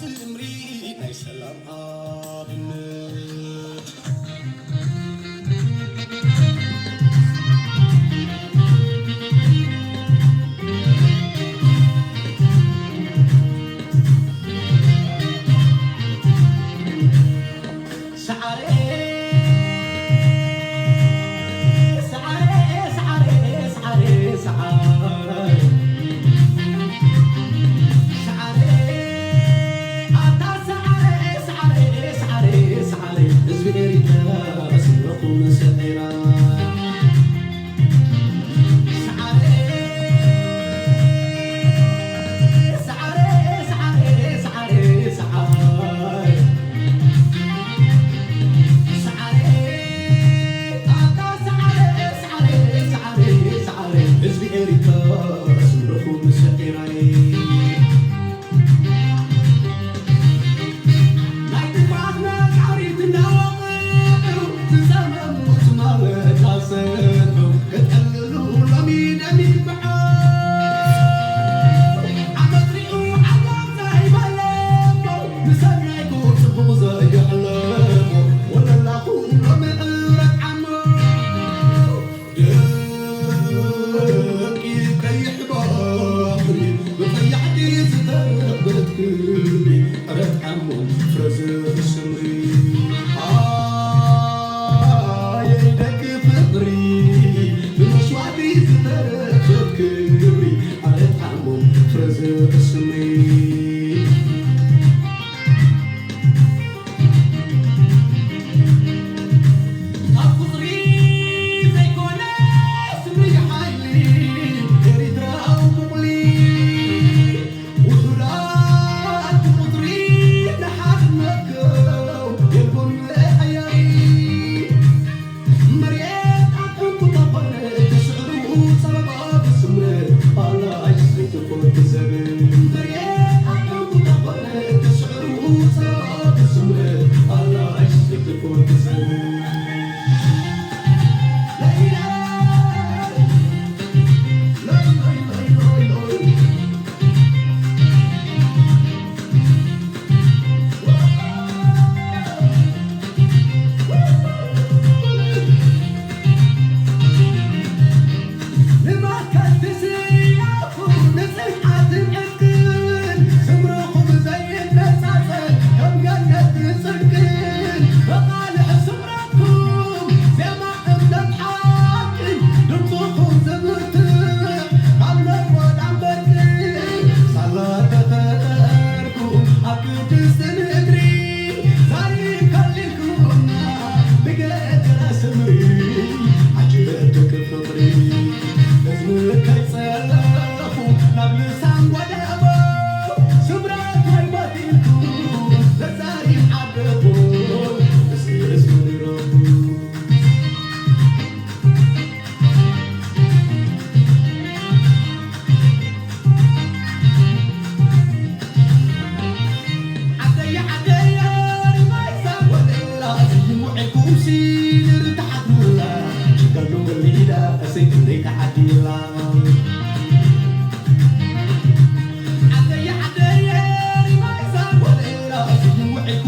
እምሪ ናይ ሰላም ኣብነት። ሰዓረ፣ ሰዓረ፣ ሰዓረ፣ ሰዓረ፣ ሰዓረ። ሰዓረ፣ ኣታ ሰዓረ፣ ሰዓረ፣ ሰዓረ፣ ሰዓረ፣ ህዝቢ ኤሪትራ ስምረኹም ሰዒራ። ሰዓረ፣ ሰዓረ፣ ሰዓረ፣ ሰዓረ፣ ሰዓረ። ሰዓረ፣ ኣታ ሰዓረ፣ ሰዓረ፣ ሰዓረ፣ ሰዓረ፣ ህዝቢ ኤሪትራ ስምረኹም ሰዒራይ። ናይ ጥፍኣት ነጋሪት እናወቕዑ፣ ዝጸመሙ ትማል እናሰንዑ፣ ክጠልሉ ሎሚ ደም ይብዖ። ዓመት ሪኡ ዓጋብ ዘይበለሞ፣ ንሰናይኩ ጽቡቕ ዘየሕለሞ፣ ወለላኹም ሎሚ ዕረት ዓሞ። ደቂ ቀይሕ ባሕሪ ብቐያሕቲ ዝተረኽበት ክብሪ ዕረት ዓሞ ፍረ ዘስምሪ። ኣየይ ደቂ ፍቕሪ ብመስዋዕቲ ዝተረኽበት ክብሪ ዕረት ዓሞ ፍረ ዘስምሪ። ካብ ቁጽሪ ዘይኮነ ስምሪ ሓይሊ ኤሪትራዊ ቁቕሊ። ውሑዳት ብቁጽሪ ንሓድነትኩም የልቦም መሐየሪ። መሬት ኣብ ዕንቁ ተኾነ ተስዕሩ ጸበባ ብስምረት ኣላሽ ዘይትኾን ትዘብል። መሬት ኣብ ዕንቁ ተኾነ ተስዕሩ ጸበባ ብስምረት ኣላሽ ዘይትኾን ትዘብል። ንመከት ስያፉ ንጽንዓትን ዕርቅን ስምርኹም ዘይነጻጸል ከም ገነት ጽድቅን መቓልሕ ስምረኩም ዜማ እምነት ሓቅን ድምፅኹም ዝብርትዕ ኣብ ነጎዳን በርቅን ሳላ ተፈጠርኩም ኣብ ቅድስቲ ምድሪ ታሪኽ ከሊልኩምና ብገገራ ስምሪ ዓጀብ ደቂ ፍቕሪ። ነዚ ከይጸለኹ ናብ ልሳን ጓዳቦ ስምረተይ በቲንኩ ተዛሪብ ዓደቦ እዚ ህዝቢ ንረኹ። ዓደየ ዓደየ ሪማይ ሳወደላ ውዒኩምሲ ንርተሓትሙላ ችጋሉ ወሊዳ እሰይ ክንደይ ተዓዲላ። ዓደየ ዓደየ ሪማይ ሳወደላ ውዒኩ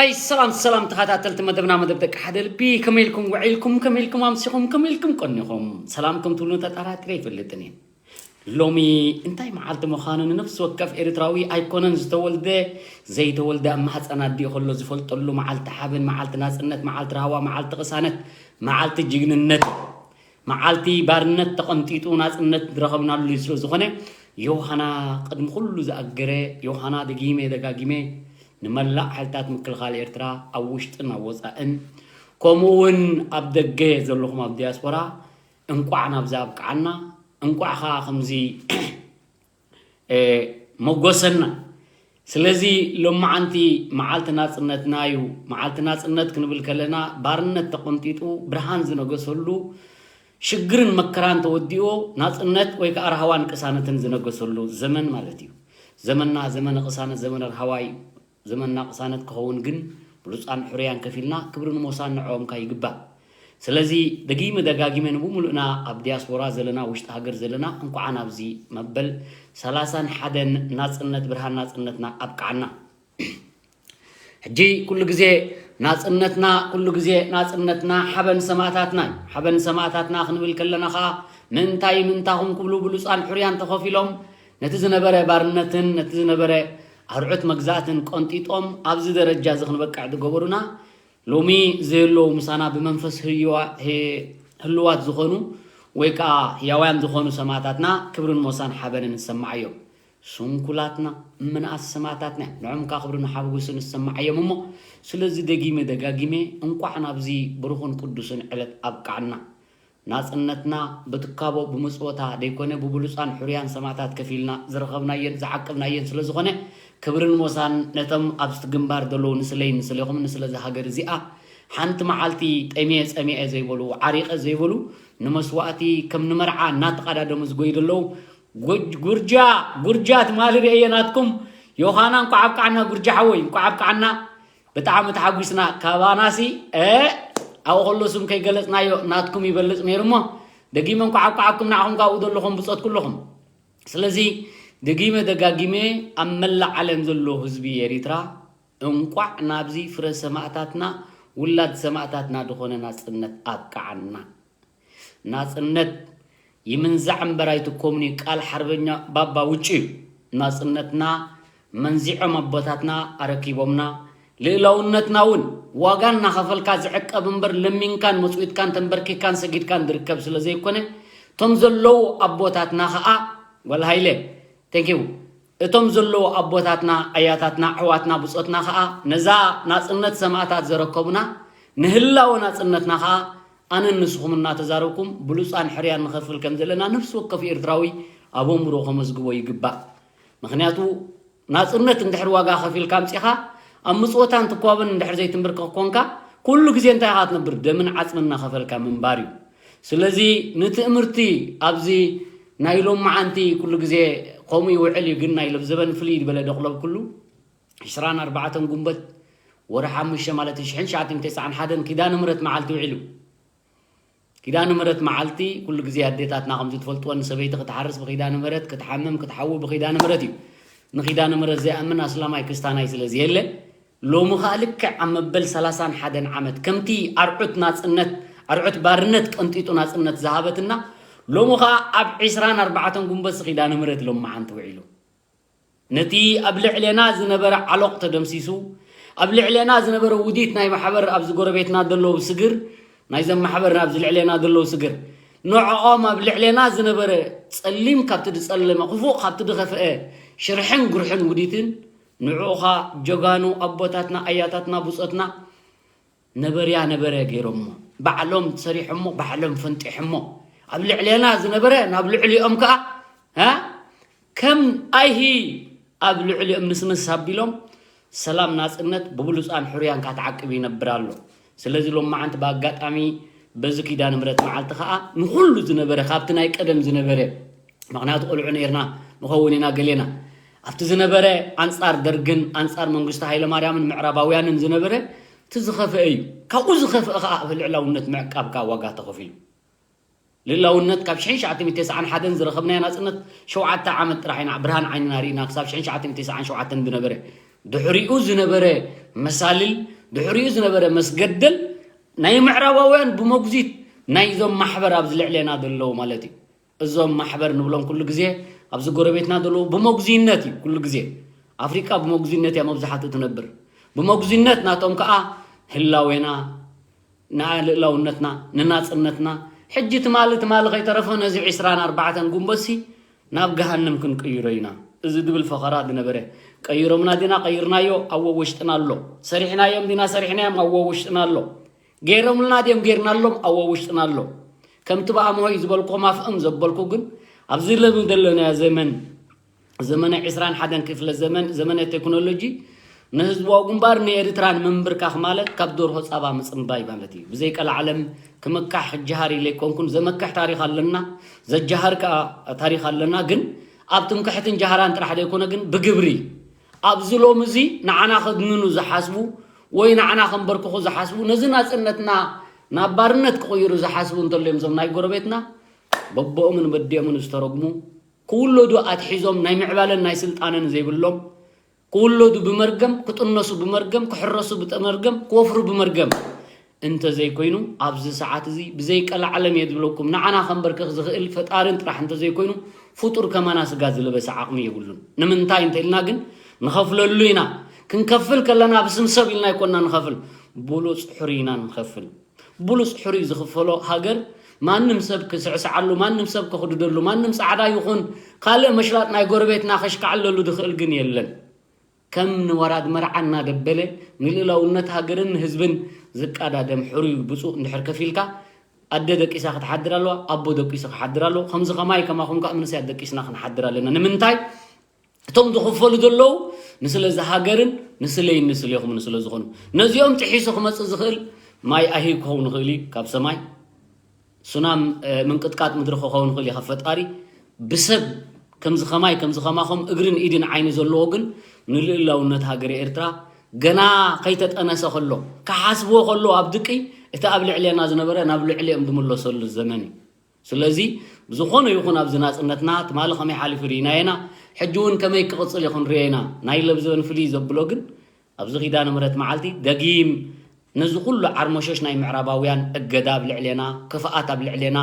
ኣይ ሰላም ሰላም ተኸታተልቲ መደብና፣ መደብ ደቂ ሓደ ልቢ፣ ከመይ ኢልኩም ውዒልኩም፣ ከመይ ኢልኩም ኣምሲኹም፣ ከመይ ኢልኩም ቀኒኹም? ሰላም ከም ትብሉ ተጠራጢረ ኣይፈልጥን እየ። ሎሚ እንታይ መዓልቲ ምዃኑ ንነፍሲ ወከፍ ኤርትራዊ ኣይኮነን ዝተወልደ፣ ዘይተወልደ ኣብ ማህፀን ኣዲኡ ከሎ ዝፈልጠሉ መዓልቲ ሓበን፣ መዓልቲ ናፅነት፣ መዓልቲ ራህዋ፣ መዓልቲ ቅሳነት፣ መዓልቲ ጅግንነት፣ መዓልቲ ባርነት ተቐንጢጡ ናፅነት ዝረኸብናሉ ስለ ዝኾነ፣ ዮሃና ቅድሚ ኩሉ ዝኣገረ፣ ዮሃና ደጊመ ደጋጊመ ንመላእ ሓይልታት ምክልኻል ኤርትራ ኣብ ውሽጥን ኣብ ወፃእን፣ ከምኡ እውን ኣብ ደገ ዘለኹም ኣብ ዲያስፖራ፣ እንቋዕ ናብዚ ኣብቅዓና፣ እንቋዕ ኸዓ ከምዚ እ፣ መጎሰና። ስለዚ ሎማዓንቲ መዓልቲ ናጽነትና እዩ። መዓልቲ ናጽነት ክንብል ከለና፣ ባርነት ተቐንጢጡ ብርሃን ዝነገሰሉ፣ ሽግርን መከራን ተወዲኦ ናጽነት ወይ ከዓ ራህዋን ቅሳነትን ዝነገሰሉ ዘመን ማለት እዩ። ዘመንና ዘመነ ቅሳነት፣ ዘመነ ራህዋ እዩ። ዘመንና ቅሳነት ክኸውን ግን ብሉጻን ሕሩያን ከፊልና ክብርን ሞሳን ንዕኦም ከኣ ይግባእ። ስለዚ ደጊመ ደጋጊመ ንብምሉእና ኣብ ዲያስፖራ ዘለና፣ ውሽጢ ሃገር ዘለና፣ እንኳዕ ናብዚ መበል ሰላሳን ሓደን ናጽነት፣ ብርሃን ናጽነትና ኣብቅዓና። ሕጂ ኩሉ ግዜ ናጽነትና፣ ኩሉ ግዜ ናጽነትና ሓበን ሰማእታትና እዩ። ሓበን ሰማእታትና ክንብል ከለና ኸኣ ምእንታይ ምእንታኹም ክብሉ ብሉጻን ሕሩያን ተኸፊሎም ነቲ ዝነበረ ባርነትን ነቲ ዝነበረ ኣርዑት መግዛእትን ቆንጢጦም ኣብዚ ደረጃ እዚ ክንበቅዕ ዝገበሩና፣ ሎሚ ዘየለዉ ምሳና ብመንፈስ ህይዋ-፣ ህ-፣ ህልዋት ዝኾኑ ወይ ከዓ ህያውያን ዝኾኑ ሰማእታትና ክብርን ሞሳን ሓበንን ንሰማዓዮም። ስንኩላትና ምንኣስ ሰማእታትና እዮም። ንዖም ከዓ ክብርን ሓጎስን ንሰማዓዮም እሞ፣ ስለዚ ደጊመ ደጋጊመ እንቋዕ ናብዚ ብሩኽን ቅዱስን ዕለት ኣብቅዓና። ናጽነትና ብትካቦ ብምጽወታ ደይኮነ፣ ብብሉጻን ሕሩያን ሰማእታት ከፊልና ዝረኸብናየን ዝዓቀብናየን ስለ ዝኾነ፣ ክብርን ሞሳን ነቶም ኣብቲ ግንባር ዘለዉ ንስለይን ንስሌኹምን ንስለ እዛ ሃገር እዚኣ። ሓንቲ መዓልቲ ጠምየ ጸሚኤ ዘይበሉ፣ ዓሪቐ ዘይበሉ፣ ንመስዋእቲ ከም ንመርዓ እናተቐዳደሙ ዝጎዩ ዘለዉ፣ ጉጅ-፣ ጉርጃ፣ ጉርጃ ትማሊ ርእየ ናትኩም። ዮሃና እንኳዕ ኣብቅዓና፣ ጉርጃ ሓወይ፣ እንኳዕ ኣብቅዓና። ብጣዕሚ ተሓጒስና። ካባናሲ፣ እ፣ ኣብኡ ከሎ ስም ከይገለጽናዮ ናትኩም ይበልጽ ነይሩ እሞ፣ ደጊመ እንኳዕ ኣብቅዓኩም፣ ንዓኹም ካብኡ ዘለኹም ብጾት ኩለኹም። ስለዚ፣ ደጊመ ደጋጊመ ኣብ መላእ ዓለም ዘሎ ህዝቢ ኤሪትራ፣ እንቋዕ ናብዚ ፍረ ሰማእታትና፣ ውላድ ሰማእታትና ዝኾነ ናጽነት ኣብቅዓና። ናጽነት ይምንዛዕ እምበር ኣይትኮምኒ፣ ቃል ሓርበኛ ባባ ውጩ እዩ። ናጽነትና መንዚዖም ኣቦታትና ኣረኪቦምና፣ ልእላውነትና እውን ዋጋ እናኸፈልካ ዝዕቀብ እምበር ለሚንካን መጽዊትካን ተንበርኪካን ሰጊድካን ዝርከብ ስለ ዘይኮነ፣ እቶም ዘለዉ ኣቦታትና ኸኣ፣ ጓል ሃይለ፣ thank you። እቶም ዘለዉ ኣቦታትና፣ ኣያታትና፣ ኣሕዋትና፣ ብጾትና ኸኣ ነዛ ናጽነት ሰማእታት ዘረከቡና፣ ንህላወ ናጽነትና ኸኣ ኣነን ንስኹም እናተዛረብኩም ብሉጻን ሕርያን ንኸፍል ከም ዘለና ነፍሲ ወከፍ ኤርትራዊ ኣብ ኣእምሮ ከመዝግቦ ይግባእ። ምኽንያቱ ናጽነት እንድሕር ዋጋ ከፊልካ ኣምጺኻ፣ ኣብ ምጽወታን ትኳብን እንድሕር ዘይትንብርከኽ ኮንካ፣ ኩሉ ግዜ እንታይ ኢኻ ትነብር? ደምን ዓጽምን እናኸፈልካ ምንባር እዩ። ስለዚ ንትእምርቲ ኣብዚ ናይ ሎመዓንቲ ኩሉ ግዜ ከምኡ ይውዕል እዩ፣ ግን ናይ ለብዘበን ፍልይ ዝበለ ደቕለብ ኩሉ ዕስራን ኣርባዕተን ጉንበት ወርሒ ሓሙሽተ ማለት ሽሕን ትሽዓተ ሚእትን ተስዓን ሓደን ኪዳነ ምሕረት መዓልቲ ውዒሉ። ኪዳነ ምሕረት መዓልቲ ኩሉ ግዜ ኣዴታትና ከምዚ ትፈልጥወን፣ ሰበይቲ ክትሓርስ ብኪዳነ ምሕረት፣ ክትሓምም ክትሓዊ ብኪዳነ ምሕረት እዩ። ንኪዳነ ምሕረት ዘይኣምን ኣስላማይ ክስታናይ ስለ ዘየለ፣ ሎሚ ኸኣ ልክዕ ኣብ መበል ሰላሳን ሓደን ዓመት ከምቲ ኣርዑት ናጽነት፣ ኣርዑት ባርነት ቀንጢጡ ናጽነት ዝሃበትና፣ ሎሚ ኸኣ ኣብ ዕስራን ኣርባዕተን ጉንበት ኪዳነ ምሕረት ሎመዓንቲ ውዒሉ። ነቲ ኣብ ልዕሌና ዝነበረ ዓሎቕ ተደምሲሱ፣ ኣብ ልዕሌና ዝነበረ ውዲት ናይ ማሕበር ኣብዚ ጎረቤትና ዘለዉ ስግር፣ ናይዘም ማሕበር ኣብዚ ልዕሌና ዘለዉ ስግር፣ ንዕኦም ኣብ ልዕሌና ዝነበረ ጸሊም ካብቲ ዝጸለመ፣ ክፉእ ካብቲ ዝኸፍአ ሽርሕን ጉርሕን ውዲትን፣ ንዕኡ ኸኣ ጀጋኑ ኣቦታትና፣ ኣያታትና፣ ብጾትና፣ ነበርያ ነበረ ገይሮሞ፣ ባዕሎም ሰሪሖሞ፣ ባዕሎም ፈንጢሖሞ፣ ኣብ ልዕሌና ዝነበረ ናብ ልዕሊኦም ከኣ፣ እ፣ ከም ኣይሂ ኣብ ልዕሊኦም ንስንስ ኣቢሎም፣ ሰላም ናጽነት ብብሉጻን ሕሩያን ካብ ተዓቂቡ ይነብር ኣሎ። ስለዚ ሎመዓንቲ ብኣጋጣሚ በዚ ኪዳነ ምሕረት መዓልቲ ከኣ ንኹሉ ዝነበረ፣ ካብቲ ናይ ቀደም ዝነበረ፣ ምኽንያቱ ቆልዑ ነይርና ንኸውን ኢና ገሌና። ኣብቲ ዝነበረ ኣንጻር ደርግን ኣንጻር መንግስቱ ሃይለማርያምን ምዕራባውያንን ዝነበረ እቲ ዝኸፍአ እዩ። ካብኡ ዝኸፍአ ከኣ ኣብ ልዕላውነት ምዕቃብ ከኣ ዋጋ ተኸፊሉ። ልዕላውነት ካብ ሽሕን ትሽዓተ ሚእትን ተስዓን ሓደን ዝረኸብናዮ ናጽነት ሸውዓተ ዓመት ጥራሕ ኢና ብርሃን ዓይንና ርኢና፣ ክሳብ ሽሕን ትሽዓተ ሚእትን ተስዓን ሸውዓተን ዝነበረ። ድሕሪኡ ዝነበረ መሳልል ድሕሪኡ ዝነበረ መስገደል ናይ ምዕራባውያን ብመጉዚት ናይዞም ማሕበር ኣብዚ ልዕሌና ዘለዉ ማለት እዩ። እዞም ማሕበር ንብሎም ኩሉ ግዜ ኣብዚ ጎረቤትና ዘለዉ ብመጉዝይነት እዩ። ኩሉ ግዜ ኣፍሪቃ ብመጉዝይነት እያ መብዛሕትኡ ትነብር። ብመጉዝይነት ናቶም ከዓ ህላዌና፣ ንልእላውነትና፣ ንናጽነትና፣ ሕጂ ትማሊ ትማሊ ከይተረፈ ነዚ ዕስራን ኣርባዕተን ጉንበትሲ ናብ ገሃንም ክንቅይሮ ኢና። እዚ ድብል ፈኸራ ዝነበረ ቀይሮምና ዲና ቀይርናዮ ኣዎ ውሽጥና ኣሎ። ሰሪሕናዮም ዲና ሰሪሕናዮም ኣዎ ውሽጥና ኣሎ። ገይሮምልና ድዮም ገይርናሎም ኣዎ ውሽጥና ኣሎ። ከምቲ ብኣምሆይ ዝበልኩም ኣፍእም ዘበልኩ ግን ኣብዚ ለሚ ዘለናዮ ዘመን ዘመነ ዕስራን ሓደን ክፍለ ዘመን ዘመነ ቴክኖሎጂ ንህዝባዊ ግንባር ንኤርትራ ንምንብርካኽ ማለት ካብ ደርሆ ጻባ ምጽንባይ ማለት እዩ። ብዘይ ቀልዓለም ክምካሕ ሕጂ ሃር ኢለ ኣይኮንኩን። ዘመክሕ ታሪኽ ኣለና፣ ዘጃሃር ከኣ ታሪኽ ኣለና። ግን ኣብ ትምክሕትን ጃሃራን ጥራሕ ዘይኮነ ግን ብግብሪ ኣብዚ ሎሚ እዚ ንዓና ከድንኑ ዝሓስቡ ወይ ንዓና ከንበርክኹ ዝሓስቡ ነዚ ናጽነትና ናብ ባርነት ክቕይሩ ዝሓስቡ እንተልዮም እዞም ናይ ጎረቤትና በቦኦምን በዲኦምን ዝተረግሙ ክውለዱ ኣትሒዞም ናይ ምዕባለን ናይ ስልጣነን ዘይብሎም ክውለዱ ብመርገም ክጥነሱ ብመርገም ክሕረሱ ብመርገም ክወፍሩ ብመርገም እንተዘይኮይኑ ኣብዚ ሰዓት እዚ ብዘይ ቀልዓለም እየ ዝብለኩም ንዓና ከንበርክኽ ዝኽእል ፈጣርን ጥራሕ እንተዘይኮይኑ ፍጡር ከማና ስጋ ዝለበሰ ዓቕሚ የብሉን። ንምንታይ እንተኢልና ግን ንኸፍለሉ ኢና። ክንከፍል ከለና ብስም ሰብ ኢልና ኣይኮና ንኸፍል፣ ብሉፅ ሕሩይ ኢና ንኸፍል። ብሉፅ ሕሩይ ዝኽፈሎ ሃገር ማንም ሰብ ክስዕስዓሉ፣ ማንም ሰብ ከኽድደሉ፣ ማንም ፃዕዳ ይኹን ካልእ መሽላጥ ናይ ጎረቤትና ከሽካዕለሉ ዝኽእል ግን የለን። ከም ንወራድ መርዓ እናደበለ ንልእላውነት ሃገርን ንህዝብን ዝቃዳደም ሕሩይ ብፁዕ እንድሕር ከፊልካ ኣደ ደቂሳ ክትሓድር ኣለዋ፣ ኣቦ ደቂሱ ክሓድር ኣለዎ። ከምዚ ከማይ ከማኹም ከዓ መንእሰያት ደቂስና ክንሓድር ኣለና። ንምንታይ? እቶም ዝኽፈሉ ዘለዉ ንስለ እዚ ሃገርን ንስለይን ንስሌኹምን ስለ ዝኾኑ ነዚኦም ጥሒሱ ክመፅእ ዝኽእል ማይ ኣሂ ክኸውን ይኽእል እዩ ካብ ሰማይ። ሱናም ምንቅጥቃጥ ምድሪ ክኸውን ይኽእል እዩ ካብ ፈጣሪ። ብሰብ ከምዚ ከማይ ከምዚ ከማኹም እግርን ኢድን ዓይኒ ዘለዎ ግን ንልእላውነት ሃገረ ኤርትራ ገና ከይተጠነሰ ከሎ ክሓስብዎ ከሎ ኣብ ድቂ እቲ ኣብ ልዕሌና ዝነበረ ናብ ልዕሊኦም ዝምለሰሉ ዘመን እዩ። ስለዚ ብዝኾነ ይኹን ኣብዚ ናጽነትና ትማሊ ከመይ ሓሊፉ ርኢናዮ ኢና፣ ሕጂ እውን ከመይ ክቕጽል እዩ ክንሪኦ ኢና። ናይ ለብዘበን ፍልይ ዘብሎ ግን ኣብዚ ኪዳነ ምሕረት መዓልቲ ደጊም ነዚ ኩሉ ዓርሞሸሽ ናይ ምዕራባውያን እገዳ ኣብ ልዕሌና፣ ክፍኣት ኣብ ልዕሌና፣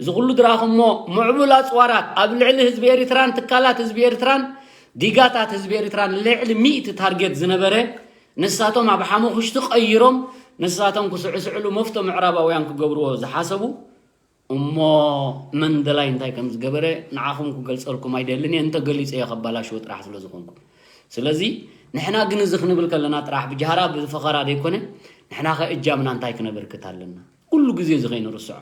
እዚ ኩሉ ድራኹሞ ምዕቡል ኣጽዋራት ኣብ ልዕሊ ህዝቢ ኤሪትራን ትካላት ህዝቢ ኤሪትራን ዲጋታት ህዝቢ ኤሪትራን ልዕሊ ሚእቲ ታርጌት ዝነበረ ንሳቶም ኣብ ሓሙኽሽቲ ቀይሮም ንሳቶም ክስዕስዕሉ መፍቶ ምዕራባውያን ክገብርዎ ዝሓሰቡ እሞ መንደላይ እንታይ ከም ዝገበረ ንዓኹም ክገልጸልኩም ኣይደልን እየ፣ እንተገሊጸዮ ከባላሽዎ ጥራሕ ስለ ዝኾንኩ። ስለዚ ንሕና ግን እዚ ክንብል ከለና ጥራሕ ብጃህራ ብፈኸራ ዘይኮነ ንሕና ከ እጃምና እንታይ ክነበርክት ኣለና? ኩሉ ግዜ እዚ ከይንርስዖ።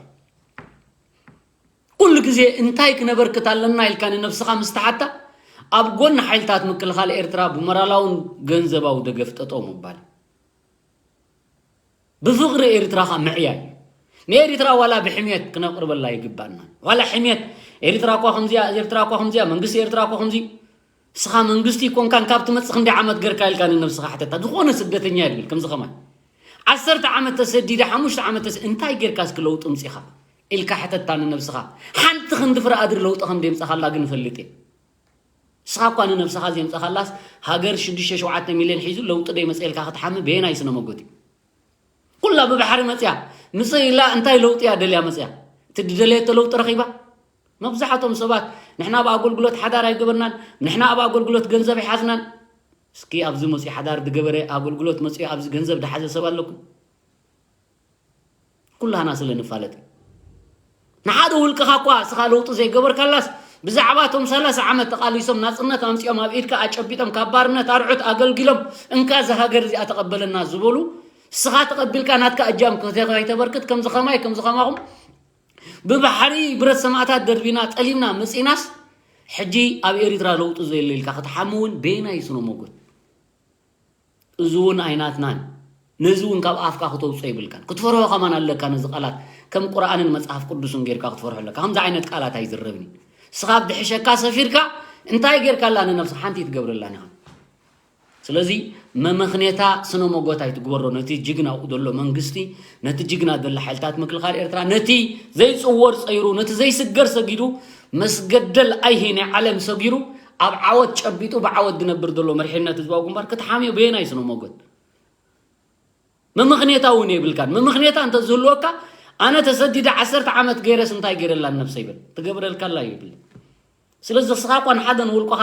ኩሉ ግዜ እንታይ ክነበርክት ኣለና ኢልካ ንነብስኻ ምስ ተሓታ ኣብ ጎኒ ሓይልታት ምክልኻል ኤርትራ ብሞራላውን ገንዘባዊ ደገፍ ጠጠው ምባል። ብፍቕሪ ኤርትራኻ ምዕያይ። ንኤርትራ ዋላ ብሕምየት ክነቕርበላ ይግባና። ዋላ ሕምየት ኤርትራ እኳ ከምዚያ፣ ኤርትራ እኳ ከምዚያ፣ መንግስቲ ኤርትራ እኳ ከምዚ። እስኻ መንግስቲ ይኮንካን ካብ ትመጽእ ክንደይ ዓመት ገርካ ኢልካ ንነብስኻ ሕተታ። ዝኾነ ስደተኛ ይብል ከምዚ ከማይ። ዓሰርተ ዓመት ተሰዲደ፣ ሓሙሽተ ዓመት ተሰ-፣ እንታይ ጌርካ እስኪ ለውጢ ምጺኻ ኢልካ ሕተታ ንነብስኻ። ሓንቲ ክንዲ ፍረ ኣድሪ ለውጢ ከም ደምጻኻላ ግን እፈልጥ እየ። እስኻ እኳ ንነብስኻ ዘምጻኻላስ ሃገር ሽዱሽተ ሸውዓተ ሚልዮን ሒዙ ለውጢ ደይመጽኤልካ ክትሓሚ በየናይ ስነ መጎት እዩ? ኩላ ብባሕሪ መጽያ ምጽእ ኢላ እንታይ ለውጢ እያ ደልያ መጽያ? እቲ ድደለየቶ ለውጢ ረኺባ? መብዛሕቶም ሰባት ንሕና ኣብ ኣገልግሎት ሓዳር ኣይገበርናን፣ ንሕና ኣብ ኣገልግሎት ገንዘብ ኣይሓዝናን። እስኪ ኣብዚ መጽዩ ሓዳር ድገበረ ኣገልግሎት መጽዩ ኣብዚ ገንዘብ ድሓዘ ሰብ ኣለኩም? ኩላና ስለ ንፋለጥ እዩ። ንሓደ ውልቅኻ እኳ እስኻ ለውጢ ዘይገበርካላስ ብዛዕባ እቶም ሰላሳ ዓመት ተቓሊሶም ናጽነት ኣምጺኦም ኣብ ኢድካ ኣጨቢጦም ካብ ባርነት ኣርዑት ኣገልጊሎም እንካ እዛ ሃገር እዚኣ ተቐበለና ዝበሉ እስኻ ተቐቢልካ ናትካ እጃም ከይተበርክት ከምዚ ኸማይ ከምዚ ኸማኹም ብባሕሪ ብረት ሰማእታት ደርቢና ጠሊምና መጺናስ ሕጂ ኣብ ኤሪትራ ለውጢ ዘየለ ኢልካ ክትሓሚ እውን በየናይ ስነ ሞጎት? እዚ እውን ኣይናትናን። ነዚ እውን ካብ ኣፍካ ክተውፅኦ ይብልካን። ክትፈርሆ ከማን ኣለካ ነዚ ቃላት ከም ቁርኣንን መፅሓፍ ቅዱስን ጌርካ ክትፈርሖ ኣለካ። ከምዚ ዓይነት ቃላት ኣይዝረብን እዩ። ንስኻ ኣብ ድሕሸካ ሰፊርካ እንታይ ጌርካላ ንነብሲ ሓንቲ ኣይትገብረላን ኢኻ። ስለዚ መመኽኔታ ስነ ሞጎት ኣይትግበሮ ነቲ ጅግና ዘሎ መንግስቲ፣ ነቲ ጅግና ዘሎ ሓይልታት ምክልኻል ኤርትራ፣ ነቲ ዘይጽወር ጸይሩ፣ ነቲ ዘይስገር ሰጊዱ፣ መስገደል ኣይሂ ናይ ዓለም ሰጊሩ ኣብ ዓወት ጨቢጡ ብዓወት ዝነብር ዘሎ መሪሕነት ህዝባዊ ግንባር ክትሓምዮ በየናይ ስነ ሞጎት? መምኽኔታ እውን የብልካን። መምኽኔታ እንተዝህልወካ ኣነ ተሰዲደ ዓሰርተ ዓመት ገይረስ እንታይ ገይረላን ነብሰይ በል ትገብረልካላ ይብል። ስለዚ ንስኻ እኳ ንሓደ ንውልቆኻ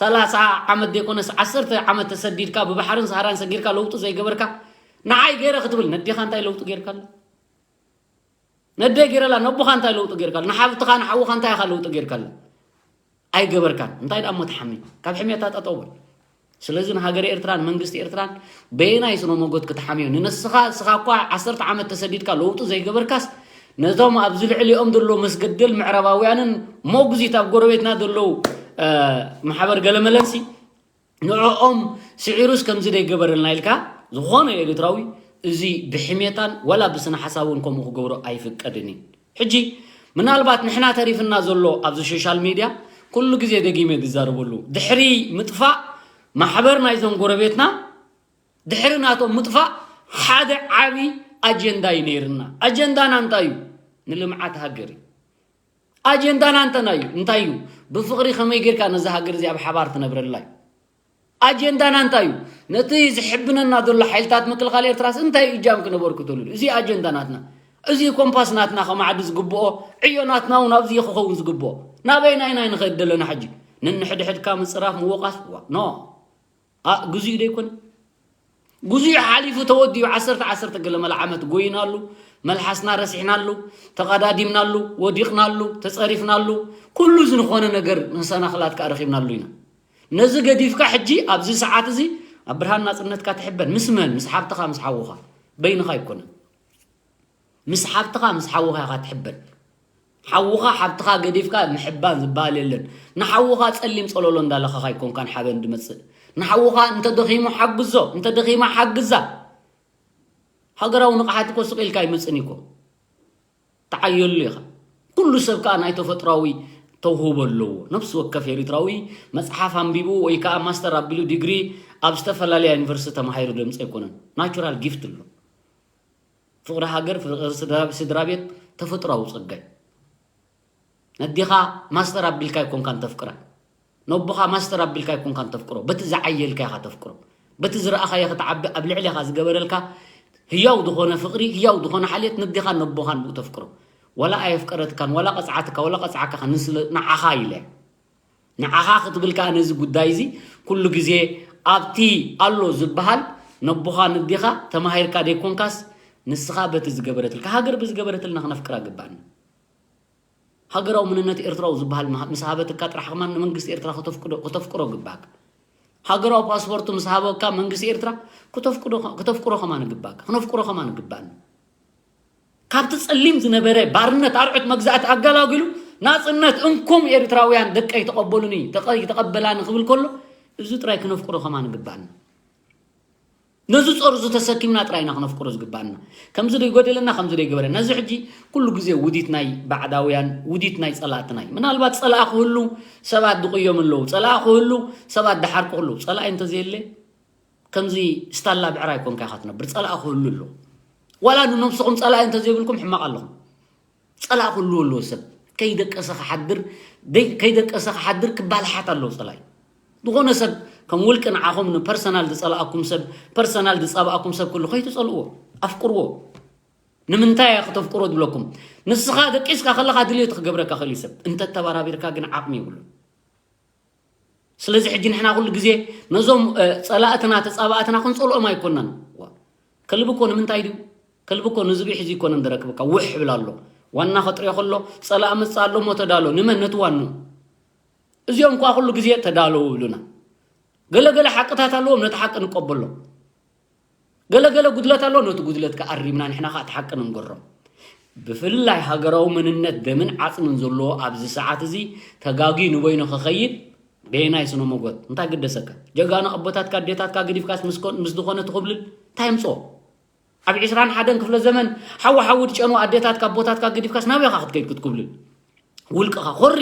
ሰላሳ ዓመት ዘይኮነስ ዓሰርተ ዓመት ተሰዲድካ ብባሕርን ሰሃራን ሰጊርካ ለውጢ ዘይገበርካ ንዓይ ገይረ ክትብል ነዴኻ እንታይ ለውጢ ገይርካላ? ነደይ ገይረላ ነቦኻ እንታይ ለውጢ ገይርካላ? ንሓብትኻ ንሓውኻ እንታይ ኢኻ ለውጢ ገይርካላ? ኣይገበርካን። እንታይ ደኣ እሞ ትሓሚ? ካብ ሕሜታ ጠጠው በል። ስለዚ ንሃገረ ኤርትራን መንግስቲ ኤርትራን በየናይ ስነ መጎት ክትሓምዮ? ንነስኻ እስኻ እኳ ዓሰርተ ዓመት ተሰዲድካ ለውጢ ዘይገበርካስ ነዞም ኣብዚ ልዕሊኦም ዘሎ መስገደል ምዕራባውያንን ሞግዚት ኣብ ጎረቤትና ዘለዉ ማሕበር ገለመለንሲ ንዕኦም ስዒሩስ ከምዚ ደይገበረልና ኢልካ ዝኾነ ኤርትራዊ እዚ ብሕሜታን ወላ ብስነ ሓሳብ እውን ከምኡ ክገብሮ ኣይፍቀድን እዩ። ሕጂ ምናልባት ንሕና ተሪፍና ዘሎ ኣብዚ ሶሻል ሚድያ ኩሉ ግዜ ደጊመ ዝዛረበሉ ድሕሪ ምጥፋእ ማሕበር ናይዞም ጎረቤትና ድሕሪ ናቶም ምጥፋእ ሓደ ዓቢ ኣጀንዳ እዩ ነይርና። ኣጀንዳና እንታይ እዩ? ንልምዓት ሃገር እዩ። ኣጀንዳና እንተና እዩ እንታይ እዩ? ብፍቕሪ ከመይ ጌርካ ነዛ ሃገር እዚኣ ብሓባር ትነብረላ እዩ። ኣጀንዳና እንታይ እዩ? ነቲ ዝሕብነና ዘሎ ሓይልታት ምክልኻል ኤርትራስ እንታይ እዩ እጃም ክነበርኩ ትብሉ? እዚ ኣጀንዳ ናትና፣ እዚ ኮምፓስ ናትና ከማዕዲ ዝግብኦ፣ ዕዮ ናትና እውን ኣብዚ ክኸውን ዝግብኦ። ናበይ ናይና ንኸይድ ዘለና ሕጂ? ነንሕድሕድካ ምጽራፍ ምወቃስ ዋ ኖ። ኣ ግዜኡ ዶ ይኮነ? ግዜኡ ሓሊፉ ተወዲኡ ዓሰርተ ዓሰርተ ገለ መለ ዓመት ጎይናሉ፣ መልሓስና ረሲሕናሉ፣ ተቐዳዲምናሉ፣ ወዲቕናሉ፣ ተጸሪፍናሉ፣ ኩሉ ዝንኾነ ነገር መሰናኽላት ከኣ ረኺብናሉ ኢና። ነዚ ገዲፍካ ሕጂ ኣብዚ ሰዓት እዚ ኣብ ብርሃን ናጽነትካ ትሕበን። ምስ መን? ምስ ሓብትኻ፣ ምስ ሓውኻ። በይንኻ ኣይኮነን። ምስ ሓብትኻ ምስ ሓውኻ ኢኻ ትሕበን። ሓውኻ ሓብትኻ ገዲፍካ ምሕባን ዝበሃል የለን። ንሓውኻ ጸሊም ጸለሎ እንዳለኸኻ ኣይኮንካን ሓበን ድመጽእ። ንሓውኻ እንተ ደኺሙ ሓግዞ፣ እንተ ደኺማ ሓግዛ። ሃገራዊ ንቕሓት እኮ ስቕ ኢልካ ኣይመጽእን እዩ እኮ። ተዓየሉ ኢኻ። ኩሉ ሰብ ከኣ ናይ ተፈጥሯዊ ተውህቦ ኣለዎ። ነፍሲ ወከፍ ኤሪትራዊ መጽሓፍ ኣንቢቡ ወይ ከኣ ማስተር ኣቢሉ ዲግሪ ኣብ ዝተፈላለያ ዩኒቨርሲቲ ተማሂሩ ደምጽእ ኣይኮነን። ናቹራል ጊፍት ኣሎ። ፍቕሪ ሃገር፣ ፍቕሪ ስድራ ቤት ተፈጥሮኣዊ ጸጋ እዩ። ነዴኻ ማስተር ኣቢልካ ኣይኮንካን ተፍቅራ። ነቦኻ ማስተር ኣቢልካ ኣይኮንካን ተፍቅሮ። በቲ ዝዓየልካ ኢኻ ተፍቅሮ። በቲ ዝረኣኻዮ ክትዓቢ ኣብ ልዕሌኻ ዝገበረልካ ህያው ዝኾነ ፍቕሪ፣ ህያው ዝኾነ ሓልዮት ነዴኻን ነቦኻን ብኡ ተፍቅሮ። ዋላ ኣየፍቀረትካን፣ ዋላ ቀጽዓትካ፣ ዋላ ቀጽዓካ ንስለ ንዓኻ ኢለ። ንዓኻ ክትብል ከኣ ነዚ ጉዳይ እዚ ኩሉ ግዜ ኣብቲ ኣሎ ዝበሃል ነቦኻ ነዴኻ ተማሂርካ ደይኮንካስ ንስኻ በቲ ዝገበረትልካ ሃገር ብዝገበረትልና ክነፍቅራ ግባእና። ሃገራዊ መንነት ኤርትራዊ ዝበሃል ምስ ሃበትካ ጥራሕ ከማን ንመንግስቲ ኤርትራ ከተፍቅዶ- ከተፍቅሮ ግባእካ። ሃገራዊ ፓስፖርቱ ምስ ሃበካ መንግስቲ ኤርትራ ከተፍቅዶ- ከተፍቅሮ ከማን ግባእካ። ክነፍቅሮ ከማን ግባእና። ካብቲ ጸሊም ዝነበረ ባርነት ኣርዑት መግዛእቲ ኣጋላጊሉ ናጽነት እንኩም ኤርትራውያን ደቀይ ተቐበሉኒ ተቐ- ተቐበላኒ ክብል ከሎ እዚ ጥራይ ክነፍቅሮ ከማን ግባእና። ነዚ ጾር እዚ ተሰኪምና ጥራይ ኢና ክነፍቅሮ ዝግባእና። ከምዚ ደይጎደለና ከምዚ ደይገበረና። እዚ ሕጂ ኩሉ ግዜ ውዲት ናይ ባዕዳውያን ውዲት ናይ ጸላእትና እዩ። ምናልባት ጸላእ ክህሉ ሰባት ድቕዮም ኣለዉ። ጸላእ ክህሉ ሰባት ድሓርቁ ኣለዉ። ጸላኢ እንተዘየለ ከምዚ ስታላ ብዕራይ ኮንካ ኢኻ ትነብር። ጸላእ ክህሉ ኣለዎ። ዋላ ንነብስኹም ጸላኢ እንተዘይብልኩም ሕማቕ ኣለኹም። ጸላእ ክህሉ ኣለዎ። ሰብ ከይደቀሰ ክሓድር ደይ- ከይደቀሰ ክሓድር ክባልሓት ኣለዎ ጸላኢ። ዝኾነ ሰብ ከም ውልቂ ንዓኹም ንፐርሰናል ዝጸላኣኩም ሰብ ፐርሰናል ዝጸባኣኩም ሰብ ክህሉ ከይትጸልእዎ ኣፍቅርዎ። ንምንታይ እያ ክተፍቅሮ ዝብለኩም? ንስኻ ደቂስካ ከለኻ ድልየቱ ክገብረካ ክእል እዩ ሰብ እንተተባራቢርካ ግን ዓቕሚ የብሉን። ስለዚ ሕጂ ንሕና ኩሉ ግዜ ነዞም ጸላእትና ተጻባእትና ክንጸልኦም ኣይኮናን። ከልቢ እኮ ንምንታይ ድዩ? ከልቢ እኮ ንዝብሒ እዚ ይኮነን ዝረክብካ ውሕ ይብል ኣሎ። ዋና ከጥርዮ ከሎ ጸላእ መጽእ ኣሎ እሞ ተዳሎ። ንመን? ነቲ ዋኑ። እዚኦም እኳ ኩሉ ግዜ ተዳለዉ ይብሉና። ገለገለ ሓቅታት ኣለዎም፣ ነቲ ሓቂ ንቀበሎ። ገለገለ ጉድለት ኣለዎ፣ ነቲ ጉድለት ከኣ ኣሪምና ንሕና ከኣ እቲ ሓቂ ንንገሮም። ብፍላይ ሃገራዊ መንነት ደምን ዓጽምን ዘለዎ ኣብዚ ሰዓት እዚ ተጋግዩ ንበይኑ ክኸይድ በየናይ ስነ መጎት እንታይ ግደሰካ? ጀጋኑ ኣቦታትካ ኣዴታትካ ገዲፍካስ ምስ ኮን- ምስ ዝኾነ ትኹብልል እንታይ የምጽኦ? ኣብ ዕስራን ሓደን ክፍለ ዘመን ሓዊ ሓዊ ድጨኑ ኣዴታትካ ኣቦታትካ ገዲፍካስ ናበይ ኢኻ ክትከይድ ክትኩብልል? ውልቅኻ ኮሪ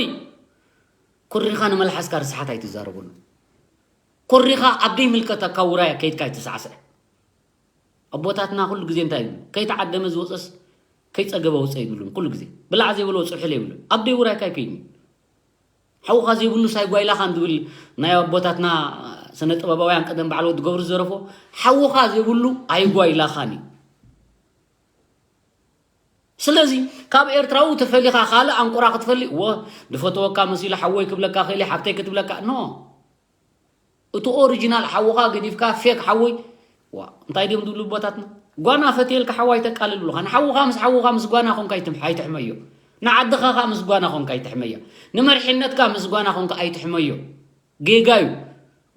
ኮሪኻ ንመልሓስካ ርስሓት ኣይትዛረበሉ። ኮሪኻ ኣብ ደይ ምልከተካ ውራያ ከይድካ ኣይትሳዕስዕ። ኣቦታትና ኩሉ ግዜ እንታይ ይብሉ? ከይተዓደመ ዝወፀስ ከይፀገበ ወፀ ይብሉን ኩሉ ግዜ ብላዕ ዘይበልዎ ፅሑል የብሉን። ኣብ ደይ ውራይካ ኣይከይድን። ሓውኻ ዘይብሉ ሳይጓይላኻን ዝብል ናይ ኣቦታትና ስነ ጥበባውያን ቀደም ባዕልዎ ዝገብሩ ዝደረፎ ሓውኻ ዘይብሉ ኣይጓይላኻን እዩ። ስለዚ ካብ ኤርትራዊ ተፈሊኻ ካልእ ኣንቁራ ክትፈሊ፣ እወ፣ ድፈተወካ መሲሉ ሓወይ ክብለካ ክእል፣ ሓብተይ ክትብለካ፣ ኖ። እቲ ኦሪጂናል ሓውኻ ገዲፍካ ፌክ ሓወይ፣ ዋ፣ እንታይ ድዮም ዝብሉ ኣቦታትና? ጓና ፈትየልካ ሓዋ ኣይተቃልል ብሉኻ። ንሓውኻ ምስ ሓውኻ ምስ ጓና ኾንካ ኣይትም-፣ ኣይትሕመዮ። ንዓድኻ ኸኣ ምስ ጓና ኾንካ ኣይትሕመያ። ንመሪሕነትካ ምስ ጓና ኾንካ ኣይትሕመዮ። ጌጋ እዩ።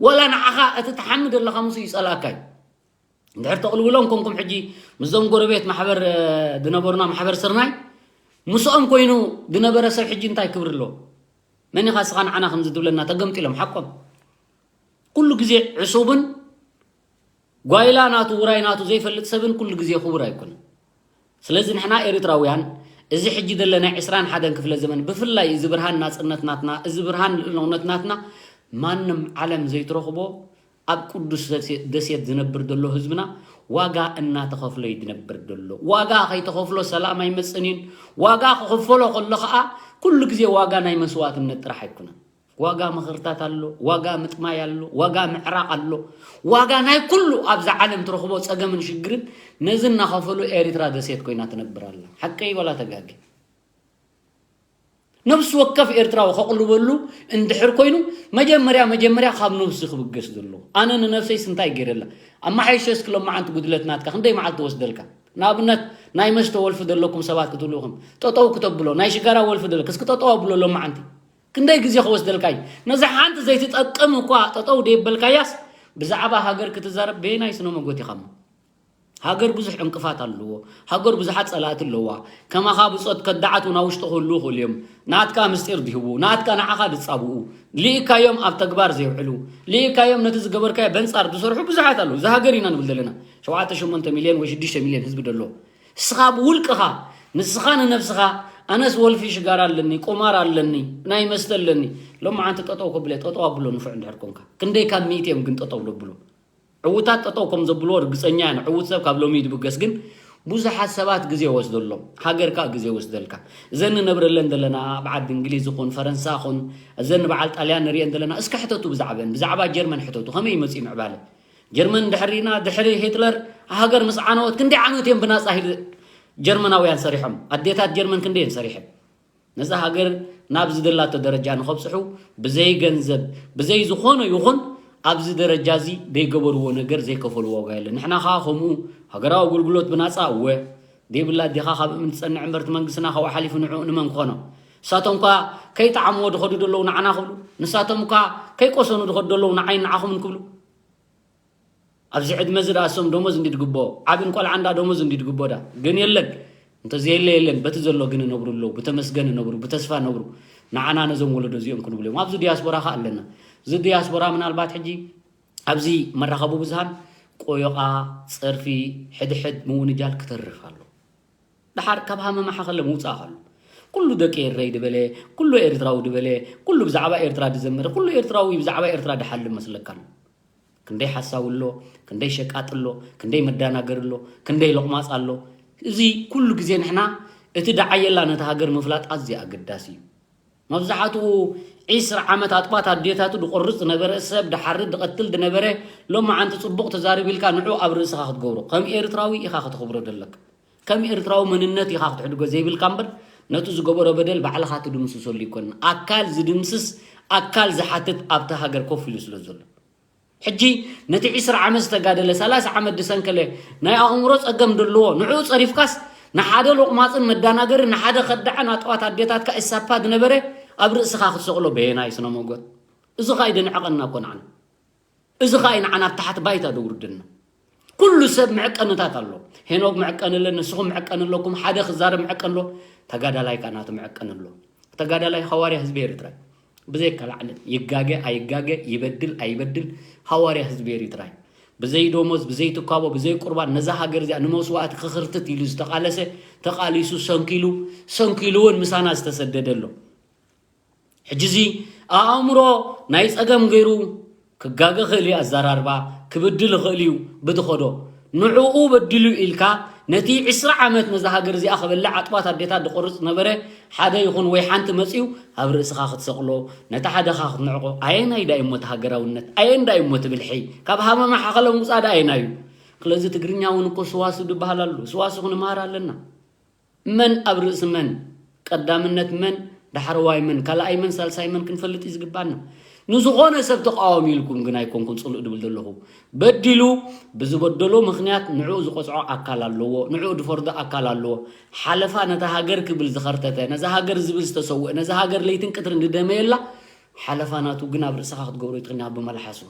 ወላ ንዓኻ እቲ ትሓሚ ዘለኻ ምስኡ ይጸልኣካ እዩ። እንድሕር ተቕልብሎም ኮንኩም ሕጂ ምስዞም ጎረቤት ማሕበር፣ እ፣ ዝነበሩና ማሕበር ስርናይ፣ ምስኦም ኮይኑ ዝነበረ ሰብ ሕጂ እንታይ ክብሪ ኣለዎ? መን ኢኻ እስኻ ንዓና ከምዚ ትብለና? ተገምጢሎም ሓቆም። ኩሉ ግዜ ዕሱብን ጓይላ ናቱ ውራይ ናቱ ዘይፈልጥ ሰብን ኩሉ ግዜ ክቡር ኣይኮነን። ስለዚ ንሕና ኤርትራውያን እዚ ሕጂ ዘለና ዕስራን ሓደን ክፍለ ዘመን፣ ብፍላይ እዚ ብርሃን ናጽነት ናትና፣ እዚ ብርሃን ልእላውነት ናትና፣ ማንም ዓለም ዘይትረኽቦ ኣብ ቅዱስ ደሴ-፣ ደሴት ዝነብር ዘሎ ህዝብና ዋጋ እናተኸፍሎ እዩ ዝነብር ዘሎ። ዋጋ ከይተኸፍሎ ሰላም ኣይመጽእን እዩ። ዋጋ ክኽፈሎ ከሎ ኸኣ ኩሉ ግዜ ዋጋ ናይ መስዋእትነት ጥራሕ ኣይኮነን። ዋጋ ምኽርታት ኣሎ፣ ዋጋ ምጥማይ ኣሎ፣ ዋጋ ምዕራቕ ኣሎ፣ ዋጋ ናይ ኩሉ ኣብዛ ዓለም ትረኽቦ ጸገምን ሽግርን ነዚ እናኸፈሉ ኤርትራ ደሴት ኮይና ትነብር ኣላ። ሓቀይ ዋላ ተጋጌ? ነብሲ ወከፍ ኤርትራዊ ከቕልበሉ እንድሕር ኮይኑ፣ መጀመርያ፣ መጀመርያ ካብ ነብሱ ክብገስ ዘለዎ። ኣነ ንነብሰይስ እንታይ ገይረላ? ኣመሓይሸ እስኪ ሎማዓንቲ ጉድለት ናትካ ክንደይ መዓልቲ ወስደልካ? ንኣብነት፣ ናይ መስተ ወልፊ ዘለኩም ሰባት ክትብሉ ኢኹም። ጠጠው ክተብሎ፣ ናይ ሽጋራ ወልፊ ዘለካ፣ እስኪ ጠጠው ኣብሎ ሎማዓንቲ። ክንደይ ግዜ ክወስደልካ እዩ? ነዛ ሓንቲ ዘይትጠቅም እኳ ጠጠው ደይበልካያስ፣ ብዛዕባ ሃገር ክትዛረብ በየናይ ስነ መጎት ኢኻ እሞ? ሃገር ብዙሕ ዕንቅፋት ኣለዎ። ሃገር ብዙሓት ጸላእቲ ኣለዋ። ከማኻ ብጾት ከዳዓት እውን ኣብ ውሽጢ ክህልዉ ይኽእሉ እዮም። ናትካ ምስጢር ድህቡ፣ ናትካ ንዓኻ ድጻብኡ፣ ልኢካዮም ኣብ ተግባር ዘየውዕሉ፣ ልኢካዮም ነቲ ዝገበርካዮ በንጻር ዝሰርሑ ብዙሓት ኣለዉ። እዛ ሃገር ኢና ንብል ዘለና። ሸውዓተ፣ ሸሞንተ ሚልዮን ወይ ሽዱሽተ ሚልዮን ህዝቢ ደሎ። ንስኻ ብውልቅኻ፣ ንስኻ ንነብስኻ፣ ኣነስ ወልፊ ሽጋራ ኣለኒ፣ ቁማር ኣለኒ፣ ናይ መስተ ኣለኒ። ሎማዓንቲ ጠጠው ከብለ፣ ጠጠው ኣብሎ ንፉዕ እንድሕር ኮንካ። ክንደይ ካብ ሚእቲ እዮም ግን ጠጠው ለብሉ? ዕዉታት ጠጠው ከም ዘብልዎ ርግጸኛ እየ። ዕዉት ሰብ ካብ ሎሚ እዩ ዝብገስ፣ ግን ብዙሓት ሰባት ግዜ ይወስደሎም፣ ሃገር ከኣ ግዜ ይወስደልካ። እዘን ንነብረለን ዘለና ኣብ ዓዲ እንግሊዝ ይኹን ፈረንሳ ይኹን፣ እዘን ንበዓል ጣልያን ንሪኤን ዘለና፣ እስከ ሕተቱ ብዛዕበን፣ ብዛዕባ ጀርመን ሕተቱ፣ ከመይ እዩ መጺኡ ምዕባለ? ጀርመን እንድሕር ርኢና፣ ድሕሪ ሂትለር ሃገር ምስ ዓነወት ክንደይ ዓመት እዮም ብናጻ ሂል-፣ ጀርመናውያን ሰሪሖም? ኣዴታት ጀርመን ክንደይ እየን ሰሪሐን? ነዛ ሃገር ናብ ዝደላቶ ደረጃ ንኸብጽሑ ብዘይ ገንዘብ፣ ብዘይ ዝኾነ ይኹን ኣብዚ ደረጃ እዚ ዘይገበርዎ ነገር ዘይከፈልዎ ዋጋ የለን። ንሕና ኸኣ ከምኡ ሃገራዊ ኣገልግሎት ብናጻ እወ፣ ዘይብላ ኣዴኻ ካብ እምኒ ትጸንዕ እምበር እቲ መንግስትና ካብኡ ሓሊፉ ንዕኡ ንመን ክኾኖ? ንሳቶም እኳ ከይጠዓምዎ ዝኸዱ ዘለዉ ንዓና ክብሉ፣ ንሳቶም እኳ ከይቆሰኑ ዝኸዱ ዘለዉ ንዓይን ንዓኹምን ክብሉ። ኣብዚ ዕድመ እዚ ደኣ እሶም ደሞዝ እንዲ ድግብኦ፣ ዓብን ቆልዓን ደኣ ደሞዝ እንዲ ድግብኦ ደኣ። ግን የለን። እንተዘየለ የለን። በቲ ዘሎ ግን እነብሩ ኣለዉ። ብተመስገን እነብሩ፣ ብተስፋ እነብሩ። ንዓና ነዞም ወለዶ እዚኦም ክንብሉ እዮም። ኣብዚ ዲያስፖራ ኸኣ ኣለና። እዚ ዲያስፖራ ምናልባት ሕጂ ኣብዚ መራኸቢ ብዙሃን ቆዮቓ፣ ጸርፊ፣ ሕድሕድ ምውንጃል ክተርፍ ኣሎ። ደሓር ካብ ሃመማ ሓኸለ ምውጻእ ከሎ፣ ኩሉ ደቂ ኤረይ ድበለ፣ ኩሉ ኤርትራዊ ድበለ፣ ኩሉ ብዛዕባ ኤርትራ ድዘምር፣ ኩሉ ኤርትራዊ ብዛዕባ ኤርትራ ድሓልም መስለካ ኣሎ። ክንደይ ሓሳዊ ኣሎ፣ ክንደይ ሸቃጢ ኣሎ፣ ክንደይ መዳናገሪ ኣሎ፣ ክንደይ ሎቕማጽ ኣሎ። እዚ ኩሉ ግዜ ንሕና እቲ ደዓየላ ነቲ ሃገር ምፍላጥ ኣዝዩ ኣገዳሲ እዩ። መብዛሕትኡ ዒስራ ዓመት ኣጥባት ኣዴታቱ ድቆርጽ ዝነበረ፣ ሰብ ድሓርድ ድቐትል ድነበረ፣ ሎማዓንቲ ጽቡቕ ተዛሪቡ ኢልካ ንዑ ኣብ ርእስኻ ክትገብሮ፣ ከም ኤርትራዊ ኢኻ ከተኽብሮ ደለካ። ከም ኤርትራዊ መንነት ኢኻ ክትሕድጎ ዘይብልካ እምበር፣ ነቲ ዝገበሮ በደል ባዕልኻ ትድምስሰሉ ይኮን። ኣካል ዝድምስስ፣ ኣካል ዝሓትት ኣብታ ሃገር ኮፍ ኢሉ ስለ ዘሎ። ሕጂ ነቲ ዒስራ ዓመት ዝተጋደለ፣ ሰላሳ ዓመት ዝሰንከለ፣ ናይ ኣእምሮ ጸገም ደለዎ፣ ንዕኡ ጸሪፍካስ፣ ንሓደ ሎቕማጽን መዳናገርን፣ ንሓደ ከዳዕን ኣጥዋት ኣዴታትካ እሳፓ ዝነበረ ኣብ ርእስኻ ክትሰቕሎ በየናይ ስነ መጎት? እዚ ኸኣ እዩ ደንዕቐና እኮ ንዓና። እዚ ኸኣ እዩ ንዓና ኣብ ታሕቲ ባይታ ደውርደና። ኩሉ ሰብ መዕቀንታት ኣሎ። ሄኖክ መዕቀኒ ኣለኒ፣ ንስኹም መዕቀኒ ኣለኩም፣ ሓደ ክዛረብ መዕቀኒ ኣሎ፣ ተጋዳላይ ከኣ ናቱ መዕቀኒ ኣሎ። ተጋዳላይ ሃዋርያ ህዝቢ ኤርትራ እዩ። ብዘይካ ላዕልን፣ ይጋገ ኣይጋገ፣ ይበድል ኣይበድል፣ ሃዋርያ ህዝቢ ኤርትራ እዩ። ብዘይ ደሞዝ፣ ብዘይ ትኳቦ፣ ብዘይ ቁርባን ነዛ ሃገር እዚኣ ንመስዋእቲ ክኽርትት ኢሉ ዝተቓለሰ፣ ተቓሊሱ፣ ሰንኪሉ፣ ሰንኪሉ እውን ምሳና ዝተሰደደ ኣሎ። ሕጂ እዚ ኣእምሮ ናይ ጸገም ገይሩ ክጋገ ክእል እዩ ኣዘራርባ፣ ክብድል ይኽእል እዩ ብትኸዶ። ንዕኡ በዲሉ ኢልካ ነቲ ዕስራ ዓመት ነዛ ሃገር እዚኣ ክበልዕ ኣጥባት ኣዴታት ዝቆርጽ ነበረ ሓደ ይኹን ወይ ሓንቲ መጺኡ ኣብ ርእስኻ ክትሰቕሎ፣ ነቲ ሓደኻ ክትንዕቆ፣ ኣየናይ ዳይ እሞ እቲ ሃገራውነት? ኣየን ዳይ እሞ እቲ ብልሒ? ካብ ሃመማ ሓኸለ ምውጻእ ዳ ኣየናዩ? ስለዚ ትግርኛ እውን እኮ ስዋሱ ዝበሃል ኣሎ። ስዋሱ ክንመሃር ኣለና። መን ኣብ ርእሲ መን፣ ቀዳምነት መን፣ ዳሕረዋይ መን፣ ካልኣይ መን፣ ሳልሳይ መን ክንፈልጥ እዩ ዝግባና። ንዝኾነ ሰብ ተቃዋሚ ኢልኩም ግን ኣይኮንኩም ጽሉእ ድብል ዘለኹ። በዲሉ፣ ብዝበደሎ ምኽንያት ንዕኡ ዝቆጽዖ ኣካል ኣለዎ፣ ንዕኡ ዝፈርዶ ኣካል ኣለዎ። ሓለፋ ነታ ሃገር ክብል ዝኸርተተ፣ ነዛ ሃገር ዝብል ዝተሰውአ፣ ነዛ ሃገር ለይትን ቀትርን ዝደመየላ ሓለፋ ናቱ ግን ኣብ ርእስኻ ክትገብሮ ይትኽእል ኢኻ ብመልሓሱ።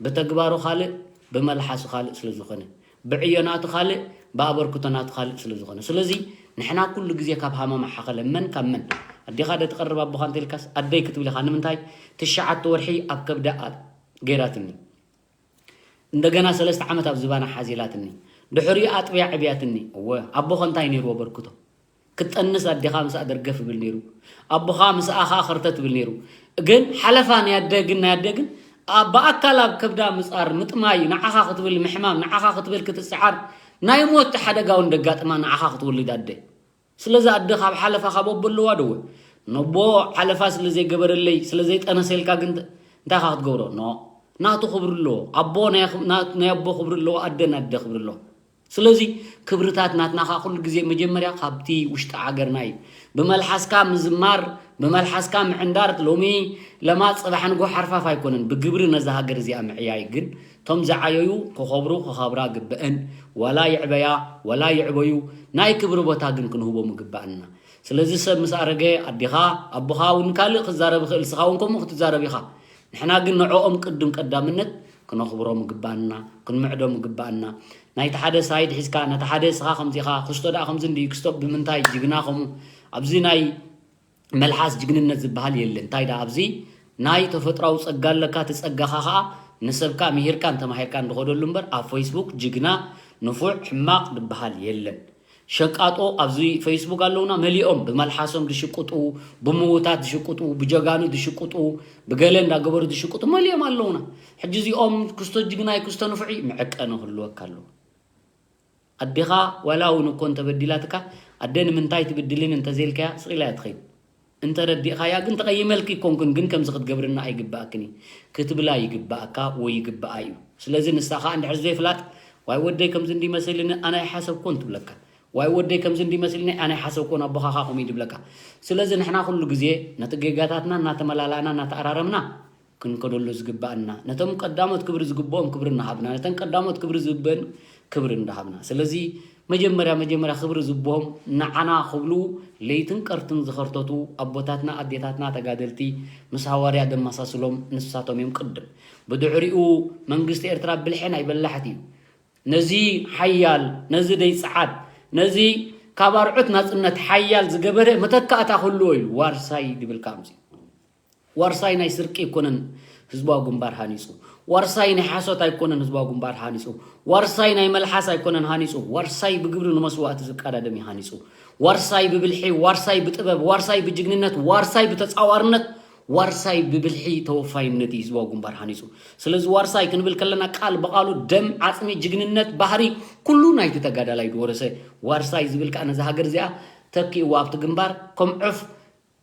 ብተግባሩ ካልእ፣ ብመልሓሱ ካልእ ስለ ዝኾነ፣ ብዕዮ ናቱ ካልእ፣ ብኣበርክቶ ናቱ ካልእ ስለ ዝኾነ። ስለዚ ንሕና ኩሉ ግዜ ካብ ሃመማ ሓኸለ መን ካብ መን፣ ኣዴኻ ዶ ትቐርብ ኣቦኻ እንተልካስ ኣደይ ክትብል ኢኻ። ንምንታይ? ትሽዓተ ወርሒ ኣብ ከብዳ ኣ-፣ ገይራትኒ። እንደገና ሰለስተ ዓመት ኣብ ዝባና ሓዚላትኒ። ድሕሪኡ ኣጥብያ ዕብያትኒ። እወ፣ ኣቦኸ እንታይ ነይርዎ በርክቶ? ክትጠንስ ኣዴኻ ምስኣ ደርገፍ ይብል ነይሩ። ኣቦኻ ምስኣ ኸኣ ኸርተት ይብል ነይሩ። ግን ሓለፋ ናይ ኣደ ግን፣ ናይ ኣደ ግን፣ ኣብ ብኣካል ኣብ ከብዳ ምጻር፣ ምጥማይ፣ ንዓኻ ክትብል ምሕማም፣ ንዓኻ ክትብል ክትስዓር፣ ናይ ሞት ሓደጋ እውን ደጋጥማ ንዓኻ ክትወልድ ኣደ። ስለዚ ኣደ ካብ ሓለፋ ካብ ኣቦ ኣለዋ ዶ? ነቦ ሓለፋ ስለ ዘይገበረለይ፣ ስለ ዘይጠነሰልካ ግን እንታይ ኢኻ ክትገብሮ? ኖ። ናቱ ክብሪ ኣለዎ። ኣቦ ናይ፣ ናይ ኣቦ ክብሪ ኣለዎ፣ ኣደ ናይ ኣደ ክብሪ ኣለዎ። ስለዚ ክብርታት ናትና ኸኣ ኩሉ ግዜ መጀመርያ ካብቲ ውሽጢ ሃገርና እዩ። ብመልሓስካ ምዝማር፣ ብመልሓስካ ምዕንዳር፣ ሎሚ ለማ ጽባሕ ንጎ ሓርፋፍ ኣይኮነን። ብግብሪ ነዛ ሃገር እዚኣ ምዕያይ ግን፣ እቶም ዝዓየዩ ክኸብሩ፣ ክኸብራ ግበአን። ዋላ ይዕበያ፣ ዋላ ይዕበዩ፣ ናይ ክብሪ ቦታ ግን ክንህቦም ይግባኣና። ስለዚ ሰብ ምስ ኣረገ፣ ኣዴኻ፣ ኣቦኻ እውን ካልእ ክዛረብ ይኽእል፣ ንስኻ እውን ከምኡ ክትዛረብ ኢኻ። ንሕና ግን ንዕኦም ቅድም ቀዳምነት ክነኽብሮም ይግባኣና፣ ክንምዕዶም ይግባኣና። ናይቲ ሓደ ሳይድ ሒዝካ፣ ነቲ ሓደ እስኻ ከምዚ ኢኻ፣ ክስቶ ደኣ ከምዚ እንድዩ፣ ክስቶ ብምንታይ ጅግና ከምኡ፣ ኣብዚ ናይ መልሓስ ጅግንነት ዝበሃል የለን። እንታይ ደኣ ኣብዚ ናይ ተፈጥራዊ ጸጋ ኣለካ፣ እቲ ጸጋኻ ኸኣ ንሰብካ ምሂርካን ተማሂርካን ዝኸደሉ እምበር፣ ኣብ ፌስቡክ ጅግና፣ ንፉዕ፣ ሕማቕ ዝበሃል የለን። ሸቃጦ ኣብዚ ፌስቡክ ኣለውና መሊኦም፣ ብመልሓሶም ዝሽቅጡ፣ ብምውታት ዝሽቅጡ፣ ብጀጋኑ ዝሽቅጡ፣ ብገለ እንዳገበሩ ዝሽቅጡ መሊኦም ኣለውና። ሕጂ እዚኦም ክስቶ ጅግናይ ክስቶ ንፉዒ መዐቀኒ ክህልወካ ኣለዎ። ኣዴኻ ዋላ እውን እኮ እንተበዲላትካ፣ ኣደ ንምንታይ ትብድልን እንተዘይልካያ ስቕ ኢላ እያ ትኸይድ። እንተረዲእኻያ ግን ተቐይመልኪ ኣይኮንኩን፣ ግን ከምዚ ክትገብርና ኣይግባኣክን እዩ ክትብላ ይግባኣካ ወይ ይግባኣ እዩ። ስለዚ ንሳ ኸኣ እንድሕር ዘይፍላጥ፣ ዋይ ወደይ ከምዚ እንዲመስልኒ ኣነ ኣይሓሰብኩን ትብለካ። ዋይ ወደይ ከምዚ እንዲመስልኒ ኣነ ኣይሓሰብኩን ኣቦኻ ኸኣ ከምኡ እዩ ዝብለካ። ስለዚ ንሕና ኩሉ ግዜ ነቲ ጌጋታትና እናተመላላእና እናተኣራረምና ክንከደሉ ዝግባኣና፣ ነቶም ቀዳሞት ክብሪ ዝግብኦም ክብሪ እናሃብና፣ ነተን ቀዳሞት ክብሪ ዝግብአን ክብሪ እንዳሃብና። ስለዚ መጀመርያ መጀመርያ ክብሪ ዝግብኦም ንዓና ክብሉ ለይትን ቀርትን ዝኸርተቱ ኣቦታትና ኣዴታትና ተጋደልቲ ምስ ሃዋርያ ደመሳስሎም ንሳቶም እዮም ቅድም። ብድሕሪኡ መንግስቲ ኤርትራ ብልሒ ናይ በላሕቲ እዩ። ነዚ ሓያል፣ ነዚ ደይጸዓት፣ ነዚ ካብ ኣርዑት ናጽነት ሓያል ዝገበረ መተካእታ ክህልዎ ኢሉ ዋርሳይ ድብል ከምዚ። ዋርሳይ ናይ ስርቂ ኣይኮነን ህዝባዊ ግንባር ሃኒጹ። ዋርሳይ ናይ ሓሶት ኣይኮነን ህዝባዊ ግንባር ሃኒጹ። ዋርሳይ ናይ መልሓስ ኣይኮነን ሃኒጹ። ዋርሳይ ብግብሪ ንመስዋእቲ ዝቀዳደም እዩ ሃኒጹ። ዋርሳይ ብብልሒ፣ ዋርሳይ ብጥበብ፣ ዋርሳይ ብጅግንነት፣ ዋርሳይ ብተጻዋርነት፣ ዋርሳይ ብብልሒ ተወፋይነት እዩ ህዝባዊ ግንባር ሃኒጹ። ስለዚ ዋርሳይ ክንብል ከለና ቃል ብቓሉ ደም፣ ዓጽሚ፣ ጅግንነት፣ ባህሪ ኩሉ ናይቲ ተጋዳላይ ዝወረሰ ዋርሳይ ዝብል ከኣ ነዛ ሃገር እዚኣ ተኪእዋ ኣብቲ ግንባር ከም ዑፍ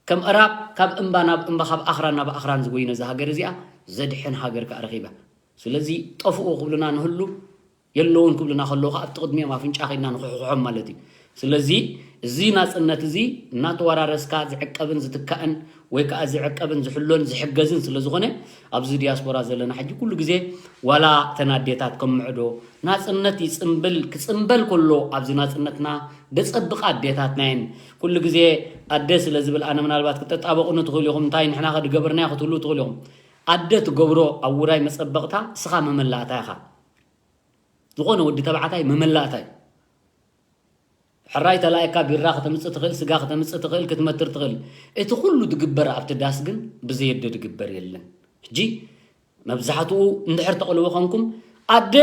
ከም እራብ ካብ እምባ ናብ እምባ፣ ካብ ኣኽራን ናብ ኣኽራን ዝጎይነ እዛ ሃገር እዚኣ ዘድሕን ሃገር ከኣ ረኺባ። ስለዚ ጠፍኡ ክብሉና ንህሉ፣ የለውን ክብሉና ከለዉ ከኣ ኣብቲ ቅድሚኦም ኣፍንጫ ከይድና ንኹሕኩሖም ማለት እዩ። ስለዚ እዚ ናጽነት እዚ እናተወራረስካ ዝዕቀብን ዝትካእን ወይ ከኣ ዝዕቀብን ዝሕሎን ዝሕገዝን ስለ ዝኾነ ኣብዚ ዲያስፖራ ዘለና ሕጂ ኩሉ ግዜ ዋላ እተን ኣዴታት ከም ምዕዶ ናጽነት ይጽምብል፣ ክጽምበል ከሎ ኣብዚ ናጽነትና ደጸብቓ ኣዴታትና እየን። ኩሉ ግዜ ኣደ ስለ ዝብል ኣነ ምናልባት ክተጣበቑኒ ትኽእሉ ኢኹም፣ እንታይ ንሕና ከ ዝገበርናዮ ክትብሉ ትኽእሉ ኢኹም። ኣደ ትገብሮ ኣብ ውራይ መጸበቕታ እስኻ መመላእታ ኢኻ። ዝኾነ ወዲ ተባዕታይ መመላእታ እዩ። ሕራይ ተላኢካ ቢራ ከተምጽእ ትኽእል፣ ስጋ ከተምጽእ ትኽእል፣ ክትመትር ትኽእል። እቲ ኩሉ ዝግበር ኣብቲ ዳስ ግን ብዘይ ኣደ ዝግበር የለን። ሕጂ መብዛሕትኡ እንድሕር ተቕልቦ ኾንኩም ኣደ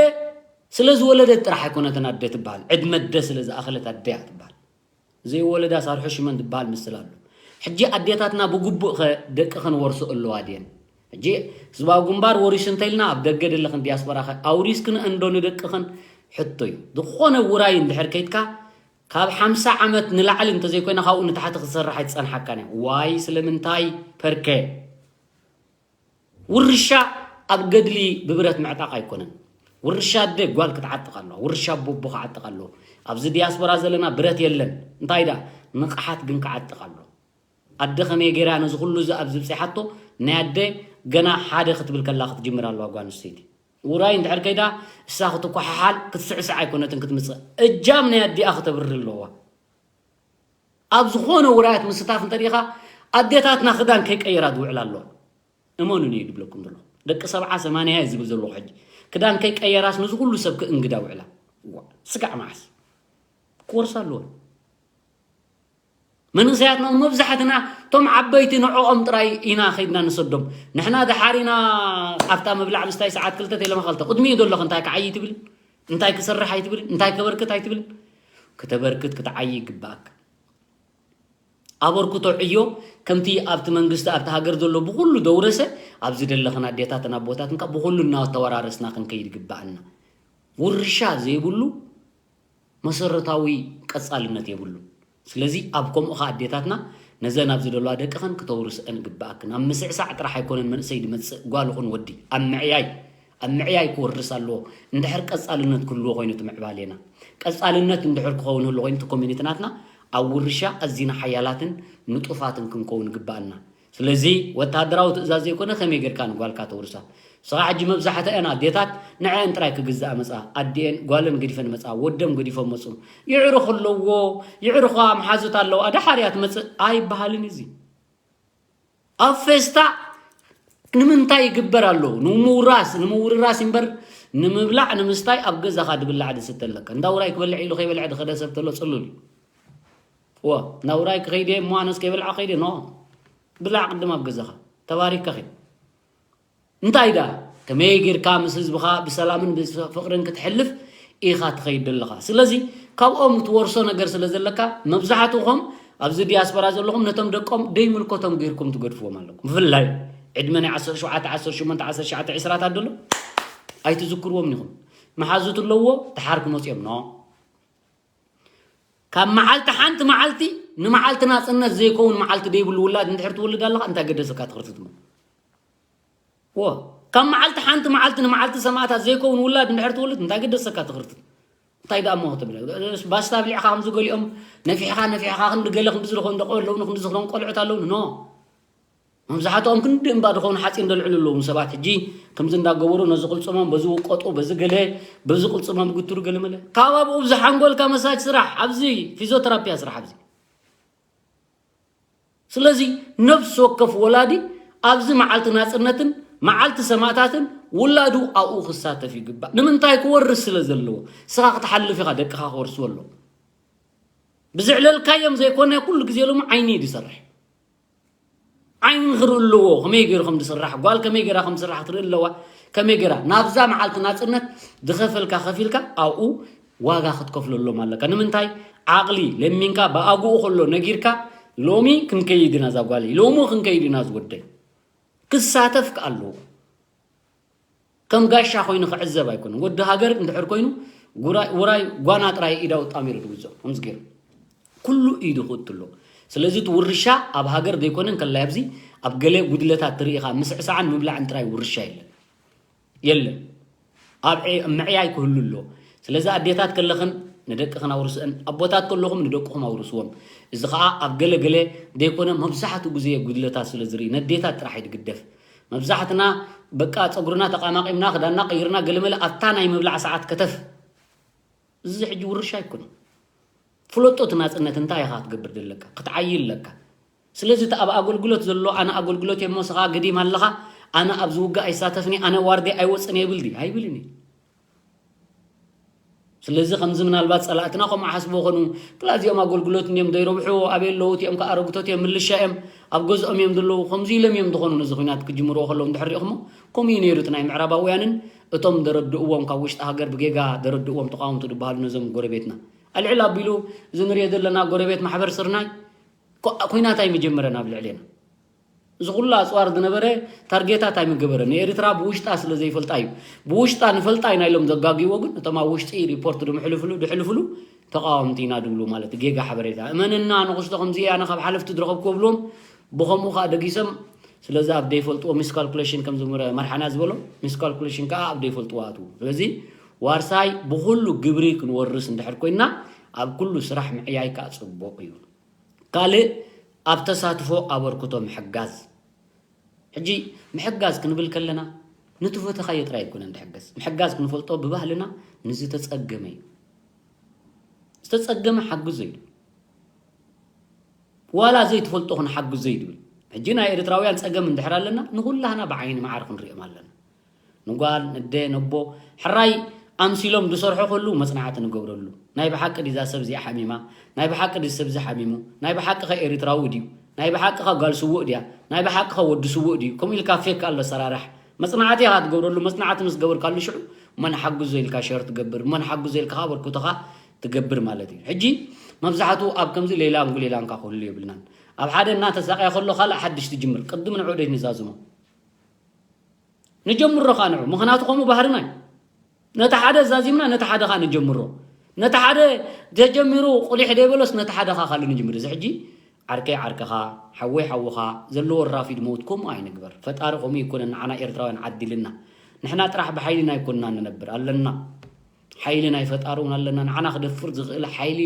ስለ ዝወለደት ጥራሕ ኣይኮነትን ኣደ ትበሃል፣ ዕድመ ኣደ ስለ ዝኣኸለት ኣደ እያ ትበሃል። ዘይወለዳ ሳርሑ ሽመን ዝበሃል ምስል ኣሎ። ሕጂ ኣዴታትና ብግቡእ ኸ ደቂ ኸንወርሶ ኣለዋ ድየን? ሕጂ ህዝባዊ ግንባር ወሪሱ እንተኢልና ኣብ ደገ ዘለኽን ዲያስፖራ ኸ ኣውሪስክን እንዶ ንደቅኽን? ሕቶ እዩ። ዝኾነ ውራይ እንድሕር ከይድካ ካብ ሓምሳ ዓመት ንላዕሊ እንተዘይኮይና ካብኡ ንታሕቲ ክትሰርሕ ኣይትጸንሓካን እያ። ዋይ ስለምንታይ ፐርከ? ውርሻ ኣብ ገድሊ ብብረት ምዕጣቕ ኣይኮነን። ውርሻ ኣደ ጓል ክትዓጥቕ ኣለዋ። ውርሻ ኣቦ ክዓጥቕ ኣለዎ። ኣብዚ ዲያስፖራ ዘለና ብረት የለን። እንታይ ደኣ ንቕሓት ግን ክዓጥቕ ኣሎ። ኣደ ከመይ ገይራ ነዚ ኩሉ እዚ ኣብ ዝብፅሓቶ ናይ ኣደ ገና ሓደ ክትብል ከላ ክትጅምር ኣለዋ ጓል ኣንስተይቲ። ውራይ እንድሕር ከይዳ እሳ ክትኳሓሓል ክትስዕስዕ ኣይኮነትን ክትምፅእ። እጃም ናይ ኣዲኣ ክተብሪ ኣለዋ። ኣብ ዝኾነ ውራያት ምስታፍ እንተሪኻ ኣዴታትና ክዳን ከይቀየራ ዝውዕላ ኣለዋ። እመኑኒ እዩ ዝብለኩም ዘሎ። ደቂ ሰብዓ ሰማንያ እየ ዝብል ዘለኹ ሕጂ። ክዳን ከይቀየራስ ነዚ ኩሉ ሰብ ክእንግዳ ውዕላ። ዋ፣ ስጋዕ መዓስ ክወርሳ ኣለወን። መንእሰያትና እውን መብዛሕትና እቶም ዓበይቲ ንዕኦም ጥራይ ኢና ከይድና ንሰዶም። ንሕና ደሓር ኢና ኣብታ ምብላዕ ምስታይ ሰዓት ክልተ ተይለማ ክልተ ቅድሚኡ ዘለኹ እንታይ ክዓይ ትብል? እንታይ ክሰርሕ ኣይትብል? እንታይ ከበርክት ኣይትብል? ክተበርክት ክትዓይ ይግባኣካ። ኣበርክቶ ዕዮ ከምቲ ኣብቲ መንግስቲ ኣብቲ ሃገር ዘሎ ብኹሉ ደውረሰ ኣብዚ ደለኽን ኣዴታትን ኣቦታትን ካብ ብኹሉ እናተወራረስና ክንከይድ ይግባኣና። ውርሻ ዘይብሉ መሰረታዊ ቀጻልነት የብሉ። ስለዚ ኣብ ከምኡ ኸ ኣዴታትና ነዘን ኣብ ዝደልዋ ደቅኽን ክተውርስአን ግባኣክን። ኣብ ምስዕሳዕ ጥራሕ ኣይኮነን መንእሰይ ድመጽእ፣ ጓል ኹን ወዲ፣ ኣብ ምዕያይ፣ ኣብ ምዕያይ ክወርስ ኣለዎ። እንድሕር ቀጻልነት ክህልዎ ኮይኑ እቲ ምዕባሌና፣ ቀጻልነት እንድሕር ክኸውን ህሉ ኮይኑ እቲ ኮሚኒቲ ናትና ኣብ ውርሻ ኣዚና ሓያላትን ንጡፋትን ክንከውን ግባኣና። ስለዚ ወተሃደራዊ ትእዛዝ ዘይኮነ ከመይ ጌርካ ንጓልካ ተውርሳ? ንስኻ ሕጂ መብዛሕትአን ኣዴታት ንዐአን ጥራይ ክግዝኣ መጻ፣ ኣዲኤን ጓለን ገዲፈን መጻ፣ ወደም ገዲፎም መጹ። ይዕሩኽ ኣለዎ፣ ይዕሩኻ መሓዙት ኣለዋ፣ ደሓር እያ ትመጽእ ኣይበሃልን እዩ እዚ። ኣብ ፌስታ ንምንታይ ይግበር ኣሎ? ንምውራስ፣ ንምውርራስ እምበር ንምብላዕ ንምስታይ ኣብ ገዛኻ ድብላዕ ድስተ ኣለካ። እንዳ ውራይ ክበልዕ ኢሉ ከይበልዐ ድኸደ ሰብ ተሎ ጽሉል እዩ። እወ፣ እንዳ ውራይ ክኸይድ እየ እሞ ኣነስ ከይበልዓ ከይድ እየ። ኖ፣ ብላዕ ቅድም ኣብ ገዛኻ። ተባሪካ ኸይድ። እንታይ ደኣ ከመይ ጌርካ ምስ ህዝብኻ ብሰላምን ብፍቕርን ክትሕልፍ ኢኻ ትኸይድ ዘለኻ። ስለዚ ካብኦም ትወርሶ ነገር ስለ ዘለካ መብዛሕትኹም ኣብዚ ዲያስፖራ ዘለኹም ነቶም ደቆም ደይምልከቶም ጌርኩም ትገድፍዎም ኣለኩም። ብፍላይ ዕድመ ናይ ዓሰርተ ሸውዓተ፣ ዓሰርተ ሸሞንተ፣ ዓሰርተ ትሽዓተ፣ ዕስራታት ዘሎ ኣይትዝክርዎም ኢኹም። መሓዙት ኣለዎ፣ ደሓር ክመፅኦም ኖ። ካብ መዓልቲ ሓንቲ መዓልቲ ንመዓልቲ ናፅነት ዘይከውን መዓልቲ ደይብሉ ውላድ እንድሕር ትወልድ ኣለኻ እንታይ ገደሰካ ትኽርትት እሞ? ዎ፣ ካብ መዓልቲ ሓንቲ መዓልቲ ንመዓልቲ ሰማእታት ዘይከውን ውላድ እንድሕር ትወልድ እንታይ ገደሰካ ትኽርትት? እንታይ ደኣ እሞ ክትብል? ባስታ ኣብሊዕኻ ከምዚ ገሊኦም ነፊሕኻ ነፊሕኻ ክንዲ ገለ ክንዲ ዝለኾን ደቆ ኣለውን ክንዲ ዝኽሮም ቆልዑት ኣለውን ኖ። መብዛሕትኦም ክንዲ እምባ ዝኾኑ ሓፂን ደልዕሉ ኣለዉ ሰባት ሕጂ ከምዚ እንዳገበሩ ነዚ ቅልፅሞም በዚ ውቀጡ በዚ ገለ በዚ ቅልፅሞም ግትሩ ገለ መለ ካብ ኣብኡ ብዚ ሓንጎልካ መሳጅ ስራሕ ኣብዚ ፊዚዮተራፒያ ስራሕ ኣብዚ። ስለዚ ነፍሲ ወከፍ ወላዲ ኣብዚ መዓልቲ ናፅነትን መዓልቲ ሰማእታትን ውላዱ ኣብኡ ክሳተፍ ይግባእ። ንምንታይ ክወርስ ስለ ዘለዎ። ስኻ ክትሓልፍ ኢኻ ደቅኻ ክወርስዎ ኣለዎ። ብዝዕለልካዮም ዘይኮነ ኩሉ ግዜ ሎሚ ዓይኒ እዩ ዝሰርሕ። ዓይኒ ክርኢ ኣለዎ ከመይ ገይሩ ከም ዝስራሕ ጓል ከመይ ገይራ ከም ዝስራሕ ክትርኢ ኣለዋ። ከመይ ገይራ ናብዛ መዓልቲ ናፅነት ዝኸፈልካ ከፊልካ ኣብኡ ዋጋ ክትከፍለሎም ኣለካ። ንምንታይ ዓቕሊ ለሚንካ ብኣግኡ ከሎ ነጊርካ ሎሚ ክንከይድ ኢና እዛ ጓለይ ሎሚ ክንከይድ ኢና ዝወደይ ክሳተፍ ከኣ ኣለዎ። ከም ጋሻ ኮይኑ ክዕዘብ ኣይኮነን። ወዲ ሃገር እንድሕር ኮይኑ ጉራይ- ውራይ ጓና ጥራይ ኢዳ ውጣሚሩ ድውዞ ከምዚ ገይሩ ኩሉ ኢዱ ክእትሎ። ስለዚ እቲ ውርሻ ኣብ ሃገር ዘይኮነ እንከላይ ኣብዚ ኣብ ገለ ጉድለታት ትርኢ ኢኻ። ምስዕሳዕን ምብላዕን ጥራይ ውርሻ የለን የለን ኣብ ዕ- ምዕያይ ክህሉ ኣሎ። ስለዚ ኣዴታት ከለኽን ንደቅኽን ኣውርስአን፣ ኣቦታት ከለኹም ንደቅኹም ኣውርስዎም። እዚ ኸዓ ኣብ ገለ ገለ ዘይኮነ መብዛሕትኡ ግዜ ጉድለታት ስለ ዝርኢ ነዴታት ጥራሕ እዩ ዝግደፍ። መብዛሕትና በቃ ፀጉርና ተቃማቂምና ክዳንና ቀይርና ገለመለ ኣብታ ናይ ምብላዕ ሰዓት ከተፍ። እዚ ሕጂ ውርሻ ኣይኮነን። ፍለጦ እቲ ናፅነት እንታይ ኢኻ ክትገብር ዘለካ ክትዓይ ኣለካ። ስለዚ እቲ ኣብ ኣገልግሎት ዘሎ ኣነ ኣገልግሎት እየ እሞ ስኻ ገዲም ኣለኻ ኣነ ኣብ ዝውግእ ኣይሳተፍኒ ኣነ ዋርዴ ኣይወፅን የብል ድዩ ኣይብልን እዩ። ስለዚ ከምዚ ምናልባት ፀላእትና ከምኡ ሓስቦ ኾኑ ክላ እዚኦም ኣገልግሎት እንዲዮም ዘይረብሑ ኣበይ ኣለዉ እቲኦም ከዓ ኣረግቶት እዮም ምልሻ እዮም ኣብ ገዝኦም እዮም ዘለዉ ከምዚ ኢሎም እዮም ዝኾኑ ነዚ ኩናት ክጅምርዎ ከለዉ እንድሕር ሪእኹሞ ከምኡ እዩ ነይሩ እቲ ናይ ምዕራባውያንን እቶም ደረድእዎም ካብ ውሽጢ ሃገር ብጌጋ ደረድእዎም ተቃወምቲ ዝበሃሉ ነዞም ጎረቤትና ኣልዕል ኣቢሉ እዚ ንሪኦ ዘለና ጎረቤት ማሕበር ስርናይ ኩናት ኣይምጀመረን ኣብ ልዕሌና እዚ ኩሉ ኣፅዋር ዝነበረ ታርጌታት ኣይምገበረ ንኤርትራ ብውሽጣ ስለ ዘይፈልጣ እዩ ብውሽጣ ንፈልጣ ኢና ኢሎም ዘጋግይዎ ግን እቶም ኣብ ውሽጢ ሪፖርት ድምሕልፍሉ ድሕልፍሉ ተቃወምቲ ኢና ድብሉ ማለት ጌጋ ሓበሬታ እመንና ንክስቶ ከምዚ ኣነ ካብ ሓለፍቲ ዝረኸብክዎ ብልዎም ብኸምኡ ከዓ ደጊሶም ስለዚ ኣብ ዘይፈልጥዎ ሚስ ካልኩሌሽን ከም ዝምረ መርሓና ዝበሎ ሚስ ካልኩሌሽን ከዓ ኣብ ዘይፈልጥዎ ኣትዉ ስለዚ ዋርሳይ ብኩሉ ግብሪ ክንወርስ እንድሕር ኮይና ኣብ ኩሉ ስራሕ ምዕያይ ከኣ ጽቡቕ እዩ። ካልእ ኣብ ተሳትፎ ኣበርክቶ ምሕጋዝ። ሕጂ ምሕጋዝ ክንብል ከለና ንትፈተኻዮ ጥራይ ኣይኮነን ትሕገዝ። ምሕጋዝ ክንፈልጦ ብባህልና ንዝተጸገመ እዩ። ዝተጸገመ ሓግዞ እዩ። ዋላ ዘይትፈልጦ ክንሓግዞ እዩ ድብል። ሕጂ ናይ ኤርትራውያን ጸገም እንድሕር ኣለና ንኹላህና ብዓይኒ መዓር ክንሪኦም ኣለና። ንጓል፣ ንደ፣ ነቦ፣ ሕራይ ኣምሲሎም ዝሰርሑ ከሉ መጽናዕቲ ንገብረሉ። ናይ ብሓቂ ድዛ ሰብ እዚኣ ሓሚማ? ናይ ብሓቂ ድዚ ሰብ እዚ ሓሚሙ? ናይ ብሓቂ ከ ኤርትራዊ ድዩ? ናይ ብሓቂ ከ ጓል ስውእ ድያ? ናይ ብሓቂ ከ ወዲ ስውእ ድዩ? ከምኡ ኢልካ ፌክ ኣሎ ሰራራሕ። መጽናዕቲ ኢኻ ትገብረሉ። መጽናዕቲ ምስ ገበርካሉ ሽዑ መን ሓግዞ ኢልካ ሸር ትገብር፣ መን ሓግዞ ኢልካ ከኣ በርኩተኻ ትገብር ማለት እዩ። ሕጂ መብዛሕትኡ ኣብ ከምዚ ሌላን ጉሌላንካ ክህሉ የብልናን። ኣብ ሓደ እናተሳቀየ ከሎ ካልእ ሓድሽ ትጅምር። ቅድም ንዑ ደይ ንዛዝሞ። ንጀምሮ ኸኣ ንዑ። ምኽንያቱ ከምኡ ባህርና እዩ። ነቲ ሓደ ዛዚምና ነቲ ሓደ ኸኣ ንጀምሮ። ነቲ ሓደ ተጀሚሩ ቁሊሕ ደይበሎስ ነቲ ሓደ ኸኣ ካልእ ንጅምር። እዚ ሕጂ ዓርከይ ዓርክኻ፣ ሓወይ ሓውኻ ዘለዎ ራፊድ መውት ከምኡ ኣይንግበር። ፈጣሪ ከምኡ ይኮነን ንዓና ኤርትራውያን ዓዲልና። ንሕና ጥራሕ ብሓይልና ኣይኮንና ንነብር ኣለና። ሓይሊ ናይ ፈጣሪ እውን ኣለና። ንዓና ክደፍር ዝኽእል ሓይሊ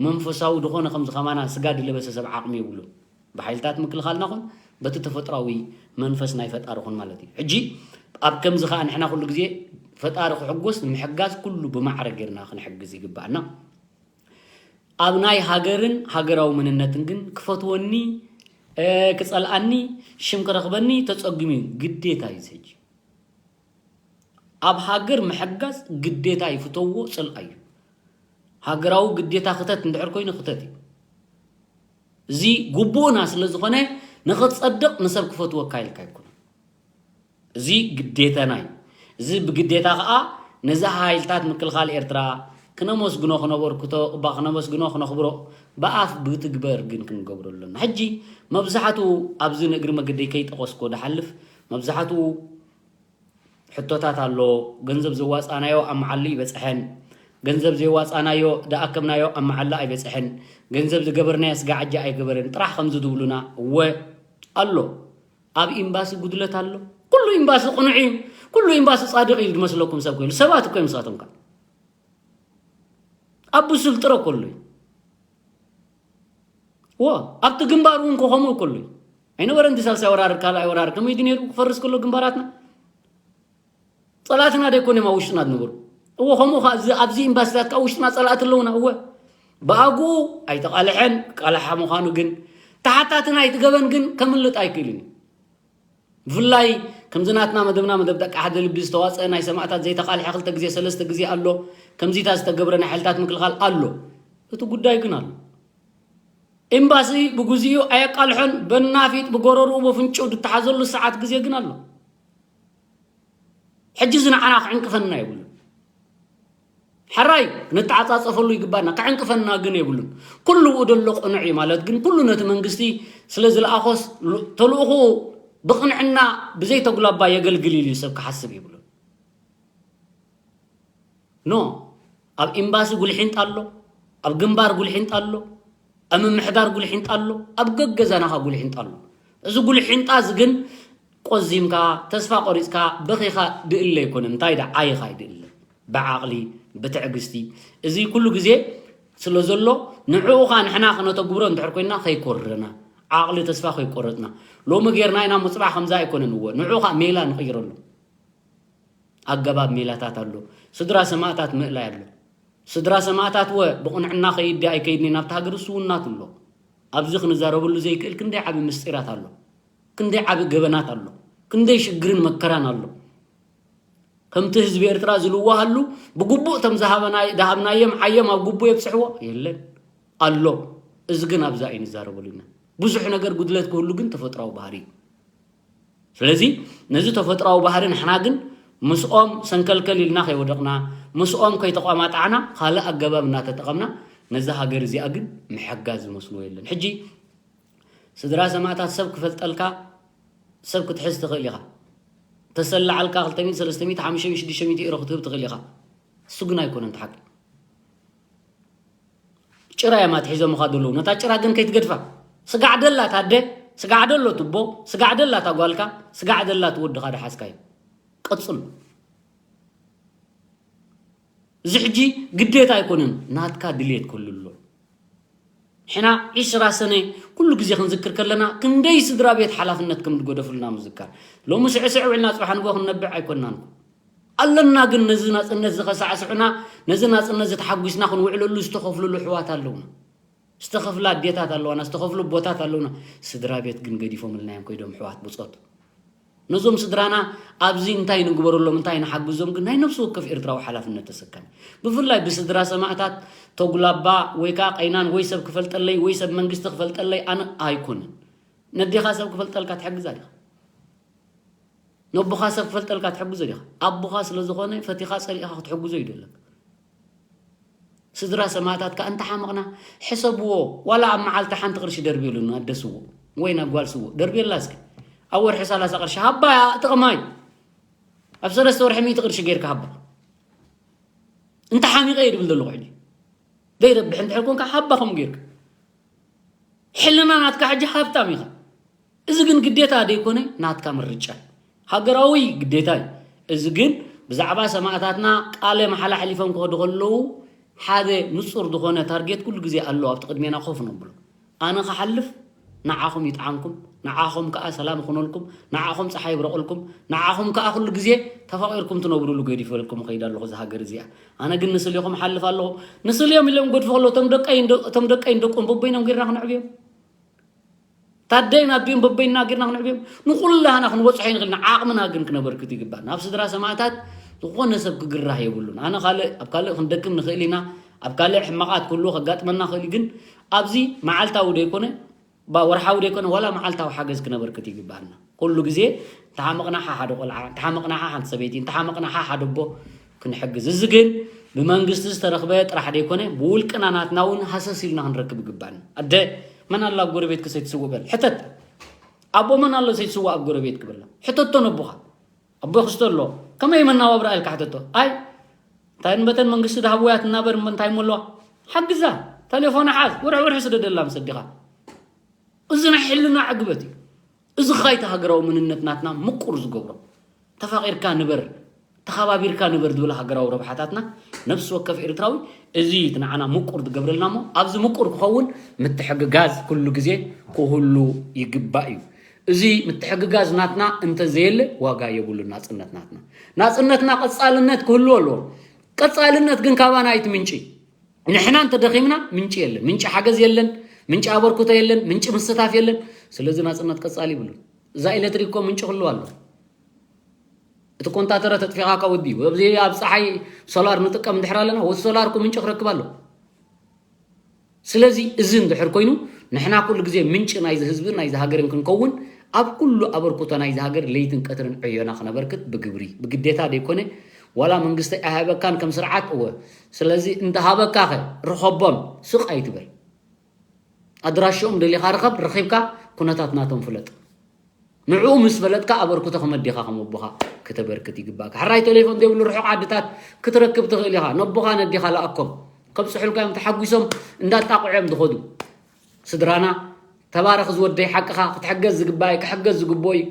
መንፈሳዊ ዝኾነ ከምዚ ከማና ስጋ ድለበሰ ሰብ ዓቕሚ የብሉን። ብሓይልታት ምክልኻልና ኹን በቲ ተፈጥራዊ መንፈስ ናይ ፈጣሪ ኹን ማለት እዩ። ሕጂ ኣብ ከምዚ ኸኣ ንሕና ኩሉ ግዜ ፈጣሪ ክሕጎስ ንምሕጋዝ ኩሉ ብማዕረ ጌርና ክንሕግዝ ይግባኣና። ኣብ ናይ ሃገርን ሃገራዊ መንነትን ግን ክፈትወኒ፣ እ፣ ክጸልኣኒ፣ ሽም ክረኽበኒ ተጸጊሙ እዩ። ግዴታ እዩ እዚ ሕጂ። ኣብ ሃገር ምሕጋዝ ግዴታ እዩ። ፍተዎ፣ ጽልኣዩ። ሃገራዊ ግዴታ ክተት እንድሕር ኮይኑ ክተት እዩ። እዚ ግቡእና ስለ ዝኾነ ንኽትጸድቕ ንሰብ ክፈትወካ ኢልካ ኣይኮነን። እዚ ግዴታና እዩ። እዚ ብግዴታ ኸኣ ነዚ ሓይልታት ምክልኻል ኤርትራ ክነመስግኖ ክነበርክቶ እባ ክነመስግኖ ክነኽብሮ ብኣፍ ብትግበር ግን ክንገብሮ ኣሎና። ሕጂ መብዛሕትኡ ኣብዚ ንእግሪ መገደይ ከይጠቐስኮ ድሓልፍ መብዛሕትኡ ሕቶታት ኣሎ። ገንዘብ ዘዋጻናዮ ኣብ መዓልቲ ይበጽሐን፣ ገንዘብ ዘይዋጻናዮ ዝኣከብናዮ ኣብ መዓልቲ ኣይበጽሐን፣ ገንዘብ ዝገበርናዮ ስጋዕ ሕጂ ኣይገበርን ጥራሕ ከምዚ ዝብሉና እወ ኣሎ። ኣብ ኤምባሲ ጉድለት ኣሎ። ኩሉ ኤምባሲ ቅኑዕ እዩ፣ ኩሉ ኤምባሲ ጻድቕ እዩ ዝመስለኩም ሰብ ኮይኑ ሰባት እኮ እዮም ንሳቶም ከ ኣብ ብሱል ጥረ ከሎ እዩ። ዎ ኣብቲ ግንባር እውን ከምኡ ከሎ እዩ። ኣይነበረን ድዩ ሳልሳይ ወራር ካልኣይ ወራር ከመይ ድዩ ነይሩ ክፈርስ ከሎ ግንባራትና? ጸላእትና ደይኮን እዮም ኣብ ውሽጥና ዝነበሩ። እዎ ከምኡ ከኣ እዚ ኣብዚ ኤምባሲታት ከኣ ውሽጥና ጸላእቲ ኣለውና። እወ ብኣግኡ ኣይተቓልሐን፣ ክቃልሓ ምዃኑ ግን ተሓታቲ ናይቲ ገበን ግን ከምልጥ ኣይክእልን እዩ። ብፍላይ ከምዚ ናትና መደብና መደብ ደቂ ሓደ ልቢ ዝተዋፀአ ናይ ሰማእታት ዘይተቃልሐ ክልተ ግዜ ሰለስተ ግዜ ኣሎ። ከምዚታት ዝተገብረ ናይ ሓይልታት ምክልኻል ኣሎ። እቲ ጉዳይ ግን ኣሎ። ኤምባሲ ብግዚኡ ኣየቃልሖን በናፊጥ ብጎረርኡ በፍንጭው ዝተሓዘሉ ሰዓት ግዜ ግን ኣሎ። ሕጂ እዚ ንዓና ክዕንቅፈና የብሉን። ሕራይ ክንተዓጻጸፈሉ ይግባና፣ ክዕንቅፈና ግን የብሉን። ኩሉ ብኡ ደሎ ቅኑዕ እዩ ማለት ግን ኩሉ ነቲ መንግስቲ ስለ ዝለኣኾስ ሉ- ተልእኹ ብቕንዕና ብዘይተጉላባ የገልግል ኢሉ ሰብ ክሓስብ የብሉን። ኖ ኣብ ኤምባሲ ጉልሒንጣ ኣሎ፣ ኣብ ግንባር ጉልሒንጣ ኣሎ፣ ኣብ ምምሕዳር ጉልሒንጣ ኣሎ፣ ኣብ ገገዛናኻ ጉልሒንጣ ኣሎ። እዚ ጉልሒንጣ እዚ ግን ቆዚምካ ተስፋ ቆሪፅካ በኺኻ ድእለ ኣይኮነን። እንታይ ዳ ዓይኻ ይድእለ ብዓቕሊ ብትዕግስቲ እዚ ኩሉ ግዜ ስለ ዘሎ ንዕኡ ኸዓ ንሕና ክነተግብሮ እንድሕር ኮይና ከይኮርረና ዓቕሊ ተስፋ ከይቆረፅና ሎሚ ጌርና ኢና ምፅባሕ ከምዛ ኣይኮነን። እወ ንዕኡ ኸዓ ሜላ ንቕይረሉ ኣገባብ ሜላታት ኣሎ። ስድራ ሰማእታት ምእላይ ኣሎ። ስድራ ሰማእታት ወ ብቕንዕና ከይዲ ኣይከይድኒ ናብቲ ሃገር እሱ ውናት ኣሎ። ኣብዚ ክንዛረበሉ ዘይክእል ክንደይ ዓቢ ምስጢራት ኣሎ። ክንደይ ዓቢ ገበናት ኣሎ። ክንደይ ሽግርን መከራን ኣሎ። ከምቲ ህዝቢ ኤርትራ ዝልዋሃሉ ብግቡእ እቶም ዝሃበናይ- ዝሃብናዮም ዓዮም ኣብ ግቡእ የብጽሕዎ የለን ኣሎ። እዚ ግን ኣብዛ እዩ ንዛረበሉ ኢና። ብዙሕ ነገር ጉድለት ክህሉ ግን ተፈጥራዊ ባህሪ እዩ። ስለዚ ነዚ ተፈጥራዊ ባህሪ ንሕና ግን ምስኦም ሰንከልከል ኢልና ከይወደቕና ምስኦም ከይተቋማጣዕና ካልእ ኣገባብ እናተጠቐምና ነዚ ሃገር እዚኣ ግን ምሕጋዝ ዝመስልዎ የለን። ሕጂ ስድራ ሰማእታት ሰብ ክፈልጠልካ ሰብ ክትሕዝ ትኽእል ኢኻ። ተሰላዓልካ ክልተ ሚእቲ ሰለስተ ሚእቲ ሓሙሽተ ሚእቲ ሽዱሽተ ሚእቲ ኤሮ ክትህብ ትኽእል ኢኻ። እሱ ግን ኣይኮነን እቲ ሓቂ። ጭራ እዮም ኣትሒዞምኻ ዘለዉ። ነታ ጭራ ግን ከይትገድፋ። ስጋዕ ደላ እታ ኣደ፣ ስጋዕ ደሎ ትቦ፣ ስጋዕ ደላ እታ ጓልካ፣ ስጋዕ ደላ እቲ ወድኻ ድሓዝካዮ። ቀጽሉ። እዚ ሕጂ ግዴታ ኣይኮነን፣ ናትካ ድሌት ክህሉ ኣሎ። ሕና ዒስራ ሰነ ኩሉ ግዜ ክንዝክር ከለና ክንደይ ስድራ ቤት ሓላፍነት ከም ዝገደፉልና ምዝካር። ሎሚ ስዕስዕ ውዕልና ጽባሕ ንግሆ ክንነብዕ ኣይኮንናን። ኣለና ግን ነዚ ናጽነት ዝኸሳዕስዑና፣ ነዚ ናጽነት ዝተሓጒስና ክንውዕለሉ ዝተኸፍሉሉ ኣሕዋት ኣለውና። ዝተኸፍላ ኣዴታት ኣለዋና፣ ዝተኸፍሉ ኣቦታት ኣለውና። ስድራ ቤት ግን ገዲፎምልና እዮም ከይዶም ኣሕዋት ብጾት። ነዞም ስድራና ኣብዚ እንታይ ንግበረሎም፣ እንታይ ንሓግዞም ግን ናይ ነፍሲ ወከፍ ኤርትራዊ ሓላፍነት ተሰካሚ። ብፍላይ ብስድራ ሰማእታት ተጉላባ ወይ ከዓ ቀይናን ወይ ሰብ ክፈልጠለይ ወይ ሰብ መንግስቲ ክፈልጠለይ ኣነ ኣይኮንን። ነዴኻ ሰብ ክፈልጠልካ ትሕግዛ ዲኻ? ነቦኻ ሰብ ክፈልጠልካ ትሕግዞ ዲኻ? ኣቦኻ ስለ ዝኾነ ፈቲኻ ጸሊእኻ ክትሕግዞ እዩ ደለካ። ስድራ ሰማእታት ከኣ እንተሓመቕና ሕሰብዎ፣ ዋላ ኣብ መዓልቲ ሓንቲ ቅርሺ ደርብየሉ፣ ናብ ኣደ ስዉእ ወይ ናብ ጓል ስዉእ ደርብየላ እስኪ። ኣብ ወርሒ ሰላሳ ቅርሺ ሃባ እያ፣ ጥቕማ እዩ። ኣብ ሰለስተ ወርሒ ሚእቲ ቅርሺ ጌርካ ሃባ። እንተ ሓሚቐ እየ ድብል ዘለኹ ሕጂ። ዘይረብሕ እንድሕር ኮንካ ሃባ ከምኡ ጌርካ። ሕልና ናትካ ሕጂ ሃብታም ኢኻ። እዚ ግን ግዴታ ደይኮነ ናትካ ምርጫ እዩ። ሃገራዊ ግዴታ እዩ። እዚ ግን ብዛዕባ ሰማእታትና ቃለ መሓላ ኣሕሊፎም ክኸዱ ከለዉ ሓደ ንጹር ዝኾነ ታርጌት ኩሉ ግዜ ኣሎ ኣብቲ ቅድሜና ኮፍ ነብሎ። ኣነ ክሓልፍ ንዓኹም ይጥዓምኩም፣ ንዓኹም ከኣ ሰላም ይኹነልኩም፣ ንዓኹም ጸሓይ ይብረቐልኩም፣ ንዓኹም ከኣ ኩሉ ግዜ ተፋቒርኩም ትነብሩሉ ገዲፈልኩም እኸይድ ኣለኹ እዛ ሃገር እዚኣ። ኣነ ግን ንስልኹም እሓልፍ ኣለኹ። ንስልዮም ኢሎም ገድፎ ከለዉ እቶም ደቀይን ደ-፣ እቶም ደቀይን ደቆም በበይኖም ጌርና ክነዕብዮም። ታደይን ኣዲኡን በበይና ጌርና ክንዕብዮም ንኹላህና ክንበጽሖ ይንኽእል ኢና። ዓቕምና ግን ክነበርክት ይግባእ። ናብ ስድራ ሰማእታት ዝኾነ ሰብ ክግራህ የብሉን። ኣነ ካልእ፣ ኣብ ካልእ ክንደክም ንኽእል ኢና። ኣብ ካልእ ሕማቓት ክህልዎ ከጋጥመና ክእል እዩ። ግን ኣብዚ መዓልታዊ ደይኮነ፣ ባ-፣ ወርሓዊ ደይኮነ፣ ዋላ መዓልታዊ ሓገዝ ክነበርክት ይግባኣና። ኩሉ ግዜ እንተሓመቕና ሓ ሓደ ቆልዓ፣ እንተሓመቕና ሓ ሓንቲ ሰበይቲ፣ እንተሓመቕና ሓ ሓደ ኣቦ ክንሕግዝ። እዚ ግን ብመንግስቲ ዝተረኽበ ጥራሕ ደይኮነ፣ ብውልቅና ናትና እውን ሃሰስ ኢልና ክንረክብ ይግባኣና። ኣደ መን ኣላ ኣብ ጎረቤትኪ ሰይትስውእ በል። ሕተት። ኣቦ መን ኣሎ ሰይትስውእ ኣብ ጎረቤትኪ በላ። ሕተቶ ነቦኻ። ኣቦ ክስቶ ኣሎ። ከመይ መናባብራ ኢልካ ሕተቶ። ኣይ፣ እንታይ እምበተን መንግስቲ ድሃብዎ እያ ትናበር እሞ እንታይ እሞ ኣለዋ? ሓግዛ። ተሌፎና ሓዝ። ወርሒ ወርሒ ስደደላ ምስ ኣዴኻ። እዚ ናይ ሕልና ዕግበት እዩ። እዚ ኸኣ እቲ ሃገራዊ መንነት ናትና ምቁር ዝገብሮ። ተፋቒርካ ንበር፣ ተኸባቢርካ ንበር ዝብል ሃገራዊ ረብሓታትና ነፍሲ ወከፍ ኤርትራዊ እዚ እቲ ንዓና ምቁር ዝገብረልና እሞ ኣብዚ ምቁር ክኸውን ምትሕግጋዝ ኩሉ ግዜ ክህሉ ይግባእ እዩ። እዚ ምትሕግጋዝ ናትና እንተዘየለ ዋጋ የብሉን ናጽነት ናትና። ናጽነትና ቀጻልነት ክህልዎ ኣለዎ። ቀጻልነት ግን ካባና ኣይትምንጪ። ንሕና እንተደኺምና ምንጪ የለን፣ ምንጪ ሓገዝ የለን፣ ምንጪ ኣበርክቶ የለን፣ ምንጪ ምስታፍ የለን። ስለዚ ናጽነት ቀጻሊ ይብሉን። እዛ ኤሌክትሪክ እኮ ምንጪ ክህልዋ ኣለዎ። እቲ ኮንታተረ ተጥፊኻ ካብ ወዲ ኣብዚ ኣብ ጸሓይ ሶላር ንጥቀም እንድሕር ኣለና፣ ወዲ ሶላር እኮ ምንጪ ክረክብ ኣለዎ። ስለዚ እዚ እንድሕር ኮይኑ ንሕና ኩሉ ግዜ ምንጪ ናይዚ ህዝብን ናይዚ ሃገርን ክንከውን ኣብ ኩሉ ኣበርክቶ ናይዚ ሃገር ለይትን ቀትርን ዕዮና ክነበርክት ብግብሪ ብግዴታ ደይኮነ ዋላ መንግስቲ ኣይሃበካን ከም ስርዓት እወ ስለዚ እንተሃበካ ኸ ርኸቦም ስቕ ኣይትበል ኣድራሽኦም ደሊኻ ርኸብ ረኺብካ ኩነታት ናቶም ፍለጥ ንዕኡ ምስ ፈለጥካ ኣበርክቶ ከም ኣዴኻ ከም ኣቦኻ ክተበርክት ይግባእካ። ሕራይ ቴሌፎን ዘይብሉ ርሑቕ ዓድታት ክትረክብ ትኽእል ኢኻ። ነቦኻ ነዴኻ ለኣኮም። ከብጽሑልካ እዮም ተሓጒሶም እንዳጣቕዑ እዮም ዝኸዱ። ስድራና ተባረኽ ዝወደይ ሓቅኻ ክትሕገዝ ዝግባእ እዩ ክሕገዝ ዝግብኦ እዩ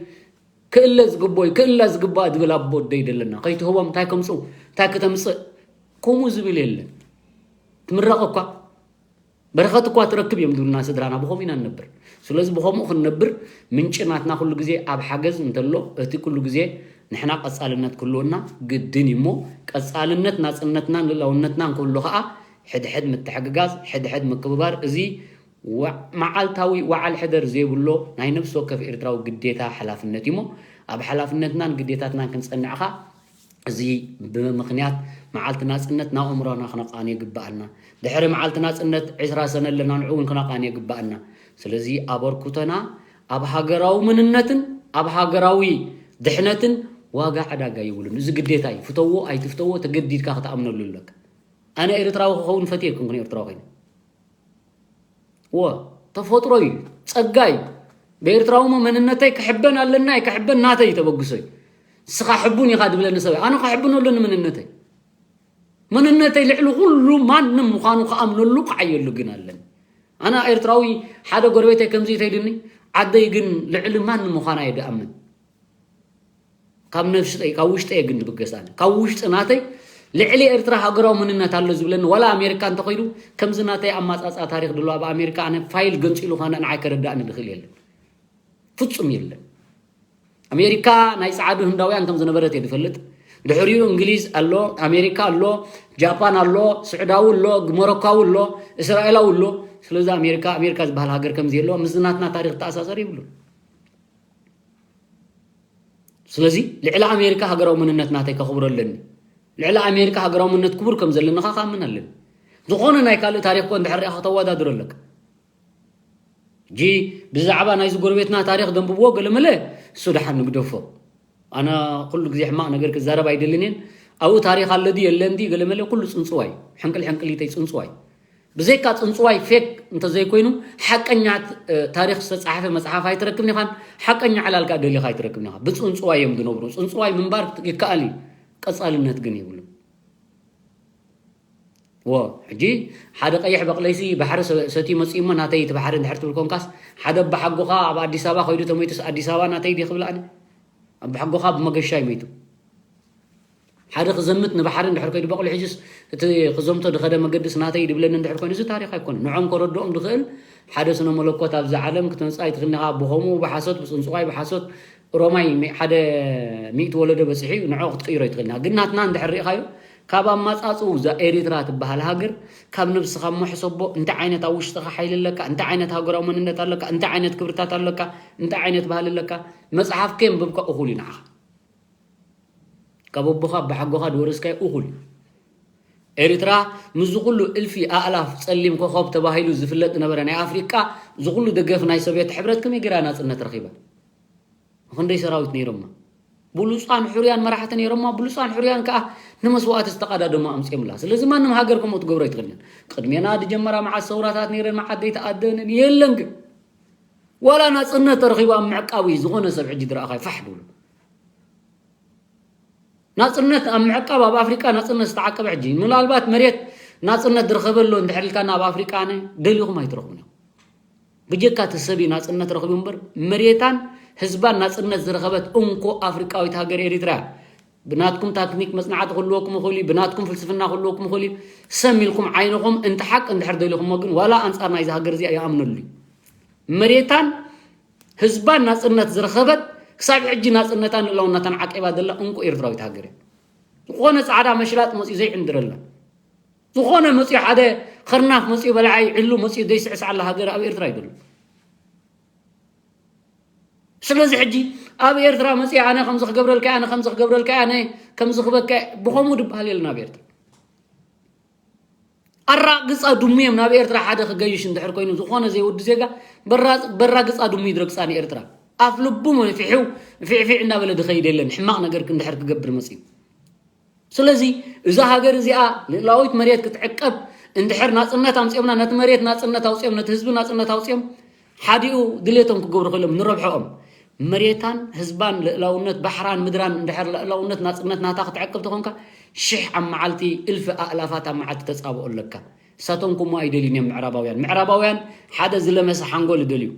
ክእለ ዝግብኦ እዩ ክእላ ዝግብኣ ዝብል ኣቦ ወደይ ደለና። ከይትህቦም እንታይ ከምጽኡ እንታይ ክተምጽእ ከምኡ ዝብል የለን። ትምረቕ እኳ በረኸት እኳ ትረክብ እዮም ዝብሉና ስድራና ብኸምኡ ኢና ንነብር ስለዚ ብኸምኡ ክንነብር ምንጪ ናትና ኩሉ ግዜ ኣብ ሓገዝ እንተሎ እቲ ኩሉ ግዜ ንሕና ቀጻልነት ክህልወና ግድን እዩ እሞ ቀጻልነት ናጽነትናን ልእላውነትናን ክህሉ ከኣ ሕድሕድ ምትሕግጋዝ ሕድሕድ ምክብባር እዚ መዓልታዊ ወዓል ሕደር ዘይብሎ ናይ ነብሲ ወከፍ ኤርትራዊ ግዴታ ሓላፍነት እዩ እሞ ኣብ ሓላፍነትናን ግዴታትናን ክንጸንዕኻ እዚ ብምኽንያት መዓልቲ ናጽነት ናብ ኣእምሮና ክነቃንዮ ይግበኣና። ድሕሪ መዓልቲ ናጽነት ዕስራ ሰነ ኣለና ንዑ እውን ክነቃንዮ ይግበኣና። ስለዚ ኣበርክቶና ኣብ ሃገራዊ መንነትን ኣብ ሃገራዊ ድሕነትን ዋጋ ዕዳጋ የብሉን። እዚ ግዴታ እዩ። ፍተዎ ኣይትፍተዎ ተገዲድካ ክትኣምነሉ ኣለካ። ኣነ ኤርትራዊ ክኸውን ፈትየ ኣይኮንኩን ኤርትራዊ ኮይነ። እወ ተፈጥሮ እዩ ጸጋ እዩ ብኤርትራዊ እሞ መንነተይ ክሕበን ኣለና ኣይክሕበን ናተይ እዩ ተበግሶ እዩ ንስኻ ሕቡን ኢኻ ድብለኒ ሰብ ኣነ ክሕብን ኣለኒ መንነተይ መንነተይ ልዕሊ ኩሉ ማንም ምዃኑ ክኣምነሉ ክዓየሉ ግን ኣለኒ ኣነ ኤርትራዊ ሓደ ጎረቤተይ ከምዚ ተይልኒ ዓደይ ግን ልዕሊ ማንም ምዃና እየ ድኣምን ካብ ነፍሽጠይ ካብ ውሽጠይ ግን ድብገስ ኣነ ካብ ውሽጢ ናተይ ልዕሊ ኤርትራ ሃገራዊ መንነት ኣሎ ዝብለኒ ዋላ ኣሜሪካ እንተኾይዱ፣ ከምዚ ናተይ ኣማጻጻ ታሪኽ ድሎ ኣብ ኣሜሪካ ኣነ ፋይል ገንጺሉ ኸነ ንዓይ ከረዳእኒ ድኽእል የለን። ፍጹም የለን። ኣሜሪካ ናይ ጸዓዱ ህንዳውያን ከም ዝነበረት እየ ዝፈልጥ። ድሕሪኡ እንግሊዝ ኣሎ፣ ኣሜሪካ ኣሎ፣ ጃፓን ኣሎ፣ ስዑዳዊ ኣሎ፣ ሞሮካዊ ኣሎ፣ እስራኤላዊ ኣሎ። ስለዚ ኣሜሪካ ኣሜሪካ ዝበሃል ሃገር ከምዚ ኣሎ ምስ ናትና ታሪኽ ተኣሳሰር ይብሉ። ስለዚ ልዕሊ ኣሜሪካ ሃገራዊ መንነት ናተይ ከኽብሮ ኣለኒ። ልዕሊ ኣሜሪካ ሃገራዊ መንነት ክቡር ከም ዘለኒ ኸኣ ክኣምን ኣለኒ። ዝኾነ ናይ ካልእ ታሪኽ ኮ እንድሕር ሪኣ ከተወዳድሮ ኣለካ። ሕጂ ብዛዕባ ናይዚ ጎረቤትና ታሪኽ ደንብብዎ ገለመለ፣ እሱ ደሓን ንግደፎ። ኣነ ኩሉ ግዜ ሕማቕ ነገር ክዛረብ ኣይደልን እየን። ኣብኡ ታሪኽ ኣሎ ድዩ የለን ድዩ ገለመለ፣ ኩሉ ጽንጽዋይ፣ ሕንቅል ሕንቅሊተይ ጽንጽዋይ። ብዘይካ ጽንጽዋይ ፌክ እንተዘይኮይኑ፣ ሓቀኛ እ፣ ታሪኽ ዝተጻሕፈ መጽሓፍ ኣይትረክብን ኢኻን፣ ሓቀኛ ዕላል ከኣ ደሊኻ ኣይትረክብን ኢኻ። ብጽንጽዋይ እዮም ዝነብሩ። ጽንጽዋይ ምንባር ይከኣል እዩ፣ ቀጻልነት ግን የብሉን። ወ፣ ሕጂ ሓደ ቀይሕ በቕለይሲ ባሕሪ ሰ-፣ ሰትዩ መጺኡ እሞ ናተይ እቲ ባሕሪ እንድሕር ትብል ኮንካስ፣ ሓደ ኣባሓጎኻ ኣብ ኣዲስ ኣበባ ከይዱ ተመይቱስ ኣዲስ ኣበባ ናተይ ድዩ ክብል ኣነ? ኣባሓጎኻ ብመገሻ እዩ መይቱ። ሓደ ክዘምት ንባሕሪ እንድሕር ከይዱ በቕሉ ሒዙስ እቲ ክዘምቶ ድኸደ መገድስ ናተይ ድብለኒ እንድሕር ኮይኑ፣ እዚ ታሪኽ ኣይኮነን። ንዖም ከረድኦም ድኽእል ሓደ ስነ መለኮት ኣብዚ ዓለም ክትመጽእ ኣይትኽእልን ኢኻ። ብኸምኡ ብሓሶት፣ ብጽንጽዋይ ብሓሶት ሮማይ ሚ-፣ ሓደ ሚእቲ ወለዶ በጺሑ እዩ፣ ንዕኡ ክትቅይሮ ኣይትኽእልን ኢኻ። ግን ናትና እንድሕር ርኢኻዮ፣ ካብ ኣማጻጽኡ እዛ ኤሪትራ ትበሃል ሃገር፣ ካብ ነብስኻ እሞ ሕሰቦ፣ እንታይ ዓይነት ኣብ ውሽጥኻ ሓይሊ ኣለካ፣ እንታይ ዓይነት ሃገራዊ መንነት ኣለካ፣ እንታይ ዓይነት ክብርታት ኣለካ፣ እንታይ ዓይነት ባህሊ ኣለካ፣ መጽሓፍ ከየንበብካ እኹል እዩ ንዓኻ። ካብ ኣቦኻ ብሓጎኻ ዝወረስካዮ እኹል። ኤርትራ ምስዚ ኩሉ እልፊ ኣእላፍ ጸሊም ኮኾብ ተባሂሉ ዝፍለጥ ዝነበረ ናይ ኣፍሪቃ፣ እዚ ኩሉ ደገፍ ናይ ሶቭየት ሕብረት ከመይ ገይራ ናጽነት ረኺባ? ክንደይ ሰራዊት ነይሮማ? ብሉጻን ሕሩያን መራሕቲ ነይሮማ፣ ብሉጻን ሕሩያን ከኣ ንመስዋእቲ ዝተቐዳደሙ ኣምጺኦምላ። ስለዚ ማንም ሃገር ከምኡ ትገብሮ ኣይትኽእልን። ቅድሜና ዝጀመራ መዓት ሰውራታት ነይረን፣ መዓት ዘይተኣደንን የለን ግን። ዋላ ናጽነት ተረኺቡ ኣብ ምዕቃቡ እዩ ዝኾነ ሰብ ሕጂ ዝረኣኻዮ ፋሕ ድብሉ። ናጽነት ኣብ ምዕቃብ ኣብ ኣፍሪቃ ናጽነት ዝተዓቀበ ሕጂ ምናልባት መሬት ናጽነት ዝረኸበ ኣሎ እንድሕር ኢልካና ኣብ ኣፍሪቃ ኣነ ደሊኹም ኣይትረኽቡን ኢኹም። ብጀካ እቲ ሰብ እዩ ናጽነት ረኺቡ እምበር መሬታን ህዝባን ናጽነት ዝረኸበት እንኮ ኣፍሪቃዊት ሃገር ኤሪትራ እያ። ብናትኩም ታክኒክ መጽናዕቲ ክህልወኩም ይኽእል እዩ፣ ብናትኩም ፍልስፍና ክህልወኩም ይኽእል እዩ። ሰም ኢልኩም ዓይንኹም እንተ ሓቂ እንድሕር ደሊኹሞ ግን ዋላ ኣንጻር ናይዚ ሃገር እዚኣ ይኣምነሉ እዩ። መሬታን ህዝባን ናጽነት ዝረኸበት ክሳብ ሕጂ ናጽነታን ልእላውነታን ዓቂባ ዘላ እንኮ ኤርትራዊት ሃገር እያ። ዝኾነ ጻዕዳ መሽላጥ መጺኡ ዘይዕንድረላ፣ ዝኾነ መጺኡ ሓደ ኸርናፍ መጺኡ በላዓይ ዕሉ መጺኡ ዘይስዕስዓላ ሃገር ኣብ ኤርትራ ኣይደሎ። ስለዚ ሕጂ ኣብ ኤርትራ መጺኡ ኣነ ከምዚ ክገብረልካ፣ ኣነ ከምዚ ክገብረልካ፣ ኣነ ከምዚ ክበካ፣ ብኸምኡ ድበሃል የለን ኣብ ኤርትራ። ኣራግጻ ድሙ እዮም ናብ ኤርትራ ሓደ ክገይሽ እንድሕር ኮይኑ ዝኾነ ዘይወዲ ዜጋ በራ-፣ በራግጻ ድሙ ይድረግጻ ንኤርትራ። ኣፍ ልቡ መፊሑ ፊዕፊዕ እናበለ ድኸይድ የለን ሕማቕ ነገር እንድሕር ክገብር መጺኡ። ስለዚ እዛ ሃገር እዚኣ ልእላዊት መሬት ክትዕቀብ እንድሕር ናጽነት ኣምጺኦምና ነቲ መሬት ናጽነት ኣውጺኦም ነቲ ህዝቢ ናጽነት ኣውጺኦም ሓዲኡ ድሌቶም ክገብሩ ክእሎም ንረብሐኦም መሬታን ህዝባን ልእላውነት ባሕራን ምድራን እንድሕር ልእላውነት ናጽነት ናታ ክትዕቅብ ተኾንካ ሽሕ ኣብ መዓልቲ እልፊ ኣእላፋት ኣብ መዓልቲ ተጻብኦ ኣለካ። እሳቶም ከምኡ ኣይደልዩን እዮም ምዕራባውያን። ምዕራባውያን ሓደ ዝለመሰ ሓንጎል ይደልዩ፣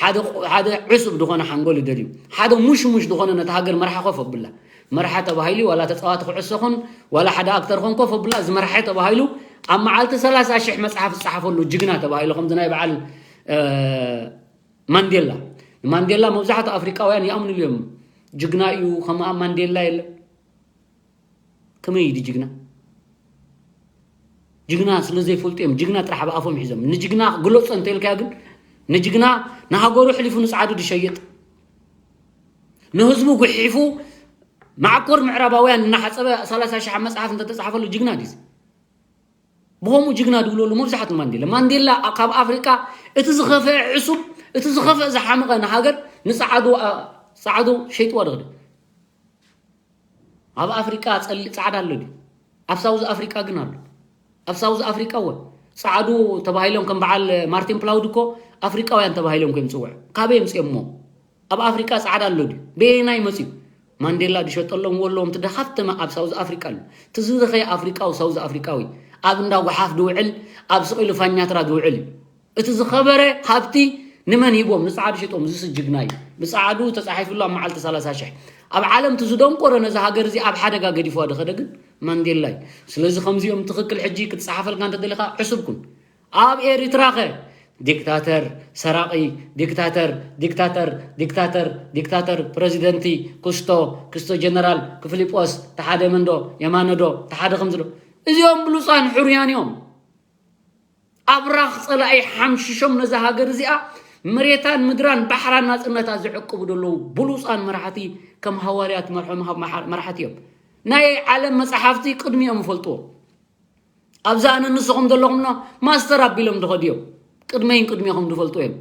ሓደ፣ ሓደ ዕሱብ ዝኾነ ሓንጎል ይደልዩ፣ ሓደ ሙሽሙሽ ዝኾነ ነቲ ሃገር መርሓ ኮፍ ኣብላ። መርሓ ተባሂሉ ዋላ ተጻዋቲ ኩዕሶ ኹን ዋላ ሓደ ኣክተር ኹን ኮፍ ኣብላ እዚ መርሓ ተባሂሉ ኣብ መዓልቲ ሰላሳ ሽሕ መጽሓፍ ዝጸሓፈሉ ጅግና ተባሂሉ ከምዚ ናይ በዓል እ፣ ማንዴላ። ማንዴላ መብዛሕትኡ ኣፍሪቃውያን ይኣምንሉ እዮም። ጅግና እዩ፣ ከምኣ ማንዴላ የለን። ከመይ እዩ ጅግና? ጅግና ስለ ዘይፈልጡ እዮም። ጅግና ጥራሕ ብኣፎም ሒዞም። ንጅግና ግለጾ እንተኢልካዮ ግን ንጅግና ንሃገሩ ኣሕሊፉ ንጻዕዱ ዝሸይጥ ንህዝቡ ጉሒፉ ማዕኮር ምዕራባውያን እናሓጸበ ሰላሳ ሽሕ መጽሓፍ እንተተጻሕፈሉ ጅግና ድዩ? ብኸምኡ ጅግና ድብለሉ መብዛሕትኡ ማንዴላ። ማንዴላ ካብ ኣፍሪቃ እቲ ዝኸፍአ ዕሱብ፣ እቲ ዝኸፍአ ዝሓመቐ ንሃገር ንጸዓዱ፣ አ፣ ጸዓዱ ሸይጥዋ ድኽደ። ኣብ ኣፍሪቃ ጸሊ-፣ ጻዕዳ ኣሎ ድዩ? ኣብ ሳውዝ ኣፍሪቃ ግን ኣሎ። ኣብ ሳውዝ ኣፍሪቃ እወ ጻዕዱ ተባሂሎም ከም በዓል ማርቲን ፕላውድ እኮ ኣፍሪቃውያን ተባሂሎም እዮም ዝጽውዑ። ካበይ የምጽኦሞ? ኣብ ኣፍሪቃ ጻዕዳ ኣሎ ድዩ? በየናይ መጺኡ? ማንዴላ ዝሸጠሎም ወለዎም እቲ ደኻፍተመ ኣብ ሳውዝ ኣፍሪቃ ኣሎ። እቲ ዝደኸየ ኣፍሪቃዊ ሳውዝ ኣፍሪቃዊ ኣብ እንዳ ጓሓፍ ዝውዕል ኣብ ስቕ ኢሉ ፋኛትራ ዝውዕል እዩ። እቲ ዝኸበረ ሃብቲ ንመን ሂቦም? ንጻዕዱ ሸጦም። ዝስ ጅግና እዩ። ብጻዕዱ ተጻሒፍሉ ኣብ መዓልቲ ሰላሳ ሽሕ። ኣብ ዓለም እቲ ዝደንቆረ ነዚ ሃገር እዚ ኣብ ሓደጋ ገዲፍዋ ዝኸደ ግን ማንዴላ እዩ። ስለዚ ከምዚኦም ትኽክል ሕጂ ክትፀሓፈልካ እንተደሊኻ ዕሱብ ኩን። ኣብ ኤሪትራ ኸ ዲክታተር፣ ሰራቒ፣ ዲክታተር፣ ዲክታተር፣ ዲክታተር፣ ዲክታተር፣ ፕረዚደንቲ፣ ክስቶ፣ ክስቶ ጀነራል፣ ክፍሊጶስ፣ ተሓደ መንዶ፣ የማነዶ፣ ተሓደ ከምዝሎ እዚኦም ብሉፃን ሕሩያን እዮም። ኣብራኽ ጸላኢ ሓምሽሾም ነዛ ሃገር እዚኣ መሬታን ምድራን ባሕራን ናጽነታ ዝዕቅቡ ዘለዉ ብሉጻን መራሕቲ ከም ሃዋርያት መርሖም ሃብ መሓ- መራሕቲ እዮም። ናይ ዓለም መጻሕፍቲ ቅድሚኦም ይፈልጥዎ። ኣብዛ ኣነ ንስኹም ዘለኹምና ማስተር ኣቢሎም ዝኸዱ እዮም። ቅድመይን ቅድሜኹም ዝፈልጡ እዮም።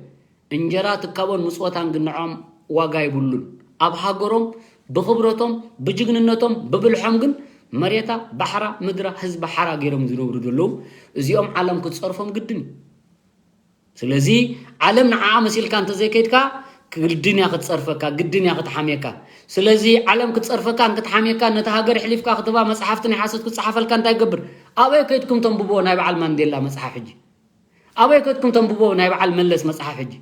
እንጀራ ትካቦን ምጽወታን ግን ንዖም ዋጋ ይብሉን። ኣብ ሃገሮም ብኽብረቶም ብጅግንነቶም ብብልሖም ግን መሬታ ባሕራ ምድራ ህዝቢ ሓራ ገይሮም ዝነብሩ ዘለዉ እዚኦም ዓለም ክትፀርፎም ግድን እዩ። ስለዚ ዓለም ንዓኣ መሲልካ እንተዘይከይድካ ግድን እያ ክትፀርፈካ፣ ግድን እያ ክትሓምየካ። ስለዚ ዓለም ክትፀርፈካን ክትሓምየካን ነቲ ሃገር ኣሕሊፍካ ክትህባ መፅሓፍቲ ናይ ሓሶት ክፀሓፈልካ እንታይ ይገብር? ኣበይ ከይድኩም ተንብብዎ ናይ በዓል ማንዴላ መፅሓፍ ሕጂ? ኣበይ ከይድኩም ተንብብዎ ናይ በዓል መለስ መፅሓፍ ሕጂ?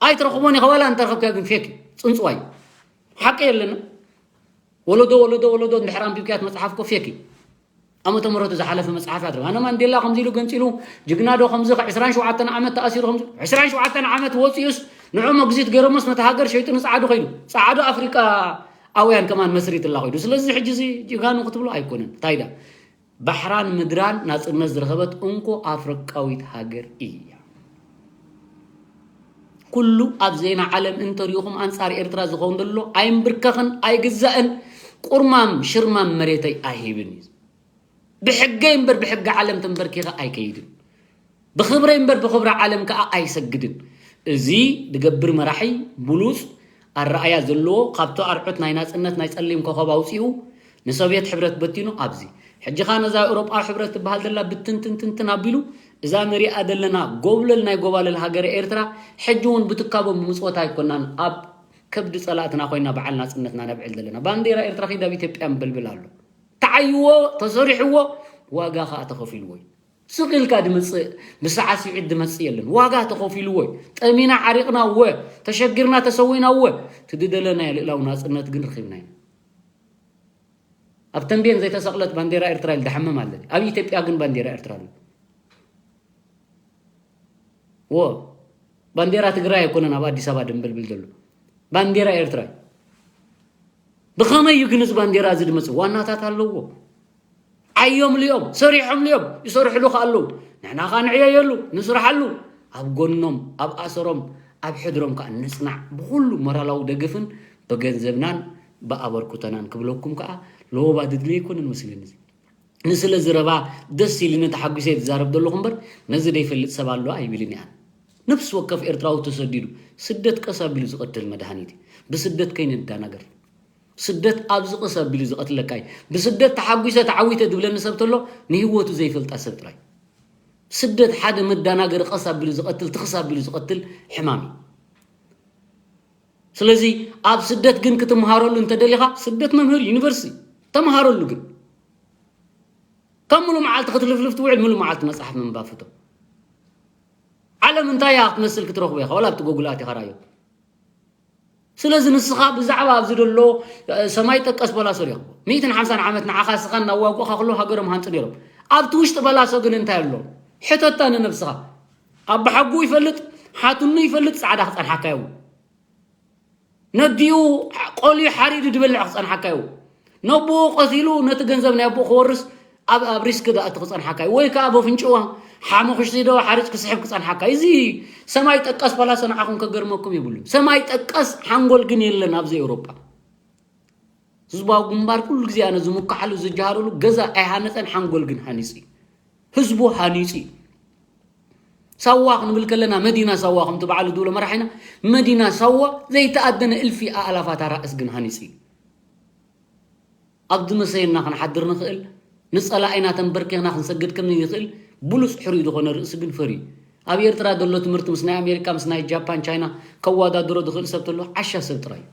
ኣይትረኽቦን ኢኻ ዋላ እንተረኸብካዮ ግን ፌክ እዩ፣ ፅንፅዋይ እዩ። ሓቂ የለና። ወለዶ ወለዶ ወለዶ እንድሕር ኣንቢብካያት መፅሓፍ እኮ ፌክ እዩ። ዓመተ ምሕረቱ ዝሓለፈ መፅሓፍ እያ ትረኽብ። ኣነ ማንዴላ ከምዚ ኢሉ ገንፂሉ ጅግና ዶ ከምዚ ዕስራን ሸውዓተን ዓመት ተኣሲሩ ከምዚ ዕስራን ሸውዓተን ዓመት ወፂኡስ ንዑ መግዚት ገይሮሞስ ነቲ ሃገር ሸይጡ ንፃዓዱ ከይዱ ፃዓዱ ኣፍሪቃ ኣውያን ከማን መስሪትላ ከይዱ። ስለዚ ሕጂ እዚ ጅጋኑ ክትብሎ ኣይኮነን። እንታይ ዳ ባሕራን ምድራን ናጽነት ዝረኸበት እንኮ ኣፍሪቃዊት ሃገር እያ። ኩሉ ኣብ ዜና ዓለም እንተሪእኹም ኣንጻር ኤርትራ ዝኸውን ዘሎ ኣይምብርከኽን ኣይግዛእን ቁርማም ሽርማም መሬተይ ኣይህብን እዩ። ብሕገይ እምበር ብሕጊ ዓለም ተንበርኪኸ ኣይከይድን። ብኽብረይ እምበር ብኽብሪ ዓለም ከኣ ኣይሰግድን። እዚ ዝገብር መራሒ ብሉጽ ኣረኣያ ዘለዎ ካብቲ ኣርዑት ናይ ናጽነት ናይ ጸሊም ኮኸብ ኣውጺኡ ንሶቭየት ሕብረት በቲኑ ኣብዚ ሕጂ ኸኣ ነዛ ኤውሮጳዊ ሕብረት ትበሃል ዘላ ብትንትንትንትን ኣቢሉ እዛ ንሪኣ ዘለና ጎብለል ናይ ጎባልል ሃገረ ኤርትራ ሕጂ እውን ብትካቦ ብምጽወታ ኣይኮናን ኣብ ከብዲ ጸላእትና ኮይና በዓል ናጽነትና ነብዕል ዘለና። ባንዴራ ኤርትራ ኺድ ኣብ ኢትዮጵያ ምብልብል ኣሎ። ተዓይዎ ተሰሪሕዎ ዋጋ ኸኣ ተኸፊልዎ እዩ። ስቕ ኢልካ ድመጽእ ብሰዓት ስዒት ድመጽእ የለን። ዋጋ ተኸፊልዎ እዩ። ጠሚና ዓሪቕና እወ፣ ተሸጊርና ተሰዊና እወ፣ እቲ ዝደለናዮ ልእላዊ ናጽነት ግን ረኺብና ኢና። ኣብ ተንቤን ዘይተሰቕለት ባንዴራ ኤርትራ ኢሉ ድሓምም ኣለ። ኣብ ኢትዮጵያ ግን ባንዴራ ኤርትራ ኣሎ። ዎ ባንዴራ ትግራይ ኣይኮነን ኣብ ኣዲስ ኣበባ ድንብልብል ዘሎ ባንዴራ ኤርትራ እዩ። ብኸመይ እዩ ግን እዚ ባንዴራ እዚ ድመጽእ? ዋናታት ኣለዎ። ዓዮም ልዮም ሰሪሖም ልዮም ይሰርሕሉ ከ ኣለዉ። ንሕና ከ ንዕየየሉ ንስርሓሉ። ኣብ ጎኖም ኣብ ኣሰሮም ኣብ ሕድሮም ከ ንጽናዕ። ብኹሉ ሞራላዊ ደገፍን ብገንዘብናን ብኣበርኩተናን ክብለኩም ከኣ ለወባ ድድሊ ኣይኮነን መስለኒ። ንስለ ዝረባ ደስ ኢልኒ ተሓጒሰ እየ ዝዛረብ ዘለኹ እምበር ነዚ ደይፈልጥ ሰብ ኣሎ ኣይብልን እየ። ነፍሲ ወከፍ ኤርትራዊ ተሰዲዱ ስደት ቀስ ኣቢሉ ዝቐትል መድሃኒት እዩ። ብስደት ከይንዳናገር ስደት ኣብዚ ቀስ ኣቢሉ ዝቐትለካ እዩ። ብስደት ተሓጒሰ ተዓዊተ ዝብለኒ ሰብ ተሎ ንህይወቱ ዘይፈልጣ ሰብ ጥራይ። ስደት ሓደ መዳናገሪ ቀስ ኣቢሉ ዝቐትል ትኽስ ኣቢሉ ዝቐትል ሕማም እዩ። ስለዚ ኣብ ስደት ግን ክትምሃረሉ እንተደሊኻ ስደት መምህር ዩኒቨርሲቲ ተምሃረሉ ግን ካብ ሙሉ መዓልቲ ክትልፍልፍ ትውዕል ሙሉ መዓልቲ መፅሓፍ ምንባብ ፍቶ። ዓለም እንታይ እያ ክትመስል ክትረኽቦ ኢኻ ዋላ ኣብቲ ጎጉል ኣቲኻ ራዮ። ስለዚ ንስኻ ብዛዕባ ኣብዚ ዘሎ ሰማይ ጠቀስ በላሶ ሪኽቦ ሚእትን ሓምሳን ዓመት ንዓኻ ስኻን እናዋጉእኻ ክሎ ሃገሮም ሃንፁ ነይሮም። ኣብቲ ውሽጢ በላሶ ግን እንታይ ኣሎ? ሕተታ ንነብስኻ። ኣባሓጉ ይፈልጥ ሓትኑ ይፈልጥ ፃዕዳ ክፀንሓካ የው ነዲኡ ቆልዩ ሓሪዱ ድበልዕ ክጸንሓካ እዩ። ነቦኡ ቀቲሉ ነቲ ገንዘብ ናይ ኣቦኡ ክወርስ ኣብ ኣብ ሪስክ ዝኣቱ ክጸንሓካ እዩ። ወይ ከኣ በፍንጭዋ ሓመኹሽቲ ዶ ሓሪጭ ክስሕብ ክጸንሓካ እዩ። እዚ ሰማይ ጠቀስ ፓላሶ ንዓኹም ከገርመኩም የብሉን። ሰማይ ጠቀስ ሓንጎል ግን የለን ኣብዚ ኤውሮጳ። ህዝባዊ ግንባር ኩሉ ግዜ ኣነ ዝምክሓሉ ዝጀሃረሉ ገዛ ኣይሃነጸን ሓንጎል ግን ሃኒጹ እዩ። ህዝቡ ሃኒጹ እዩ። ሳዋ ክንብል ከለና መዲና ሳዋ ከምቲ በዓሉ ዝብሎ መራሒና መዲና ሳዋ ዘይተኣደነ እልፊ ኣእላፋት ኣራእስ ግን ሃኒጹ እዩ። ኣብ ዝመሰየና ክንሓድር ንኽእል ንጸላኢና ተንበርኪኽና ክንሰግድ ከም ዘይንኽእል ብሉጽ ሕሩይ ዝኾነ ርእሲ ግን ፈርዩ ኣብ ኤርትራ ዘሎ ትምህርቲ ምስ ናይ ኣሜሪካ ምስ ናይ ጃፓን ቻይና ከዋዳድሮ ዝኽእል ሰብ ተሎ ዓሻ ሰብ ጥራይ እዩ።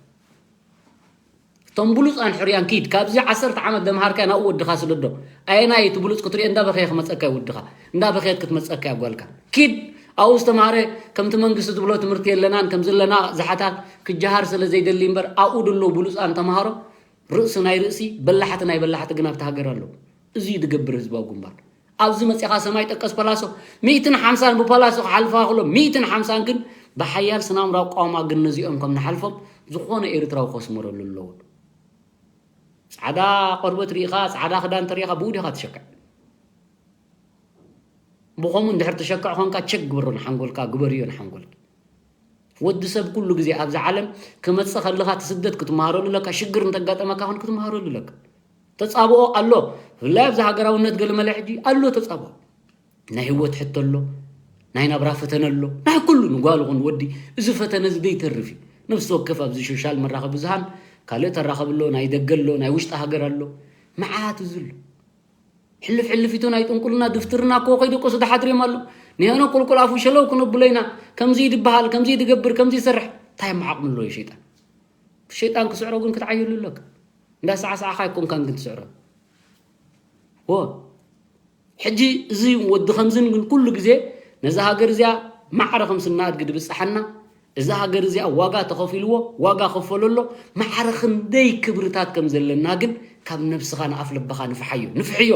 ቶም ብሉፃን ሕርያን ኪድ ካብዚ ዓሰርተ ዓመት ደምሃርካ ናብኡ ወድኻ ስደዶ። ኣየናይ እቲ ብሉፅ ክትሪኦ እንዳበኸየ ክመፀካ እዩ ወድኻ፣ እንዳበኸየት ክትመፀካ እያ ጓልካ። ኪድ ኣብኡ ዝተምሃረ ከምቲ መንግስቲ ዝብሎ ትምህርቲ የለናን ከም ዘለና ዝሓታት ክጀሃር ስለ ዘይደሊ እምበር ኣብኡ ደሎ ብሉፃን ተምሃሮ ርእሲ ናይ ርእሲ በላሕቲ ናይ በላሕቲ ግን ኣብቲ ሃገር ኣለዉ። እዚ እዩ ዝገብር ህዝባዊ ግንባር። ኣብዚ መፂኻ ሰማይ ጠቀስ ፓላሶ ሚእትን ሓምሳን ብፓላሶ ክሓልፋ ክሎ ሚእትን ሓምሳን ግን ብሓያል ስናምራዊ ቋማ ግን ነዚኦም ከም ንሓልፎም ዝኾነ ኤርትራዊ ከስመረሉ ኣለዎ። ፃዕዳ ቆርበት ርኢኻ ፃዕዳ ክዳን ተሪኢኻ ብኡ ዲኻ ትሸክዕ? ብኸምኡ እንድሕር ትሸክዕ ኾንካ ቸክ ግበሮ ንሓንጎልካ፣ ግበርዮ ንሓንጎልካ። ወዲ ሰብ ኩሉ ግዜ ኣብዚ ዓለም ክመፅእ ከለኻ ትስደት ክትመሃረሉ ኣለካ፣ ሽግር እንተጋጠመካ ኹን ክትመሃረሉ ኣለካ። ተፃብኦ ኣሎ። ብፍላይ ኣብዚ ሃገራውነት ገለመለ ሕጂ ኣሎ ተፃብኦ። ናይ ህይወት ሕቶ ኣሎ፣ ናይ ናብራ ፈተነ ኣሎ፣ ናይ ኩሉ ንጓል ኹን ወዲ እዚ ፈተነ እዚ ደይተርፍ እዩ። ነፍሲ ወከፍ ኣብዚ ሶሻል መራኸቢ ብዙሃን ካልእ ተራኸብ ኣሎ፣ ናይ ደገ ኣሎ፣ ናይ ውሽጢ ሃገር ኣሎ፣ መዓት እዚ ኣሎ። ሕልፍ ሕልፊቱ ናይ ጥንቁልና ድፍትርና እኮ ከይደቀሱ ድሓድር እዮም ኣሎ። ንሄኖ ቁልቁል ኣፉ ሸለው ክነብሎ ኢና። ከምዚ ድበሃል፣ ከምዚ ድገብር፣ ከምዚ ይሰርሕ። እንታይ መዓቕሚ ኣለዎ ሸይጣን? ሸይጣን ክስዕሮ ግን ክትዓየሉ ኣለካ። እንዳሰዓሰዓኻ ኣይኮንካን ግን ትስዕሮ። ወ ሕጂ እዚ ወዲ ከምዝን ግን ኩሉ ግዜ ነዛ ሃገር እዚኣ ማዕረ ከም ስናድግ ድብፅሓና፣ እዛ ሃገር እዚኣ ዋጋ ተኸፊልዎ፣ ዋጋ ከፈሎ ኣሎ። ማዕረ ክንደይ ክብርታት ከም ዘለና ግን ካብ ነብስኻ ንኣፍ ልብኻ ንፍሓዮ፣ ንፍሕዮ።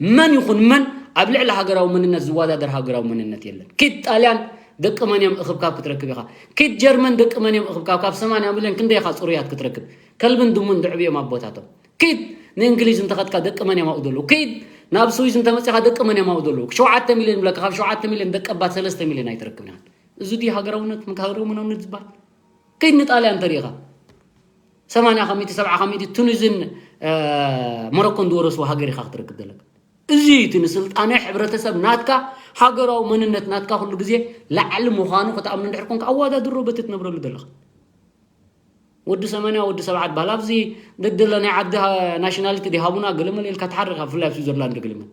መን ይኹን መን ኣብ ልዕሊ ሃገራዊ መንነት ዝወዳደር ሃገራዊ መንነት የለን። ኪድ ጣልያን ደቂ መን እዮም እኽብካብ ክትረክብ ኢኻ። ኪድ ጀርመን ደቂ መን እዮም እኽብካብ፣ ካብ ሰማንያ ሚልዮን ክንደይ ኢኻ ፅሩያት ክትረክብ? ከልብን ድሙን ድዕብዮም ኣቦታቶም። ኪድ ንእንግሊዝ እንተኸድካ ደቂ መን እዮም ኣብኡ ዘለዉ? ኪድ ናብ ስዊዝ እንተመፂኻ ደቂ መን እዮም ኣብኡ ዘለዉ? ሸውዓተ ሚልዮን ይብለካ፣ ካብ ሸውዓተ ሚልዮን ደቂ ኣባት ሰለስተ ሚልዮን ኣይትረክብን ኢኻ። እዚ ድዩ ሃገራውነት፣ ሃገራዊ መንነት ዝበሃል? ኪድ ንጣልያን እንተሪኢኻ ሰማንያ ከሚቲ፣ ሰብዓ ከሚቲ ቱኒዝን እ፣ ሞሮኮን ዝወረስዎ ሃገር ኢኻ ክትረክብ ዘለካ። እዚ እቲ ንስልጣነ ሕብረተሰብ ናትካ፣ ሃገራዊ መንነት ናትካ ኩሉ ግዜ ላዕሊ ምዃኑ ክትኣምኑ እንድሕር ኮንካ ኣወዳድሮ በቲ ትነብረሉ ዘለኻ። ወዲ ሰማንያ ወዲ ሰብዓ ትበሃል ኣብዚ ደደለ ናይ ዓዲ ናሽናሊቲ ዲሃቡና ገለመለ ኢልካ ትሓርኻ፣ ብፍላይ ኣብ ስዊዘርላንድ ገለመለ።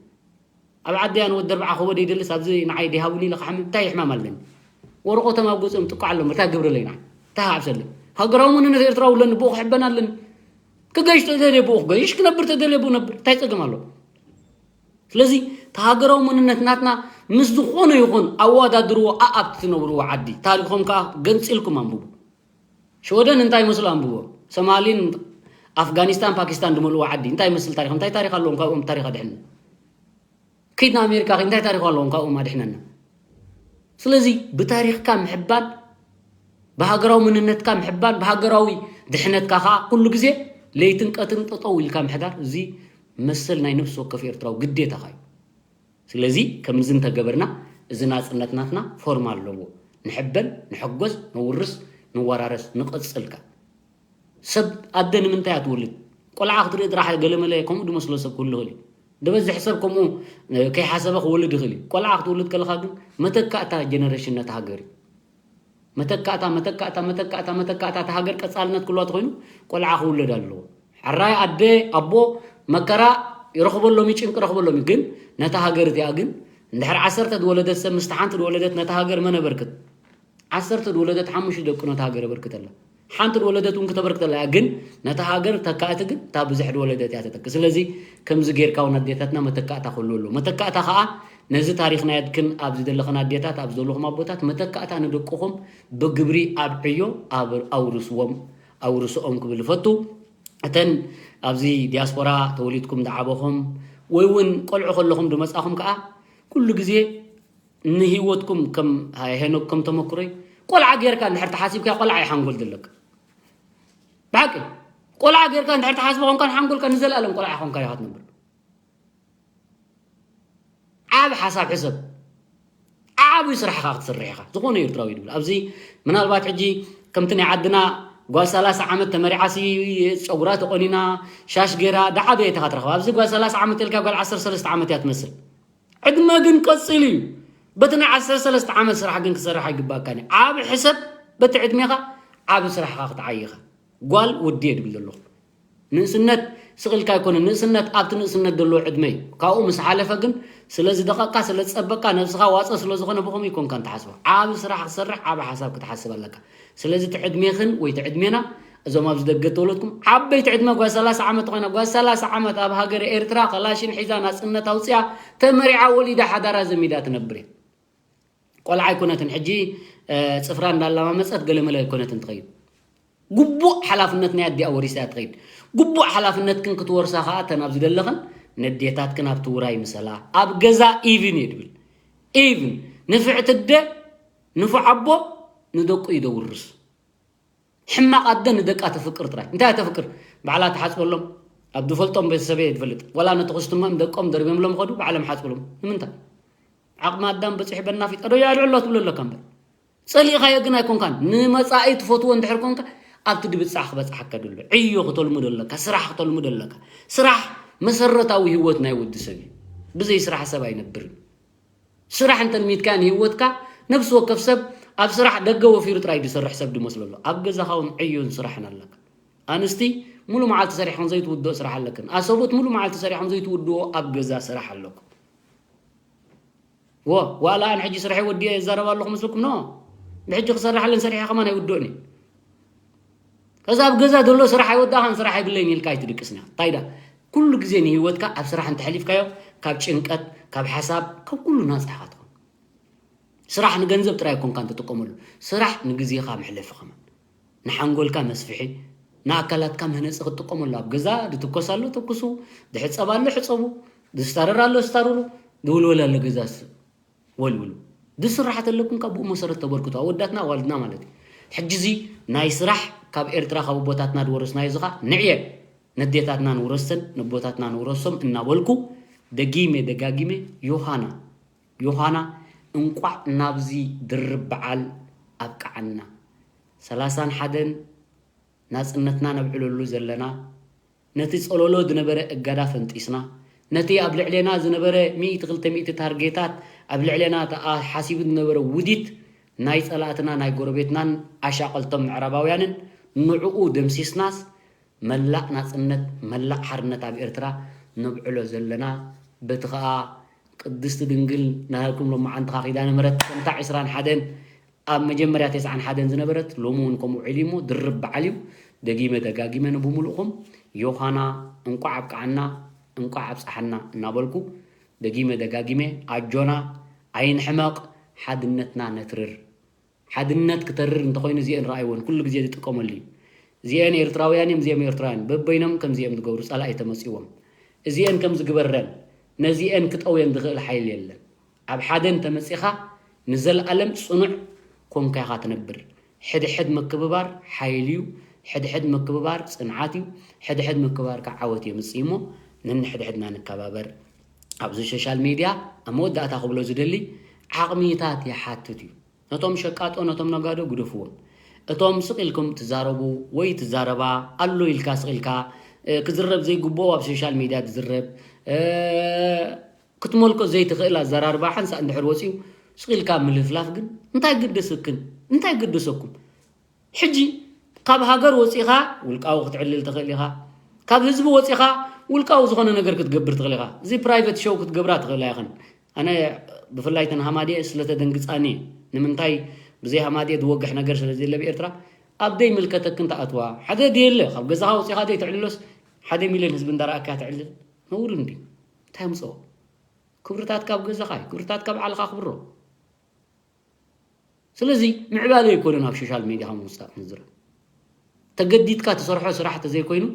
ኣብ ዓደያ ንወዲ ኣርብዓ ክወደ ይደልስ ኣብዚ ንዓይ ዲሃቡኒ ኢለ ክሓምም እንታይ ሕማም ኣለኒ? ወረቆቶም ኣብ ገጾም ጥቋዕ ኣሎ እንታይ ግብሪ ኣለይ ንዓይ? እንታይ ክሓብሰለይ? ሃገራዊ መንነት ኤርትራዊ ኣለኒ ብኡ ክሕበን ኣለኒ። ክገይሽ ተደልየ ብኡ ክገይሽ፣ ክነብር ተደልየ ብኡ ነብር። እንታይ ጸገም ኣለዎ? ስለዚ እቲ ሃገራዊ መንነት ናትና ምስ ዝኾነ ይኹን ኣወዳድርዎ ኣኣብቲ ትነብርዎ ዓዲ ታሪኾም ከኣ ገንጺልኩም ኣንብቡ። ሽወደን እንታይ ይመስሉ ኣንብቦ። ሶማሊን ኣፍጋኒስታን ፓኪስታን ዝመልእዎ ዓዲ እንታይ ይመስል ታሪኽ? እንታይ ታሪኽ ኣለዎም ካብኦም ታሪኽ ኣድሕንና? ከይድና ኣሜሪካ ከ እንታይ ታሪኽ ኣለዎም ካብኦም ኣድሕነና? ስለዚ ብታሪኽካ ምሕባን ብሃገራዊ መንነትካ ምሕባን ብሃገራዊ ድሕነትካ ከዓ ኩሉ ግዜ ለይትን ቀትርን ጠጠው ኢልካ ምሕዳር እዚ መሰል ናይ ነፍሲ ወከፍ ኤርትራዊ ግዴታኻ እዩ። ስለዚ ከምዚ እንተገበርና እዚ ናጽነት ናትና ፎርም ኣለዎ። ንሕበን፣ ንሕጎስ፣ ነውርስ፣ ንወራረስ፣ ንቐጽልካ። ሰብ ኣደ ንምንታይ እያ ትወልድ? ቆልዓ ክትርኢ ጥራሕ ገለመለ ከምኡ ድመስሎ ሰብ ክህሉ ይኽእል እዩ። ዝበዝሕ ሰብ ከምኡ እ፣ ከይሓሰበ ክወልድ ይኽእል እዩ። ቆልዓ ክትወልድ ከለኻ ግን መተካእታ ጀነሬሽን ነታ ሃገር እዩ። መተካእታ መተካእታ መተካእታ መተካእታ እታ ሃገር ቀጻልነት ክህልዋ ተኾይኑ ቆልዓ ክውለድ ኣለዎ። ሕራይ ኣደ ኣቦ መከራ ይረኽበሎም እዩ፣ ጭንቂ ይረኽበሎም እዩ። ግን ነታ ሃገር እቲኣ ግን እንድሕር ዓሰርተ ዝወለደት ሰብ ምስቲ ሓንቲ ዝወለደት ነታ ሃገር መን ኣበርክት? ዓሰርተ ዝወለደት ሓሙሽተ ደቂ ነታ ሃገር ኣበርክት ኣላ። ሓንቲ ዝወለደት እውን ክተበርክት ኣላ እያ። ግን ነታ ሃገር ተካእቲ ግን እታ ብዙሕ ዝወለደት እያ ተተኪ። ስለዚ ከምዚ ጌርካ እውን ኣዴታትና መተካእታ ክህሉ ኣለዎ። መተካእታ ከዓ ነዚ ታሪኽና የድክን ኣብዚ ዘለኽን ኣዴታት ኣብዚ ዘለኹም ኣቦታት መተካእታ ንደቅኹም ብግብሪ ኣብዕዮ ኣብ ኣውርስዎም ኣውርስኦም ክብል ይፈቱ። እተን ኣብዚ ዲያስፖራ ተወሊድኩም ዝዓበኹም ወይ እውን ቆልዑ ከለኹም ዝመጻኹም ከዓ ኩሉ ግዜ ንህይወትኩም ከም ሄኖክ ከም ተመክሮይ ቆልዓ ጌርካ እንድሕር ተሓሲብካ ቆልዓ እዩ ሓንጎል ዘለካ። ብሓቂ ቆልዓ ጌርካ እንድሕር ተሓስበ ኮንካ ንሓንጎልካ ንዘለኣለም ቆልዓ ኮንካ ኢኻ ትነብር። ዓብ ሓሳብ ሕሰብ። ዓብ ስራሕኻ ክትሰርሕ ኢኻ ዝኾነ ኤርትራዊ ድብል ኣብዚ ምናልባት ሕጂ ከምቲ ናይ ዓድና ጓል ሰላሳ ዓመት ተመሪዓሲ ጨጉራ ተቆኒና ሻሽ ገይራ ዳዓበየ ኢኻ ትረኽባ። ኣብዚ ጓል ሰላሳ ዓመት ኢልካ ጓል ዓሰርተ ሰለስተ ዓመት እያ ትመስል። ዕድመ ግን ቀፂሉ እዩ። በቲ ናይ ዓሰርተ ሰለስተ ዓመት ስራሕ ግን ክሰርሕ ኣይግባእካን እዩ። ዓብ ሕሰብ በቲ ዕድሜኻ ዓብ ስራሕኻ ክትዓይኻ ጓል ወዲ እየ ድብል ዘለኹ። ንእስነት ስቕ ኢልካ ኣይኮነን። ንእስነት ኣብቲ ንእስነት ዘለዎ ዕድመ እዩ። ካብኡ ምስ ሓለፈ ግን ስለ ዝደቐቕካ፣ ስለ ዝጸበቕካ፣ ነብስኻ ዋጸ ስለ ዝኾነ ብኸምኡ ኣይኮንካን ትሓስቦ። ዓቢ ስራሕ ክትሰርሕ ዓቢ ሓሳብ ክትሓስብ ኣለካ። ስለዚ እቲ ዕድሜኽን ወይ እቲ ዕድሜና እዞም ኣብዚ ደገ ተወለድኩም ዓበይቲ ዕድመ ጓል ሰላሳ ዓመት ኮይና፣ ጓል ሰላሳ ዓመት ኣብ ሃገር ኤርትራ ከላሽን ሒዛ ናጽነት ኣውፅያ፣ ተመሪዓ፣ ወሊዳ፣ ሓዳራ ዘሚዳ ትነብር እያ። ቆልዓ ኣይኮነትን ሕጂ፣ እ፣ ጽፍራ እንዳላማመጸት ገለመለ ኣይኮነትን ትኸይድ። ግቡእ ሓላፍነት ናይ ኣዲኣ ወሪሳ እያ ትኸይድ። ግቡእ ሓላፍነትክን ክትወርሳ ከኣ እተን ኣብዚ ዘለኽን ነዴታትክን ኣብቲ ውራይ ምሰላ። ኣብ ገዛ ኢቭን እየ ድብል። ኢቭን ንፍዕቲ ኣደ፣ ንፉዕ ኣቦ ንደቁ እዩ ደውርስ። ሕማቕ ኣደ ንደቃ ተፍቅር ጥራይ። እንታይ ተፍቅር? ባዕላ ትሓጽበሎም። ኣብ ዝፈልጦም ቤተሰበይ እየ ዝፈልጥ። ዋላ ነቲ ክስትሞም ደቆም ደርብዮምሎም ኸዱ፣ ባዕሎም ሓጽብሎም። ንምንታይ? ዓቕሚ ኣዳም በጺሑ በናፊት ኣዶ ያልዕሎ ትብሎ ኣለካ እምበር። ጸሊእኻዮ ግን ኣይኮንካን። ንመጻኢ ትፈትዎ እንድሕር ኮንካ፣ ኣብቲ ድብጻሕ ክበጽሓካ ደሎ። ዕዮ ክተልሙ ደለካ፣ ስራሕ ክተልሙ ደለካ። ስራሕ መሰረታዊ ህይወት ናይ ወዲ ሰብ እዩ። ብዘይ ስራሕ ሰብ ኣይነብርን። ስራሕ እንተልሚድካ ንህይወትካ፣ ነፍሲ ወከፍ ሰብ ኣብ ስራሕ ደገ ወፊሩ ጥራይ ዝሰርሕ ሰብ ድመስሎ ኣሎ። ኣብ ገዛኻ እውን ዕዮን ስራሕን ኣለካ። ኣንስቲ ሙሉ መዓልቲ ሰሪሕክን ዘይትውድኦ ስራሕ ኣለክን። ኣሰቡት ሙሉ መዓልቲ ሰሪሖም ዘይትውድኦ ኣብ ገዛ ስራሕ ኣለኩም። ወ-፣ ዋላ ኣነ ሕጂ ስርሐይ ወዲኤ እዛረብ ኣለኹ መስለኩም? ኖ። ብሕጂ ክሰርሕ ኣለኒ ሰሪሐ ከማን ኣይውድኦን እየ። ከዛ ኣብ ገዛ ዘሎ ስራሕ ኣይወዳእኻን ስራሕ ኣይብለይን ኢልካ ኣይትድቅስን ኢኻ። እንታይ ዳ? ኩሉ ግዜ ንህይወትካ ኣብ ስራሕ እንተሕሊፍካዮ፣ ካብ ጭንቀት፣ ካብ ሓሳብ፣ ካብ ኩሉ ናጻ ኢኻ ትኾን። ስራሕ ንገንዘብ ጥራይ ኣይኮንካን ትጥቀመሉ። ስራሕ ንግዜኻ መሕለፊ ከማን። ንሓንጎልካ መስፍሒ፣ ንኣካላትካ መህነጺ ክትጥቀመሉ። ኣብ ገዛ ድትኮስ ኣሎ ተኩሱ፣ ድሕጸብ ኣሎ ሕጸቡ፣ ድስታረር ኣሎ ስታረሩ፣ ድውልወል ኣሎ ገዛ ስ-፣ ወልውሉ። ድስራሕ ተለኩም ካብ ብኡ መሰረት ተበርክቱ። ኣወዳትና ኣዋልድና ማለት እዩ። ሕጂ እዚ ናይ ስራሕ ካብ ኤርትራ ካብ ኣቦታትና ዝወረስናዮ እዚ ኸኣ ንዕየ ነዴታትና ንውረሰን ነቦታትና ንውረሶም እናበልኩ ደጊመ ደጋጊመ ዮሃና፣ ዮሃና እንቋዕ ናብዚ ድርብ በዓል ኣብቅዓና። ሰላሳን ሓደን ናጽነትና ነብዕለሉ ዘለና፣ ነቲ ጸለሎ ዝነበረ እገዳ ፈንጢስና፣ ነቲ ኣብ ልዕሌና ዝነበረ ሚእቲ ክልተ ሚእቲ ታርጌታት፣ ኣብ ልዕሌና ተኣ-፣ ሓሲቡ ዝነበረ ውዲት ናይ ጸላእትና ናይ ጎረቤትናን ኣሻቐልቶም ምዕራባውያንን ንዕኡ ደምሲስናስ፣ መላእ ናጽነት፣ መላእ ሓርነት ኣብ ኤርትራ ነብዕሎ ዘለና፣ በቲ ኸኣ ቅድስቲ ድንግል ናሃልኩም ሎማዓንቲ ኸኣ ኪዳነ ምሕረት ከምታ ዕስራን ሓደን ኣብ መጀመርያ ተስዓን ሓደን ዝነበረት ሎሚ እውን ከምኡ ውዒሉ እሞ ድርብ በዓል እዩ። ደጊመ ደጋጊመ ንብሙሉእኹም ዮሃና እንቋዕ ኣብቅዓና እንቋዕ ኣብጽሓና እናበልኩ ደጊመ ደጋጊመ ኣጆና ኣይንሕመቕ፣ ሓድነትና ነትርር። ሓድነት ክተርር እንተኾይኑ እዚአን ረኣይወን ኩሉ ግዜ ዝጥቀመሉ እዩ። እዚአን ኤርትራውያን እዮም፣ እዚኦም ኤርትራውያን በበይኖም ከምዚኦም ዝገብሩ ጸላኢ ተመጺዎም እዚአን ከም ዝግበረን ነዚአን ክጠውየን ዝኽእል ሓይሊ የለን። ኣብ ሓደ እንተመጺኻ ንዘለኣለም ጽኑዕ ኮንካ ኢኻ ትነብር። ሕድሕድ ምክብባር ሓይሊ እዩ። ሕድሕድ ምክብባር ጽንዓት እዩ። ሕድሕድ ምክብባር ከዓ ዓወት የምጽእ እሞ ነንሕድሕድና ንከባበር። ኣብዚ ሶሻል ሚድያ ኣብ መወዳእታ ክብሎ ዝደሊ ዓቕሚታት ይሓትት እዩ። ነቶም ሸቃጦ ነቶም ነጋዶ ግደፍዎም። እቶም ስቕ ኢልኩም ትዛረቡ ወይ ትዛረባ ኣሎ ኢልካ ስቕ ኢልካ፣ እ፣ ክዝረብ ዘይግብኦ ኣብ ሶሻል ሚድያ ዝዝረብ፣ እ፣ ክትመልኮ ዘይትኽእል ኣዘራርባ ሓንሳእ እንድሕር ወፂኡ ስቕ ኢልካ ምልፍላፍ ግን እንታይ ግደሰክን? እንታይ ግደሰኩም? ሕጂ ካብ ሃገር ወፂኻ ውልቃዊ ክትዕልል ትኽእል ኢኻ። ካብ ህዝቢ ወፂኻ ውልቃዊ ዝኾነ ነገር ክትገብር ትኽእል ኢኻ። እዚ ፕራይቨት ሾው ክትገብራ ትኽእላ ኢኽን። ኣነ ብፍላይ ተን ሃማድኤ ስለተደንግጻኒ፣ ንምንታይ ብዘይ ሃማድኤ ዝወግሕ ነገር ስለ ዘየለ ብኤርትራ ኣብ ደይ ምልከተክን ተኣትዋ። ሓደ ድየለ ካብ ገዛኻ ወጺኻ ደይ ትዕልሎስ ሓደ ሚልዮን ህዝቢ እንዳረኣካ ትዕልል ነውር እንዲ እንታይ ምጽኦ? ክብርታት ካብ ገዛኻ እዩ፣ ክብርታት ካብ ዓልኻ ክብሮ። ስለዚ ምዕባለ ኣይኮነን ኣብ ሶሻል ሜድያ ካብ ምውጻእ ምዝረ ተገዲድካ ትሰርሖ ስራሕ ተዘይኮይኑ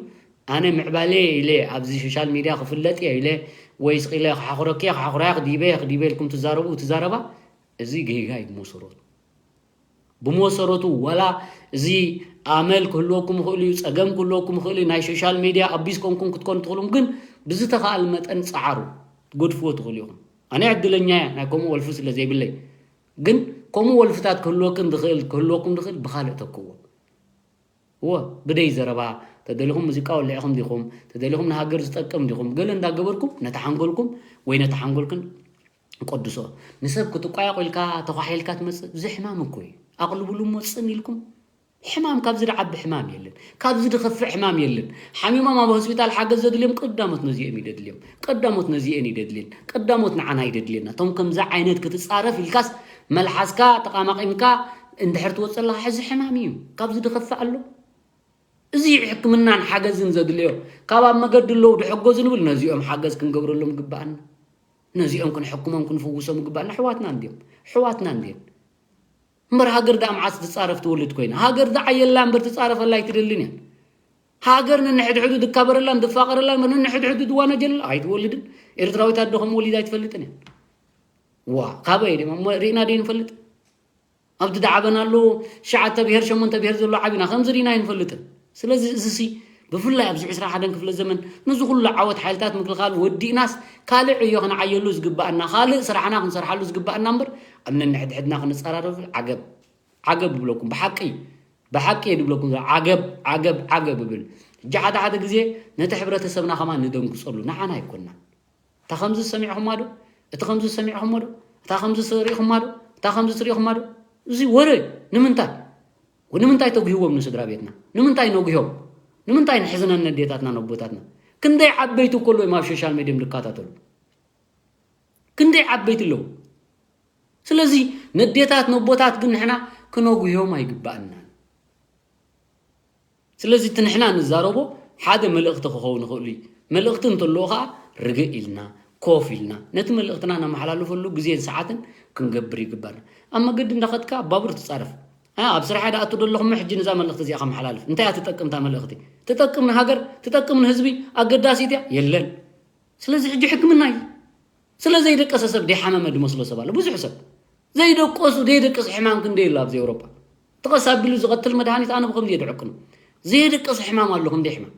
ኣነ ምዕባለ ኢለ ኣብዚ ሶሻል ሚድያ ክፍለጥ እየ ኢለ ወይ ስቕ ኢለ ክሓኽረኪ እየ ክሓኽረያ ክዲበ እየ ክዲበ ኢልኩም ትዛረቡ ትዛረባ እዚ ገይጋ እዩ ብመሰረቱ። ብመሰረቱ ዋላ እዚ ኣመል ክህልወኩም ይኽእል እዩ፣ ጸገም ክህልወኩም ይኽእል እዩ፣ ናይ ሶሻል ሚድያ ኣቢስ ኮንኩም ክትኮኑ ትኽእሉም፣ ግን ብዝተኻእል መጠን ጸዓሩ ገድፍዎ ትኽእሉ ኢኹም። ኣነ ዕድለኛ እየ ናይ ከምኡ ወልፊ ስለ ዘይብለይ፣ ግን ከምኡ ወልፍታት ክህልወክን ዝኽእል ክህልወኩም ዝኽእል ብኻልእ ተክዎ። እወ ብደይ ዘረባ ተደሊኹም ሙዚቃ ወሊዕኹም ዲኹም ተደሊኹም ንሃገር ዝጠቅም ዲኹም ገለ እንዳገበርኩም ነቲ ሓንጎልኩም ወይ ነቲ ሓንጎልክን ቀድሶ። ንሰብ ክትቋየቕ ኢልካ ተኳሒልካ ትመጽእ እዚ ሕማም እኮ እዩ። ኣቕልብሉ እሞ ጽን ኢልኩም። ሕማም ካብዚ ዝዓቢ ሕማም የለን፣ ካብዚ ዝኸፍእ ሕማም የለን። ሓሚሞም ኣብ ሆስፒታል ሓገዝ ዘድልዮም ቀዳሞት ነዚኦም እዩ ደድልዮም፣ ቀዳሞት ነዚአን እዩ ደድልየን፣ ቀዳሞት ንዓና እዩ ደድልየና። እቶም ከምዚ ዓይነት ክትጻረፍ ኢልካስ መልሓስካ ተቓማቒምካ እንድሕር ትወጽእ ኣለኻ ሕዚ ሕማም እዩ። ካብዚ ዝኸፍእ ኣሎ? እዚ ሕክምናን ሓገዝን ዘድልዮ ካብ ኣብ መገዲ ኣለዉ ድሕጎ ዝንብል ነዚኦም ሓገዝ ክንገብረሎም ግባኣና። ነዚኦም ክንሕክሞም ክንፍውሶም ግባኣና። ኣሕዋትና እንድዮም፣ ኣሕዋትና እንድየን። እምበር ሃገር ደኣ መዓስ ትጻረፍ ትወልድ ኮይና? ሃገር ዝዓየላ እምበር ትጻረፈላ ኣይትደልን እያ። ሃገር ነንሕድሕዱ ድካበረላ ድፋቐረላ እምበር ነንሕድሕዱ ድዋነጀለላ ኣይትወልድን። ኤርትራዊት ኣዶ ከም ወሊዳ ኣይትፈልጥን እያ። ዋ ካበይ ድማ እሞ ርኢና ደይ ንፈልጥ? ኣብቲ ዳዕበናሉ ትሽዓተ ብሄር ሸሞንተ ብሄር ዘሎ ዓቢና ከምዚ ርኢና ኣይንፈልጥን። ስለዚ እዚሲ ብፍላይ ኣብዚ ዕስራ ሓደን ክፍለ ዘመን ነዚ ኩሉ ዓወት ሓይልታት ምክልኻል ወዲእናስ ካልእ ዕዮ ክንዓየሉ ዝግባኣና ካልእ ስራሕና ክንሰርሓሉ ዝግባኣና እምበር ኣብ ነንሕድሕድና ክንጸራረፍ ዓገብ ዓገብ ይብለኩም ብሓቂ ብሓቂ እየ ዝብለኩም ዘሎ ዓገብ ዓገብ ዓገብ ይብል። ሕጂ ሓደ ሓደ ግዜ ነቲ ሕብረተሰብና ከማን ንደንግጸሉ ንዓና ኣይኮንና። እታ ከምዚ ሰሚዕኹማ ዶ? እቲ ከምዚ ሰሚዕኹሞ ዶ? እታ ከምዚ ሪእኹማ ዶ? እታ ከምዚ ትሪእኹማ ዶ? እዚ ወረ ንምንታይ? ንምንታይ ተጉህዎም ንስድራ ቤትና? ንምንታይ ነጉህዮም? ንምንታይ ንሕዝነን ነዴታትና ነቦታትና? ክንደይ ዓበይቲ እኮ ኣለዎም ኣብ ሶሻል ሜድዮም ዝከታተሉ። ክንደይ ዓበይቲ ኣለዉ። ስለዚ ነዴታት ነቦታት ግን ንሕና ክነጉህዮም ኣይግባኣናን። ስለዚ እቲ ንሕና ንዛረቦ ሓደ መልእኽቲ ክኸውን ይኽእሉ እዩ። መልእኽቲ እንተለዎ ከዓ ርግእ ኢልና ኮፍ ኢልና ነቲ መልእኽትና ነመሓላልፈሉ ግዜን ሰዓትን ክንገብር ይግባና። ኣብ መገዲ እንዳኸድካ ኣብ ባቡር ትጻረፍ። ኣ፣ ኣብ ስራሕ ድኣቱ ደለኹሞ ሕጂ ነዛ መልእኽቲ እዚኣ ከመሓላልፍ እንታይ እያ ትጠቅም እታ መልእኽቲ? ትጠቅም ንሃገር ትጠቅም ንህዝቢ ኣገዳሲት እያ የለን። ስለዚ ሕጂ ሕክምና እዩ። ስለ ዘይደቀሰ ሰብ ደይሓመመ ድመስሎ ሰብ ኣሎ ብዙሕ ሰብ ዘይደቀሱ ዘይደቅስ ሕማም ክንደይ ኣሎ ኣብዚ ኤውሮጳ ተቐስ ኣቢሉ ዝቐትል መድሃኒት ኣነ ብከምዚ እየ ድዕቅኑ ዘይደቀስ ሕማም ኣሎ ክንደይ ሕማም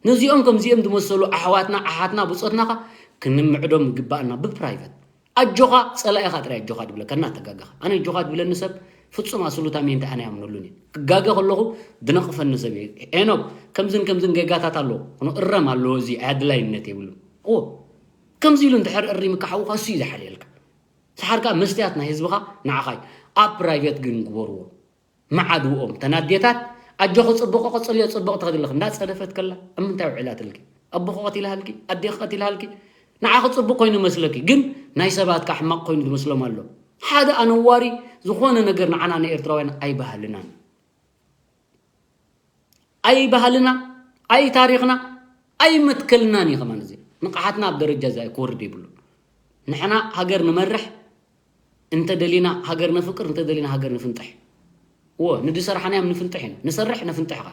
ነዚኦም ከምዚኦም ዝመሰሉ ኣሕዋትና ኣሓትና ብፆትናኻ ክንምዕዶም ይግባኣና ብፕራይቨት ኣጆኻ ፀላኢኻ ጥራይ ኣጆኻ ድብለካ እናተጋገኻ ኣነ ኣጆኻ ድብለኒ ሰብ ፍፁም ኣስሉታ ሜንት ኣነ ያምነሉን እየ ክጋገ ከለኹ ድነቕፈኒ ሰብ እየ ኤኖክ ከምዝን ከምዝን ጌጋታት ኣለዎ እረም ኣለዎ እዚ ኣድላይነት የብሉን እዎ ከምዚ ኢሉ እንድሕር እሪምካ ሓውኻ እሱ እዩ ዝሓልየልካ ሰሓር ከዓ መስትያት ናይ ህዝብኻ ንዓኻ እዩ ኣብ ፕራይቬት ግን ግበርዎ መዓድውኦም ተናዴታት ኣጆኺ ፅቡቕ ቀፅልዮ ፅቡቕ ትኸድልኽ እንዳፀደፈት ከላ ኣብ ምንታይ ውዒላትልኪ ኣቦኺ ቀቲልሃልኪ ኣዴኺ ቀቲልሃልኪ ንዓኺ ፅቡቕ ኮይኑ መስለኪ ግን ናይ ሰባት ከዓ ሕማቕ ኮይኑ ዝመስሎም ኣሎ ሓደ ኣነዋሪ ዝኾነ ነገር ንዓና ንኤርትራውያን ኣይባህልናን ኣይ ባህልና ኣይ ታሪኽና ኣይ መትከልናን እዩ ከማን እዚ ንቕሓትና ኣብ ደረጃ እዚ ክወርድ የብሉ ንሕና ሃገር ንመርሕ እንተ ደሊና ሃገር ነፍቅር እንተ ደሊና ሃገር ንፍንጥሕ እዎ ንድሰርሓናዮም ንፍንጥሕ ኢና ንሰርሕ ነፍንጥሕ ኻ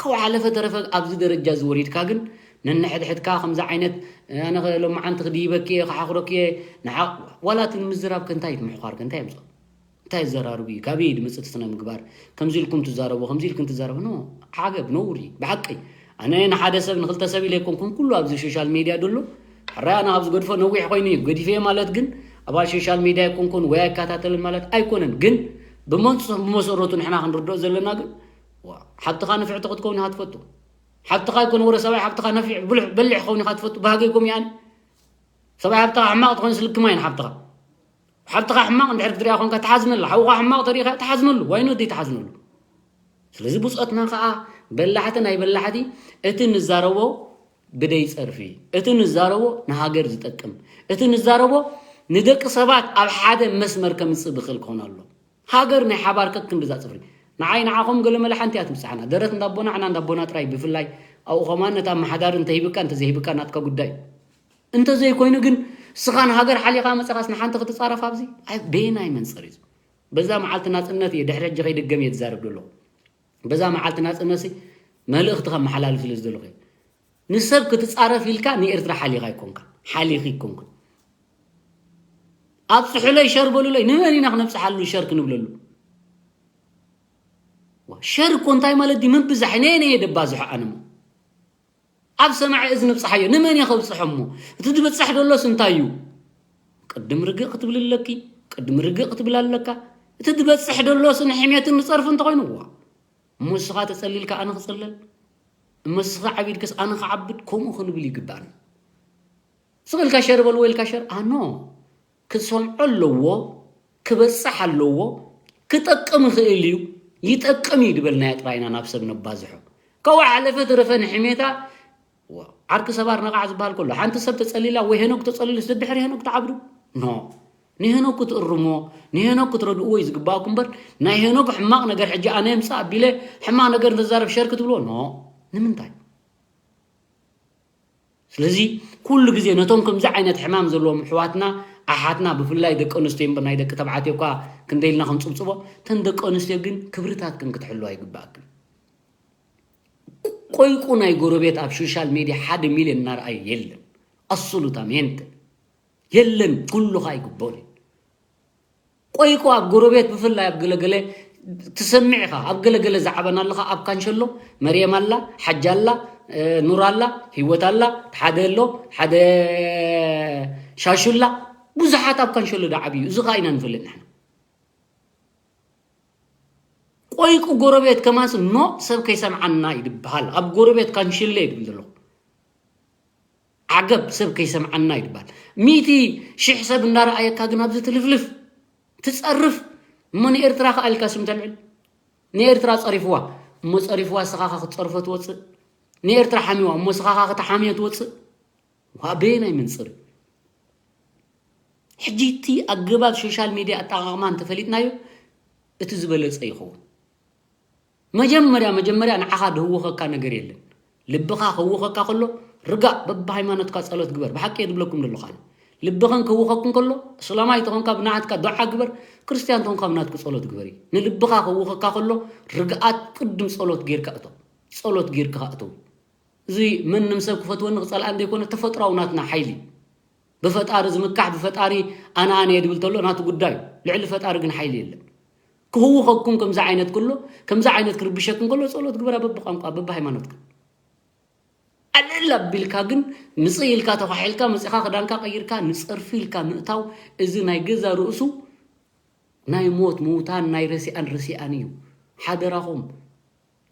ካብ ሓለፈ ተረፈ ኣብዚ ደረጃ እዚ ወሪድካ ግን ነንሕድሕድካ ከምዚ ዓይነት ኣነ ሎማዓንቲ ክድይበኪ እየ ክሓኽረኪ እየ ዋላ እቲ ንምዝራብ ከንታይ ምሕዃር ከንታይ የምፅኦ እንታይ ይዘራርቡ እዩ ካበይ ድምፅእ እቲ ስነ ምግባር ከምዚ ኢልኩም ትዛረቡ ከምዚ ኢልኩም ትዛረቡ ኖ ዓገብ ነውሪ ብሓቂ ኣነ ንሓደ ሰብ ንክልተ ሰብ ኢለ ኣይኮንኩን ኩሉ ኣብዚ ሶሻል ሜድያ ደሎ ሕራይ ኣነ ካብ ዝገድፎ ነዊሕ ኮይኑ እዩ ገዲፈዮ ማለት ግን ኣብ ሶሻል ሜድያ ኣይኮንኩን ወይ ኣይከታተልን ማለት ኣይኮነን ግን ብመንፅፍ ብመሰረቱ ንሕና ክንርድኦ ዘለና ግን ሓብትኻ ንፍዕቲ ክትከውን ኢኻ ትፈቱ ሓብትኻ ይኮን ወረ ሰብኣይ ሓብትኻ ነፊዕ ብልሕ በሊሕ ክኸውን ኢኻ ትፈቱ ባህገይኩም ያኒ ሰብኣይ ሓብትኻ ሕማቕ ትኾንስ ልክማ ኢና ሓብትኻ ሓብትኻ ሕማቕ እንድሕር ክትሪኣ ኮንካ ትሓዝነላ ሓውኻ ሕማቕ ተሪኢኻ ትሓዝነሉ ዋይኖት ደይ ትሓዝነሉ ስለዚ ብፆትና ከዓ በላሕቲ ናይ በላሕቲ እቲ ንዛረቦ ብደይ ፀርፊ እቲ ንዛረቦ ንሃገር ዝጠቅም እቲ ንዛረቦ ንደቂ ሰባት ኣብ ሓደ መስመር ከምፅእ ብኽእል ክኾን ኣሎ ሃገር ናይ ሓባር ከክንድዛ ፅፍሪ ንዓይ ንዓኹም ገለመለ ሓንቲ እያ ትምፅሓና ደረት እንዳቦና ዕና እንዳቦና ጥራይ ብፍላይ ኣብኡ ከማን ነታ ኣመሓዳሪ እንተሂብካ እንተዘይሂብካ ናትካ ጉዳይ እንተዘይኮይኑ ግን ስኻ ንሃገር ሓሊኻ መፀኻስ ንሓንቲ ክትፃረፍ ኣብዚ በየናይ መንፅር እዩ በዛ መዓልቲ ናፅነት እየ ድሕሪ ሕጂ ከይድገም እየ ትዛረብ ዘለኹ በዛ መዓልቲ ናፅነት መልእኽቲ ከመሓላልፍ ስለ ዝደለኹ ንሰብ ክትፃረፍ ኢልካ ንኤርትራ ሓሊኻ ይኮንካ ሓሊኺ ይኮንካ ኣብፅሑለይ ሸር በሉለይ ንመን ኢና ክነብፅሓሉ ሸር ክንብለሉ ሸር እኮ እንታይ ማለት ድዩ ምብዛሕ ነየነየ ደባዝሖ ኣነሞ ኣብ ሰማዒ እዚ ንብፅሓዮ ንመን እየ ከብፅሖ እሞ እቲ ዝበፅሕ ደሎስ እንታይ እዩ ቅድም ርግእ ክትብል ኣለኪ ቅድም ርግእ ክትብል ኣለካ እቲ ዝበፅሕ ደሎስ ንሕሜትን ንፀርፊ እንተኮይኑ ዋ እሞ እስኻ ተፀሊልካ ኣነ ክፅለል እሞ እስኻ ዓቢድክስ ኣነ ክዓብድ ከምኡ ክንብል ይግባኣና ስቕ ኢልካ ሸር በልዎ ኢልካ ሸር ኣኖ ክሰምዖ ኣለዎ ክበፅሕ ኣለዎ ክጠቅም ይኽእል እዩ ይጠቅም እዩ ዝበልናዮ ጥራይና ናብ ሰብ ነባዝሖ ካብኡ ሓለፈ ተረፈ ንሕሜታ ዓርኪ ሰባር ነቓዕ ዝበሃል ከሎ ሓንቲ ሰብ ተፀሊላ ወይ ሄኖክ ተፀሊሉ ስድሕሪ ሄኖክ ተዓብዱ ኖ ንሄኖክ ክትእርሞ፣ ንሄኖክ ክትረድእዎ እዩ ዝግባእኩም እምበር፣ ናይ ሄኖክ ሕማቕ ነገር ሕጂ ኣነ የምፅእ ኣቢለ ሕማቕ ነገር እንተዛረብ ሸር ክትብልዎ፣ ኖ። ንምንታይ? ስለዚ ኩሉ ግዜ ነቶም ከምዚ ዓይነት ሕማም ዘለዎም ኣሕዋትና፣ ኣሓትና፣ ብፍላይ ደቂ ኣንስትዮ እምበር ናይ ደቂ ተባዕትዮ እኳ ክንደይ ኢልና ክንፅብፅቦ፣ እተን ደቂ ኣንስትዮ ግን ክብርታትክን ክትሕልዋ ይግባእክን። ቆይቁ ናይ ጎረቤት ኣብ ሶሻል ሜድያ ሓደ ሚልዮን እናረኣዩ የለን። ኣሱሉታሜንተ የለን። ኩሉኻ ኣይግበኦን እዩ። ቆይቁ ኣብ ጎረቤት ብፍላይ ኣብ ገለገለ ትሰምዕ ኢኻ። ኣብ ገለገለ ዛዕባና ኣለኻ። ኣብ ካንሸሎ መርየም ኣላ፣ ሓጂ ኣላ፣ እ፣ ኑር ኣላ፣ ህይወት ኣላ፣ ሓደ ኣሎ፣ ሓደ ሻሹላ፣ ብዙሓት ኣብ ካንሸሎ ዶ ዓብዩ። እዚ ኸኣ ኢና ንፈልጥ ንሕና። ቆይቁ ጎረቤት ከማንስ ኖ ሰብ ከይሰምዓና እዩ ዝበሃል። ኣብ ጎረቤት ካንሽለ እዩ ዝብል ዘለኹ። ዓገብ ሰብ ከይሰምዓና እዩ ዝበሃል። ሚእቲ ሽሕ ሰብ እንዳረኣየካ ግን ኣብዚ ትልፍልፍ ትጸርፍ። እሞ ንኤርትራ ከኣ ኢልካ ስም ተልዕል። ንኤርትራ ጸሪፍዋ። እሞ ጸሪፍዋ ስኻኻ ክትጸርፎ ትወጽእ። ንኤርትራ ሓሚዋ። እሞ ስኻኻ ክትሓምዮ ትወጽእ። ዋ በየናይ መንጽር እዩ? ሕጂ እቲ ኣገባብ ሶሻል ሜድያ ኣጠቓቕማ እንተፈሊጥናዮ እቲ ዝበለጸ ይኸውን። መጀመርያ መጀመርያ ንዓኻ ድህውኸካ ነገር የለን። ልብኻ ክህውኸካ ከሎ ርጋእ፣ በብሃይማኖትካ ጸሎት ግበር። ብሓቂ እየ ድብለኩም ዘለኹ ኣነ። ልብኽን ክህውኸኩም ከሎ፣ እስላማይ ተኾንካ ብናትካ ዱዓ ግበር፣ ክርስትያን ተኾንካ ብናትኩ ጸሎት ግበሪ። ንልብኻ ክህውኸካ ከሎ ርግኣት ቅድም ጸሎት ጌርካ እቶ። ጸሎት ጌርካ እቶ። እዚ መንም ሰብ ክፈትወኒ ክጸልኣኒ ዘይኮነ ተፈጥሮኣዊ ናትና ሓይሊ። ብፈጣሪ ዝምካሕ ብፈጣሪ ኣነ ኣነ እየ ድብል ተሎ ናቱ ጉዳዩ። ልዕሊ ፈጣሪ ግን ሓይሊ የለን። ክህውኸኩም ከምዚ ዓይነት ከሎ፣ ከምዚ ዓይነት ክርብሸኩም ከሎ ጸሎት ግበራ በብቋንቋ በብሃይማኖትካ። ኣልዕል ኣቢልካ ግን ምጽእ ኢልካ ተኳሒልካ መጺኻ ክዳንካ ቀይርካ ንጸርፊ ኢልካ ምእታው እዚ ናይ ገዛ ርእሱ ናይ ሞት ምውታን ናይ ረሲኣን ረሲኣን እዩ። ሓደራኹም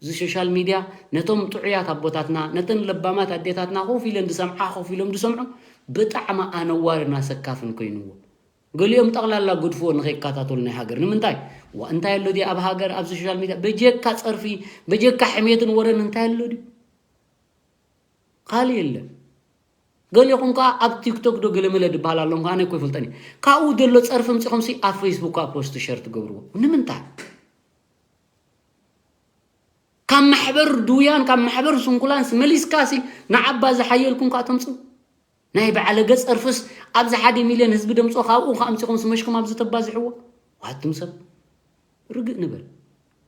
እዚ ሶሻል ሚድያ ነቶም ጥዑያት ኣቦታትና ነተን ለባማት ኣዴታትና ኮፍ ኢለን ዝሰምዓ ኮፍ ኢሎም ዝሰምዑ ብጣዕሚ ኣነዋርን ኣሰካፍን ኮይንዎ። ገሊኦም ጠቕላላ ገድፍዎ ንኸይከታተሉ ናይ ሃገር። ንምንታይ? ዋ እንታይ ኣሎ ድዩ ኣብ ሃገር ኣብዚ ሶሻል ሚድያ በጀካ ጸርፊ በጀካ ሕሜትን ወረን እንታይ ኣሎ ድዩ? ካልእ የለን። ገሊኹም ከኣ ኣብ ቲክቶክ ዶ ገለመለ ድበሃል ኣሎ እንኳ ኣነ እኮ ይፈልጠኒ። ካብኡ ዘሎ ጸርፊ ምጺኹም ሲ ኣብ ፌስቡክ ኣብ ፖስት ሸር ትገብርዎ ንምንታይ? ካብ ማሕበር ድውያን ካብ ማሕበር ስንኩላን መሊስካ ሲ ንዓባ ዝሓየልኩም ከኣ ተምጽኡ። ናይ በዓለገ ጸርፍስ ኣብዚ ሓደ ሚልዮን ህዝቢ ደምጾ ካብኡ ከኣምጺኹም ስመሽኩም ኣብዚ ተባዝሕዎ። ዋትም ሰብ ርግእ ንበል።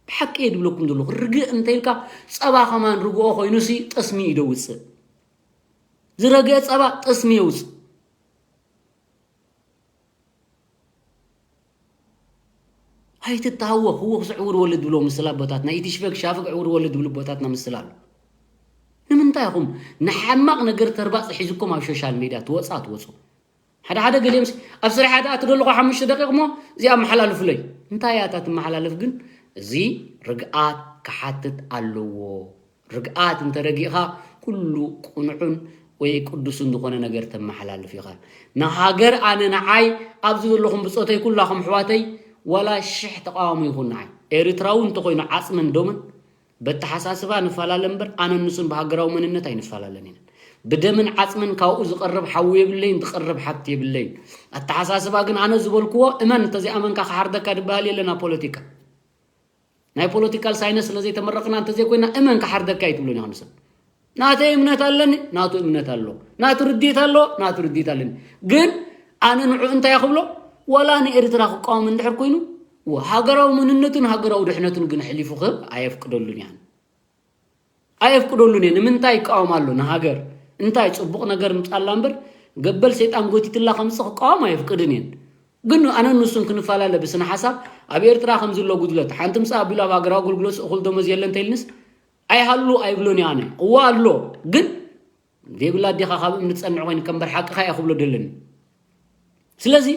ብሓቂ እየ ድብለኩም ዘለኹ። ርግእ እንተኢልካ ጸባ ከማን ርግኦ ኮይኑሲ ጠስሚ እዩ ደውጽእ። ዝረግአ ጸባ ጠስሚ የውጽእ። ኣይትተሃወኽ። ህወኽ ዝዕውር ወለድ ዝብሎ ምስላ ኣቦታትና፣ ኢትሽፈግ ሻፍግ ዕውር ወለድ ዝብሉ ኣቦታትና ምስላ ኣሎ። ንምንታይ ኢኹም ንሓማቕ ነገር ተርባጽ ሒዝኩም ኣብ ሶሻል ሜድያ ትወጻ ትወጹ? ሓደ ሓደ ገሊኦምስ ኣብ ስራሕ እያ ትኣቱ ዘለኹ ሓሙሽተ ደቂቕ እሞ እዚኣ ኣመሓላልፉለይ። እንታይ እያ እታ ትመሓላለፍ ግን? እዚ ርግኣት ክሓትት ኣለዎ። ርግኣት እንተረጊእኻ ኩሉ ቅኑዕን ወይ ቅዱስን ዝኾነ ነገር ተመሓላልፍ ኢኻ። ንሃገር ኣነ ንዓይ ኣብዚ ዘለኹም ብጾተይ ኩላኹም ኣሕዋተይ ዋላ ሽሕ ተቃዋሚ ይኹን ንዓይ ኤርትራዊ እንተኾይኑ ዓጽምን ደምን በተሓሳስባ ንፈላለ እምበር ኣነን ንሱን ብሃገራዊ መንነት ኣይንፈላለን ኢና። ብደምን ዓጽምን ካብኡ ዝቐርብ ሓዊ የብለይን ዝቐርብ ሓብቲ የብለይን። ኣተሓሳስባ ግን ኣነ ዝበልክዎ እመን እንተዘይኣመንካ ክሓርደካ ድበሃል የለን ኣብ ፖለቲካ። ናይ ፖለቲካል ሳይነስ ስለ ዘይተመረቕና እንተዘይኮይና እመን ክሓርደካ እዩ ትብሉን ኢኹም ሰብ። ናተይ እምነት ኣለኒ፣ ናቱ እምነት ኣሎ። ናቱ ርድኢት ኣሎ፣ ናቱ ርድኢት ኣለኒ። ግን ኣነ ንዑ እንታይ ክብሎ ዋላ ንኤርትራ ክቃወም እንድሕር ኮይኑ ሃገራዊ መንነቱን ሃገራዊ ድሕነቱን ግን ሕሊፉ ክህብ ኣየፍቅደሉን እያን። ኣየፍቅደሉን እየ። ንምንታይ ይቃወም ኣሎ ንሃገር? እንታይ ጽቡቕ ነገር ምጻላ እምበር ገበል ሰይጣን ጎቲትላ ከምጽእ ክቃወም ኣየፍቅድን እየን። ግን ኣነ ንሱን ክንፈላለ ብስነ ሓሳብ ኣብ ኤርትራ ከም ዝሎ ጉድለት ሓንቲ ምጻ ኣቢሉ ኣብ ሃገራዊ ኣገልግሎት እኹል ደሞዝ የለን ተይልንስ ኣይሃሉ ኣይብሎን እየ ኣነ። እዋ ኣሎ ግን ዘይብላ ኣዴኻ ካብ እምኒ ትጸንዕ ኮይንካ እምበር ሓቅኻ እየ ክብሎ ደለኒ። ስለዚ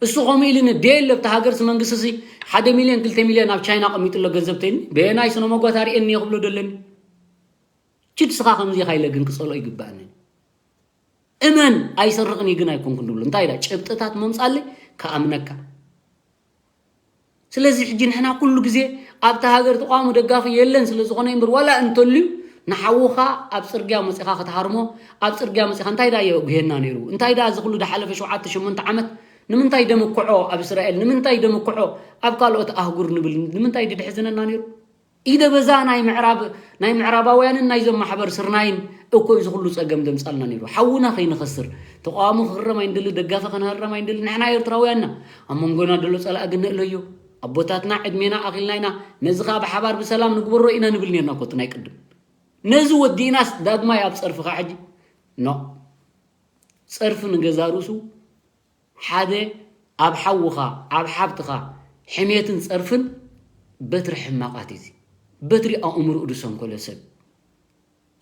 እሱ ከምኡ ኢልኒ ደየለ ኣብቲ ሃገርሲ መንግስቲሲ ሓደ ሚልዮን ክልተ ሚልዮን ኣብ ቻይና ኣቐሚጡ ኣሎ ገንዘብ ተይልኒ በየናይ ስነ መጓት ኣርእየኒ እየ ክብሎ ደለኒ። ችድ ስኻ ከምዚ ኢኻ ኢለ ግን ክጸልኦ ይግባእኒ። እመን ኣይሰርቕን እዩ ግን ኣይኮንኩን ድብሎ እንታይ ኢላ ጭብጥታት መምጻለይ ክኣምነካ። ስለዚ ሕጂ ንሕና ኩሉ ግዜ ኣብታ ሃገር ተቃውሞ ደጋፊ የለን ስለ ዝኾነ እምበር ዋላ እንተልዩ ንሓውኻ ኣብ ጽርግያ መጺኻ ክትሃርሞ ኣብ ጽርግያ መጺኻ እንታይ ዳ የጉሄና ነይሩ እንታይ ዳ እዚ ኩሉ ድሓለፈ ሸውዓተ ሸሞንተ ዓመት ንምንታይ ደምክዖ ኣብ እስራኤል፣ ንምንታይ ደምክዖ ኣብ ካልኦት ኣህጉር ንብል፣ ንምንታይ ድድሕዝነና ነይሩ? ኢደ በዛ ናይ ምዕራብ፣ ናይ ምዕራባውያንን ናይዞም ማሕበር ስርናይን እኮ እዩ ዝኹሉ ጸገም ደምጻልና ነይሩ። ሓውና ከይንኸስር፣ ተቃዋሚ ክህረም ኣይንደሊ፣ ደጋፊ ክንህረም ኣይንደሊ። ንሕና ኤርትራውያንና፣ ኣብ መንጎና ደሎ ጸላኢ ግን ንእለዮ። ኣቦታትና ዕድሜና ኣኺልና ኢና፣ ነዚ ኸኣ ብሓባር ብሰላም ንግበሮ ኢና ንብል ነርና እኮ እቲ ናይ ቅድም። ነዚ ወዲእናስ ዳግማይ ኣብ ጸርፊ ኸኣ ሕጂ? ኖ። ጸርፊ ንገዛ ርእሱ ሓደ ኣብ ሓውኻ፣ ኣብ ሓብትኻ ሕሜትን ጸርፍን በትሪ ሕማቓት እዩ እዚ። በትሪ ኣእምሮኡ ዝሰንኮለ ሰብ።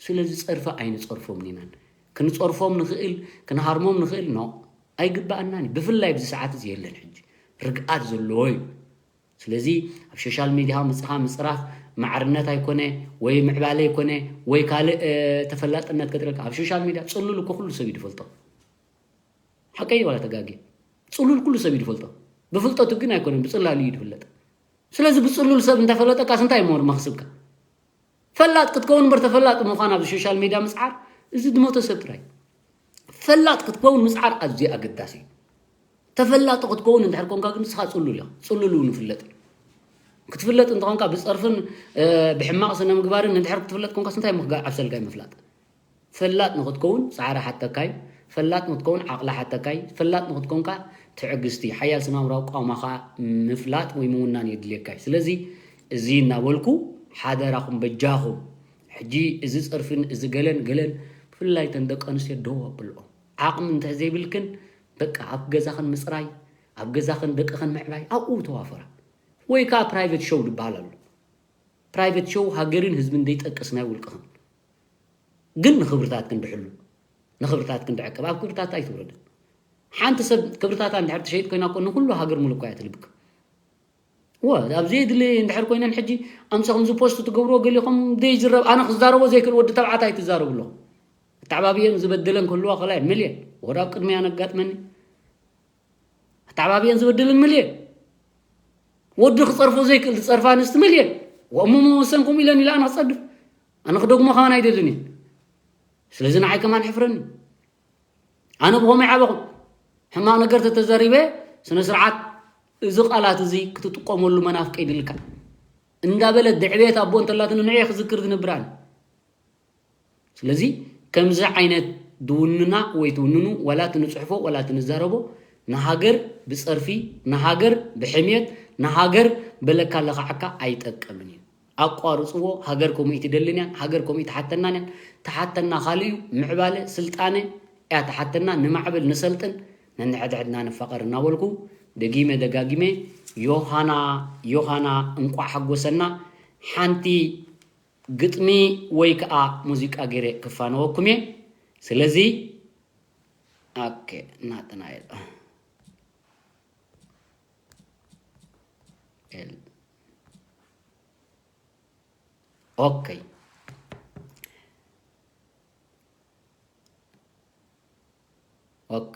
ስለዚ ጸርፊ ኣይንጸርፎምን ኢናን። ክንጸርፎም ንኽእል፣ ክንሃርሞም ንኽእል፣ ኖ፣ ኣይግባኣናን እዩ። ብፍላይ ኣብዚ ሰዓት እዚ የለን ሕጂ። ርግኣት ዘለዎ እዩ። ስለዚ ኣብ ሶሻል ሚድያ መጺኻ ምጽራፍ ማዕርነት ኣይኮነ፣ ወይ ምዕባለ ኣይኮነ፣ ወይ ካልእ፣ እ፣ ተፈላጥነት ከጥረልካ። ኣብ ሶሻል ሚድያ ጽሉል እኮ ኩሉ ሰብ እዩ ዝፈልጦ። ሓቀይ ዋላ ተጋግየ? ጽሉል ኩሉ ሰብ እዩ ዝፈልጦ። ብፍልጠቱ ግን ኣይኮነን፣ ብጽላሉ እዩ ዝፍለጥ። ስለዚ ብጽሉል ሰብ እንተፈለጠካስ እንታይ እሞ መኽስብካ? ፈላጥ ክትከውን እምበር ተፈላጢ ምዃን ኣብዚ ሶሻል ሚድያ ምጽዓር፣ እዚ ዝሞተ ሰብ ጥራይ። ፈላጥ ክትከውን ምጽዓር ኣዝዩ ኣገዳሲ እዩ። ተፈላጢ ክትከውን እንድሕር ኮንካ ግን ንስኻ ጽሉል ኢኻ። ጽሉል እውን ይፍለጥ እዩ። ክትፍለጥ እንተኾንካ ብጸርፍን፣ እ፣ ብሕማቕ ስነ ምግባርን እንድሕር ክትፍለጥ ኮንካስ እንታይ ምኽጋ-፣ ኣብ ሰልጋይ ምፍላጥ? ፈላጥ ንኽትከውን ጻዕሪ ሓተካ እዩ። ፈላጥ ንኽትከውን ዓቕሊ ሓተካ እዩ። ፈላጥ ንኽትከውን ከኣ ትዕግስቲ፣ ሓያል ስነ-ኣእምሮኣዊ ቃውማ ከኣ ምፍላጥ ወይ ምውናን የድልየካ እዩ። ስለዚ እዚ እናበልኩ ሓደራኹም በጃኹም ሕጂ እዚ ጸርፍን እዚ ገለን ገለን ብፍላይ እተን ደቂ ኣንስትዮ ደው ኣብልኦ። ዓቕሚ እንተ ዘይብልክን በቃ ኣብ ገዛኽን ምጽራይ፣ ኣብ ገዛኽን ደቅኽን ምዕባይ ኣብኡ ተዋፈራ። ወይ ከኣ ፕራይቬት ሾው ዝበሃል ኣሎ። ፕራይቬት ሾው ሃገርን ህዝብን ዘይጠቅስ ናይ ውልቅኽን። ግን ንኽብርታትክን ድሕሉ፣ ንኽብርታትክን ድዕቅብ፣ ኣብ ክብርታታ ኣይትውረድን። ሓንቲ ሰብ ክብርታታ እንድሕር ትሸይጥ ኮይና እኮ ንኹሉ ሃገር ሙሉእ እኮ እያ ትልብክ። ወ፣ ኣብ ዘየድሊ እንድሕር ኮይነን ሕጂ ኣምሰኹም እዚ ፖስት ትገብርዎ ገሊኹም ዘይዝረብ፣ ኣነ ክዛረቦ ዘይክእል ወዲ ተባዕታይ ትዛረቡ ኣለኹም። ኣተዓባብየን ዝበደለን ክህልዋ ከላይ መል እየን? ወረ ኣብ ቅድሚያ ነጋጥመኒ። ኣተዓባብየን ዝበደለን መል እየን? ወዲ ክጸርፎ ዘይክእል ዝጸርፋ ኣንስቲ መል እየን? ወእሞ መወሰንኩም ኢለን ኢለ ኣነ ክጸድፍ። ኣነ ክደግሞ ከማን ኣይደልን እየ። ስለዚ ንዓይ ከማን ሕፍረኒ። ኣነ ብኸመይ ዓበኹም? ሕማቕ ነገር ተተዛሪበ ስነ ስርዓት እዚ ቃላት እዚ ክትጥቀመሉ መናፍቀ ይድልካ። እንዳበለት ድዕቤት ኣቦ እንተላትኒ ንዕየ ክዝክር ዝነብር ኣነ። ስለዚ ከምዚ ዓይነት ድውንና ወይ ትውንኑ፣ ዋላ እቲ ንጽሕፎ ዋላ እቲ ንዛረቦ፣ ንሃገር ብጸርፊ፣ ንሃገር ብሕምየት፣ ንሃገር በለካ ለኻዕካ ኣይጠቅምን እዩ። ኣቋርጽዎ። ሃገር ከምኡ ኣይትደልን እያን፣ ሃገር ከምኡ ኣይትሓተናን እያን። ትሓተና ካልእ እዩ፣ ምዕባለ፣ ስልጣነ እያ ትሓተና። ንማዕብል፣ ንሰልጥን፣ ነንሕድሕድና ንፋቐር እናበልኩ ደጊመ ደጋጊመ ዮሃና፣ ዮሃና እንቋዕ ሓጎሰና። ሓንቲ ግጥሚ ወይ ከኣ ሙዚቃ ገይረ ክፋነወኩም እየ። ስለዚ፣ ኦኬ፣ ናትናኤል። ኤል-፣ ኦኬ። ኦኬ።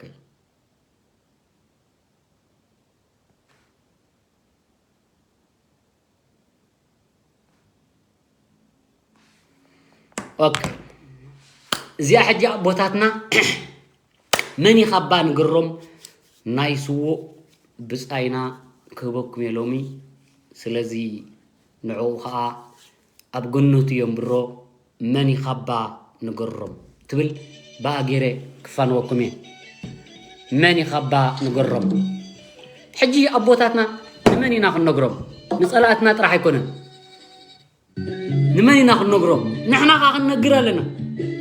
ኦኬ። እዚኣ ሕጂ ኣቦታትና መን ኢኻ እባ ንገሮም፣ ናይ ስዉእ ብጻይና ክህበኩም እየ ሎሚ። ስለዚ ንዕኡ ኸኣ ኣብ ገነቱ የንብሮ። መን ኢኻ እባ ንገሮም ትብል ብኣ ገይረ ክፋነወኩም እየ። መን ኢኻ እባ ንገሮም። ሕጂ ኣቦታትና ንመን ኢና ክንነግሮም? ንጸላእትና ጥራሕ ኣይኮነን። ንመን ኢና ክንነግሮም? ንሕና ኸኣ ክንነግር ኣለና።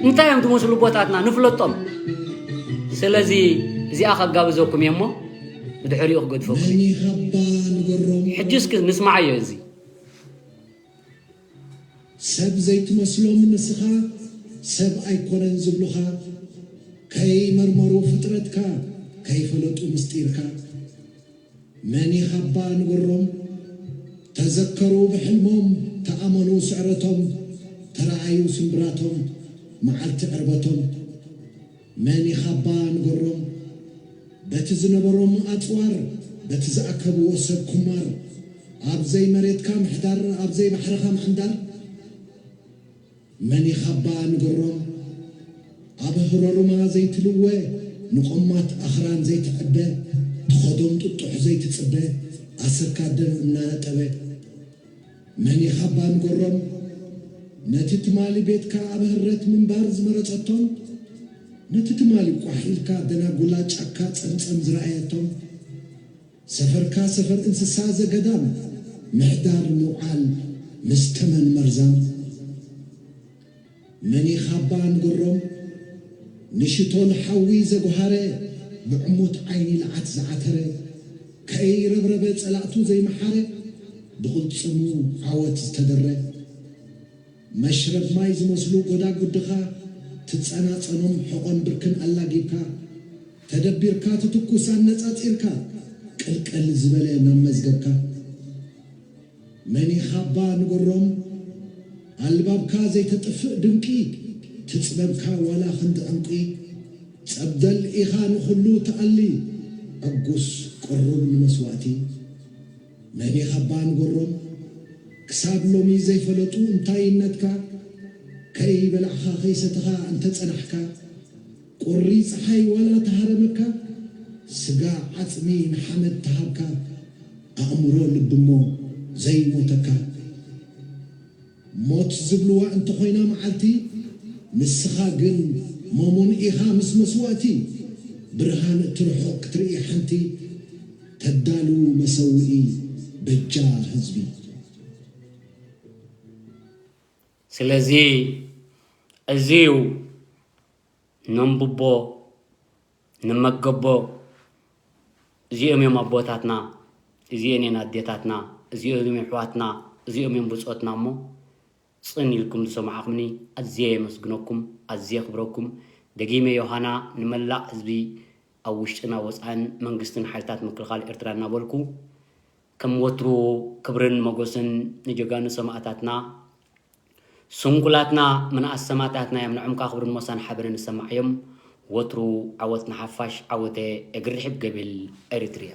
እንታይ እዮም ትመስሉ ኣቦታትና? ንፍለጦም። ስለዚ እዚኣ ከጋብዘኩም እየ እሞ ብድሕሪኡ ክገድፈኩም እየ። መን ኢኻ እባ ንገሮም። ሕጂ እስኪ ንስማዓዮ እዚ። ሰብ ዘይትመስሎም ንስኻ፣ ሰብ ኣይኮነን ዝብሉኻ፣ ከይመርመሩ ፍጥረትካ፣ ከይፈለጡ ምስጢርካ። መን ኢኻባ ንገሮም? ተዘከሩ ብሕልሞም፣ ተኣመኑ ስዕረቶም፣ ተረኣዩ ስምብራቶም፣ መዓልቲ ዕርበቶም። መን ኢኻባ ንገሮም? በቲ ዝነበሮም ኣጽዋር፣ በቲ ዝኣከብዎ ሰብ ኩማር፣ ኣብ ዘይመሬትካ ምሕዳር፣ ኣብ ዘይባሕርኻ ምሕንዳር። መን ኢኻባ ንገሮም? ኣብ ህረሩማ ዘይትልወ፣ ንቆማት ኣኽራን ዘይትዕበ፣ ኸዶም ጥጡሕ ዘይትጽበ ኣሰካ ደም እናነጠበ መን ኢኻ እባ ንገሮም ነቲ ትማሊ ቤትካ ኣብ ህረት ምንባር ዝመረጸቶም ነቲ ትማሊ ቋሕ ኢልካ ደናጉላ ጫካ ጸምጸም ዝረኣየቶም ሰፈርካ ሰፈር እንስሳ ዘገዳም ምሕዳር ምውዓል ምስ ተመን መርዛም መኒኻባ ንግሮም ንሽቶል ሓዊ ዘጉሃረ ብዕሙት ዓይኒ ለዓት ዝዓተረ ከይረብረበ ጸላእቱ ዘይመሓረ ብቕልጽሙ ዓወት ዝተደረ መሽረብ ማይ ዝመስሉ ጎዳጉድኻ ትጸናጸኖም ሕቖን ብርክን ኣላጊብካ ተደቢርካ ትትኩስ ኣነጻጺርካ ቅልቀል ዝበለ ናብ መዝገብካ መኒኻባ ንገሮም ኣልባብካ ዘይተጥፍእ ድንቂ ትጽበብካ ዋላ ክንዲ ዕንቂ ጸብደል ኢኻ ንኹሉ ትኣሊ ዕጉስ ቅሩብ ንመስዋእቲ መኒኻባ ንገሮም ክሳብ ሎሚ ዘይፈለጡ እንታይነትካ ከይበላዕኻ ከይሰተኻ እንተጸናሕካ ቁሪ ጸሓይ ዋላ ተሃረመካ ስጋ ዓጽሚ ንሓመድ ተሃብካ ኣእምሮ ልብሞ ዘይሞተካ ሞት ዝብልዋ እንተኾይና መዓልቲ ንስኻ ግን መሙን ኢኻ ምስ መስዋእቲ ብርሃን እቲ ርሑቕ ክትርኢ ሓንቲ ተዳሉ መሰውኢ በጃ ህዝቢ ስለዚ እዚዩ ነንብቦ ንመገቦ እዚኦም እዮም ኣቦታትና እዚኤን እየን ኣዴታትና እዚኦም እዮም ኣሕዋትና እዚኦም እዮም ብፆትና እሞ ፅን ኢልኩም ዝሰማዕኹምኒ ኣዝየ የመስግነኩም ኣዝየ ክብረኩም ደጊመ ዮሃና ንመላእ ህዝቢ ኣብ ውሽጥን ኣብ ወፃእን መንግስትን ሓይልታት ምክልኻል ኤርትራ እናበልኩ ከም ወትሩ ክብርን መጎስን ንጀጋኑ ሰማእታትና ስንኩላትና ምንኣስ ሰማእታትና እዮም ንዕምካ ክብርን ሞሳን ሓበንን ንሰማዕ እዮም ወትሩ ዓወት ንሓፋሽ ዓወተ እግሪ ርሒብ ገብል ኤሪትርያ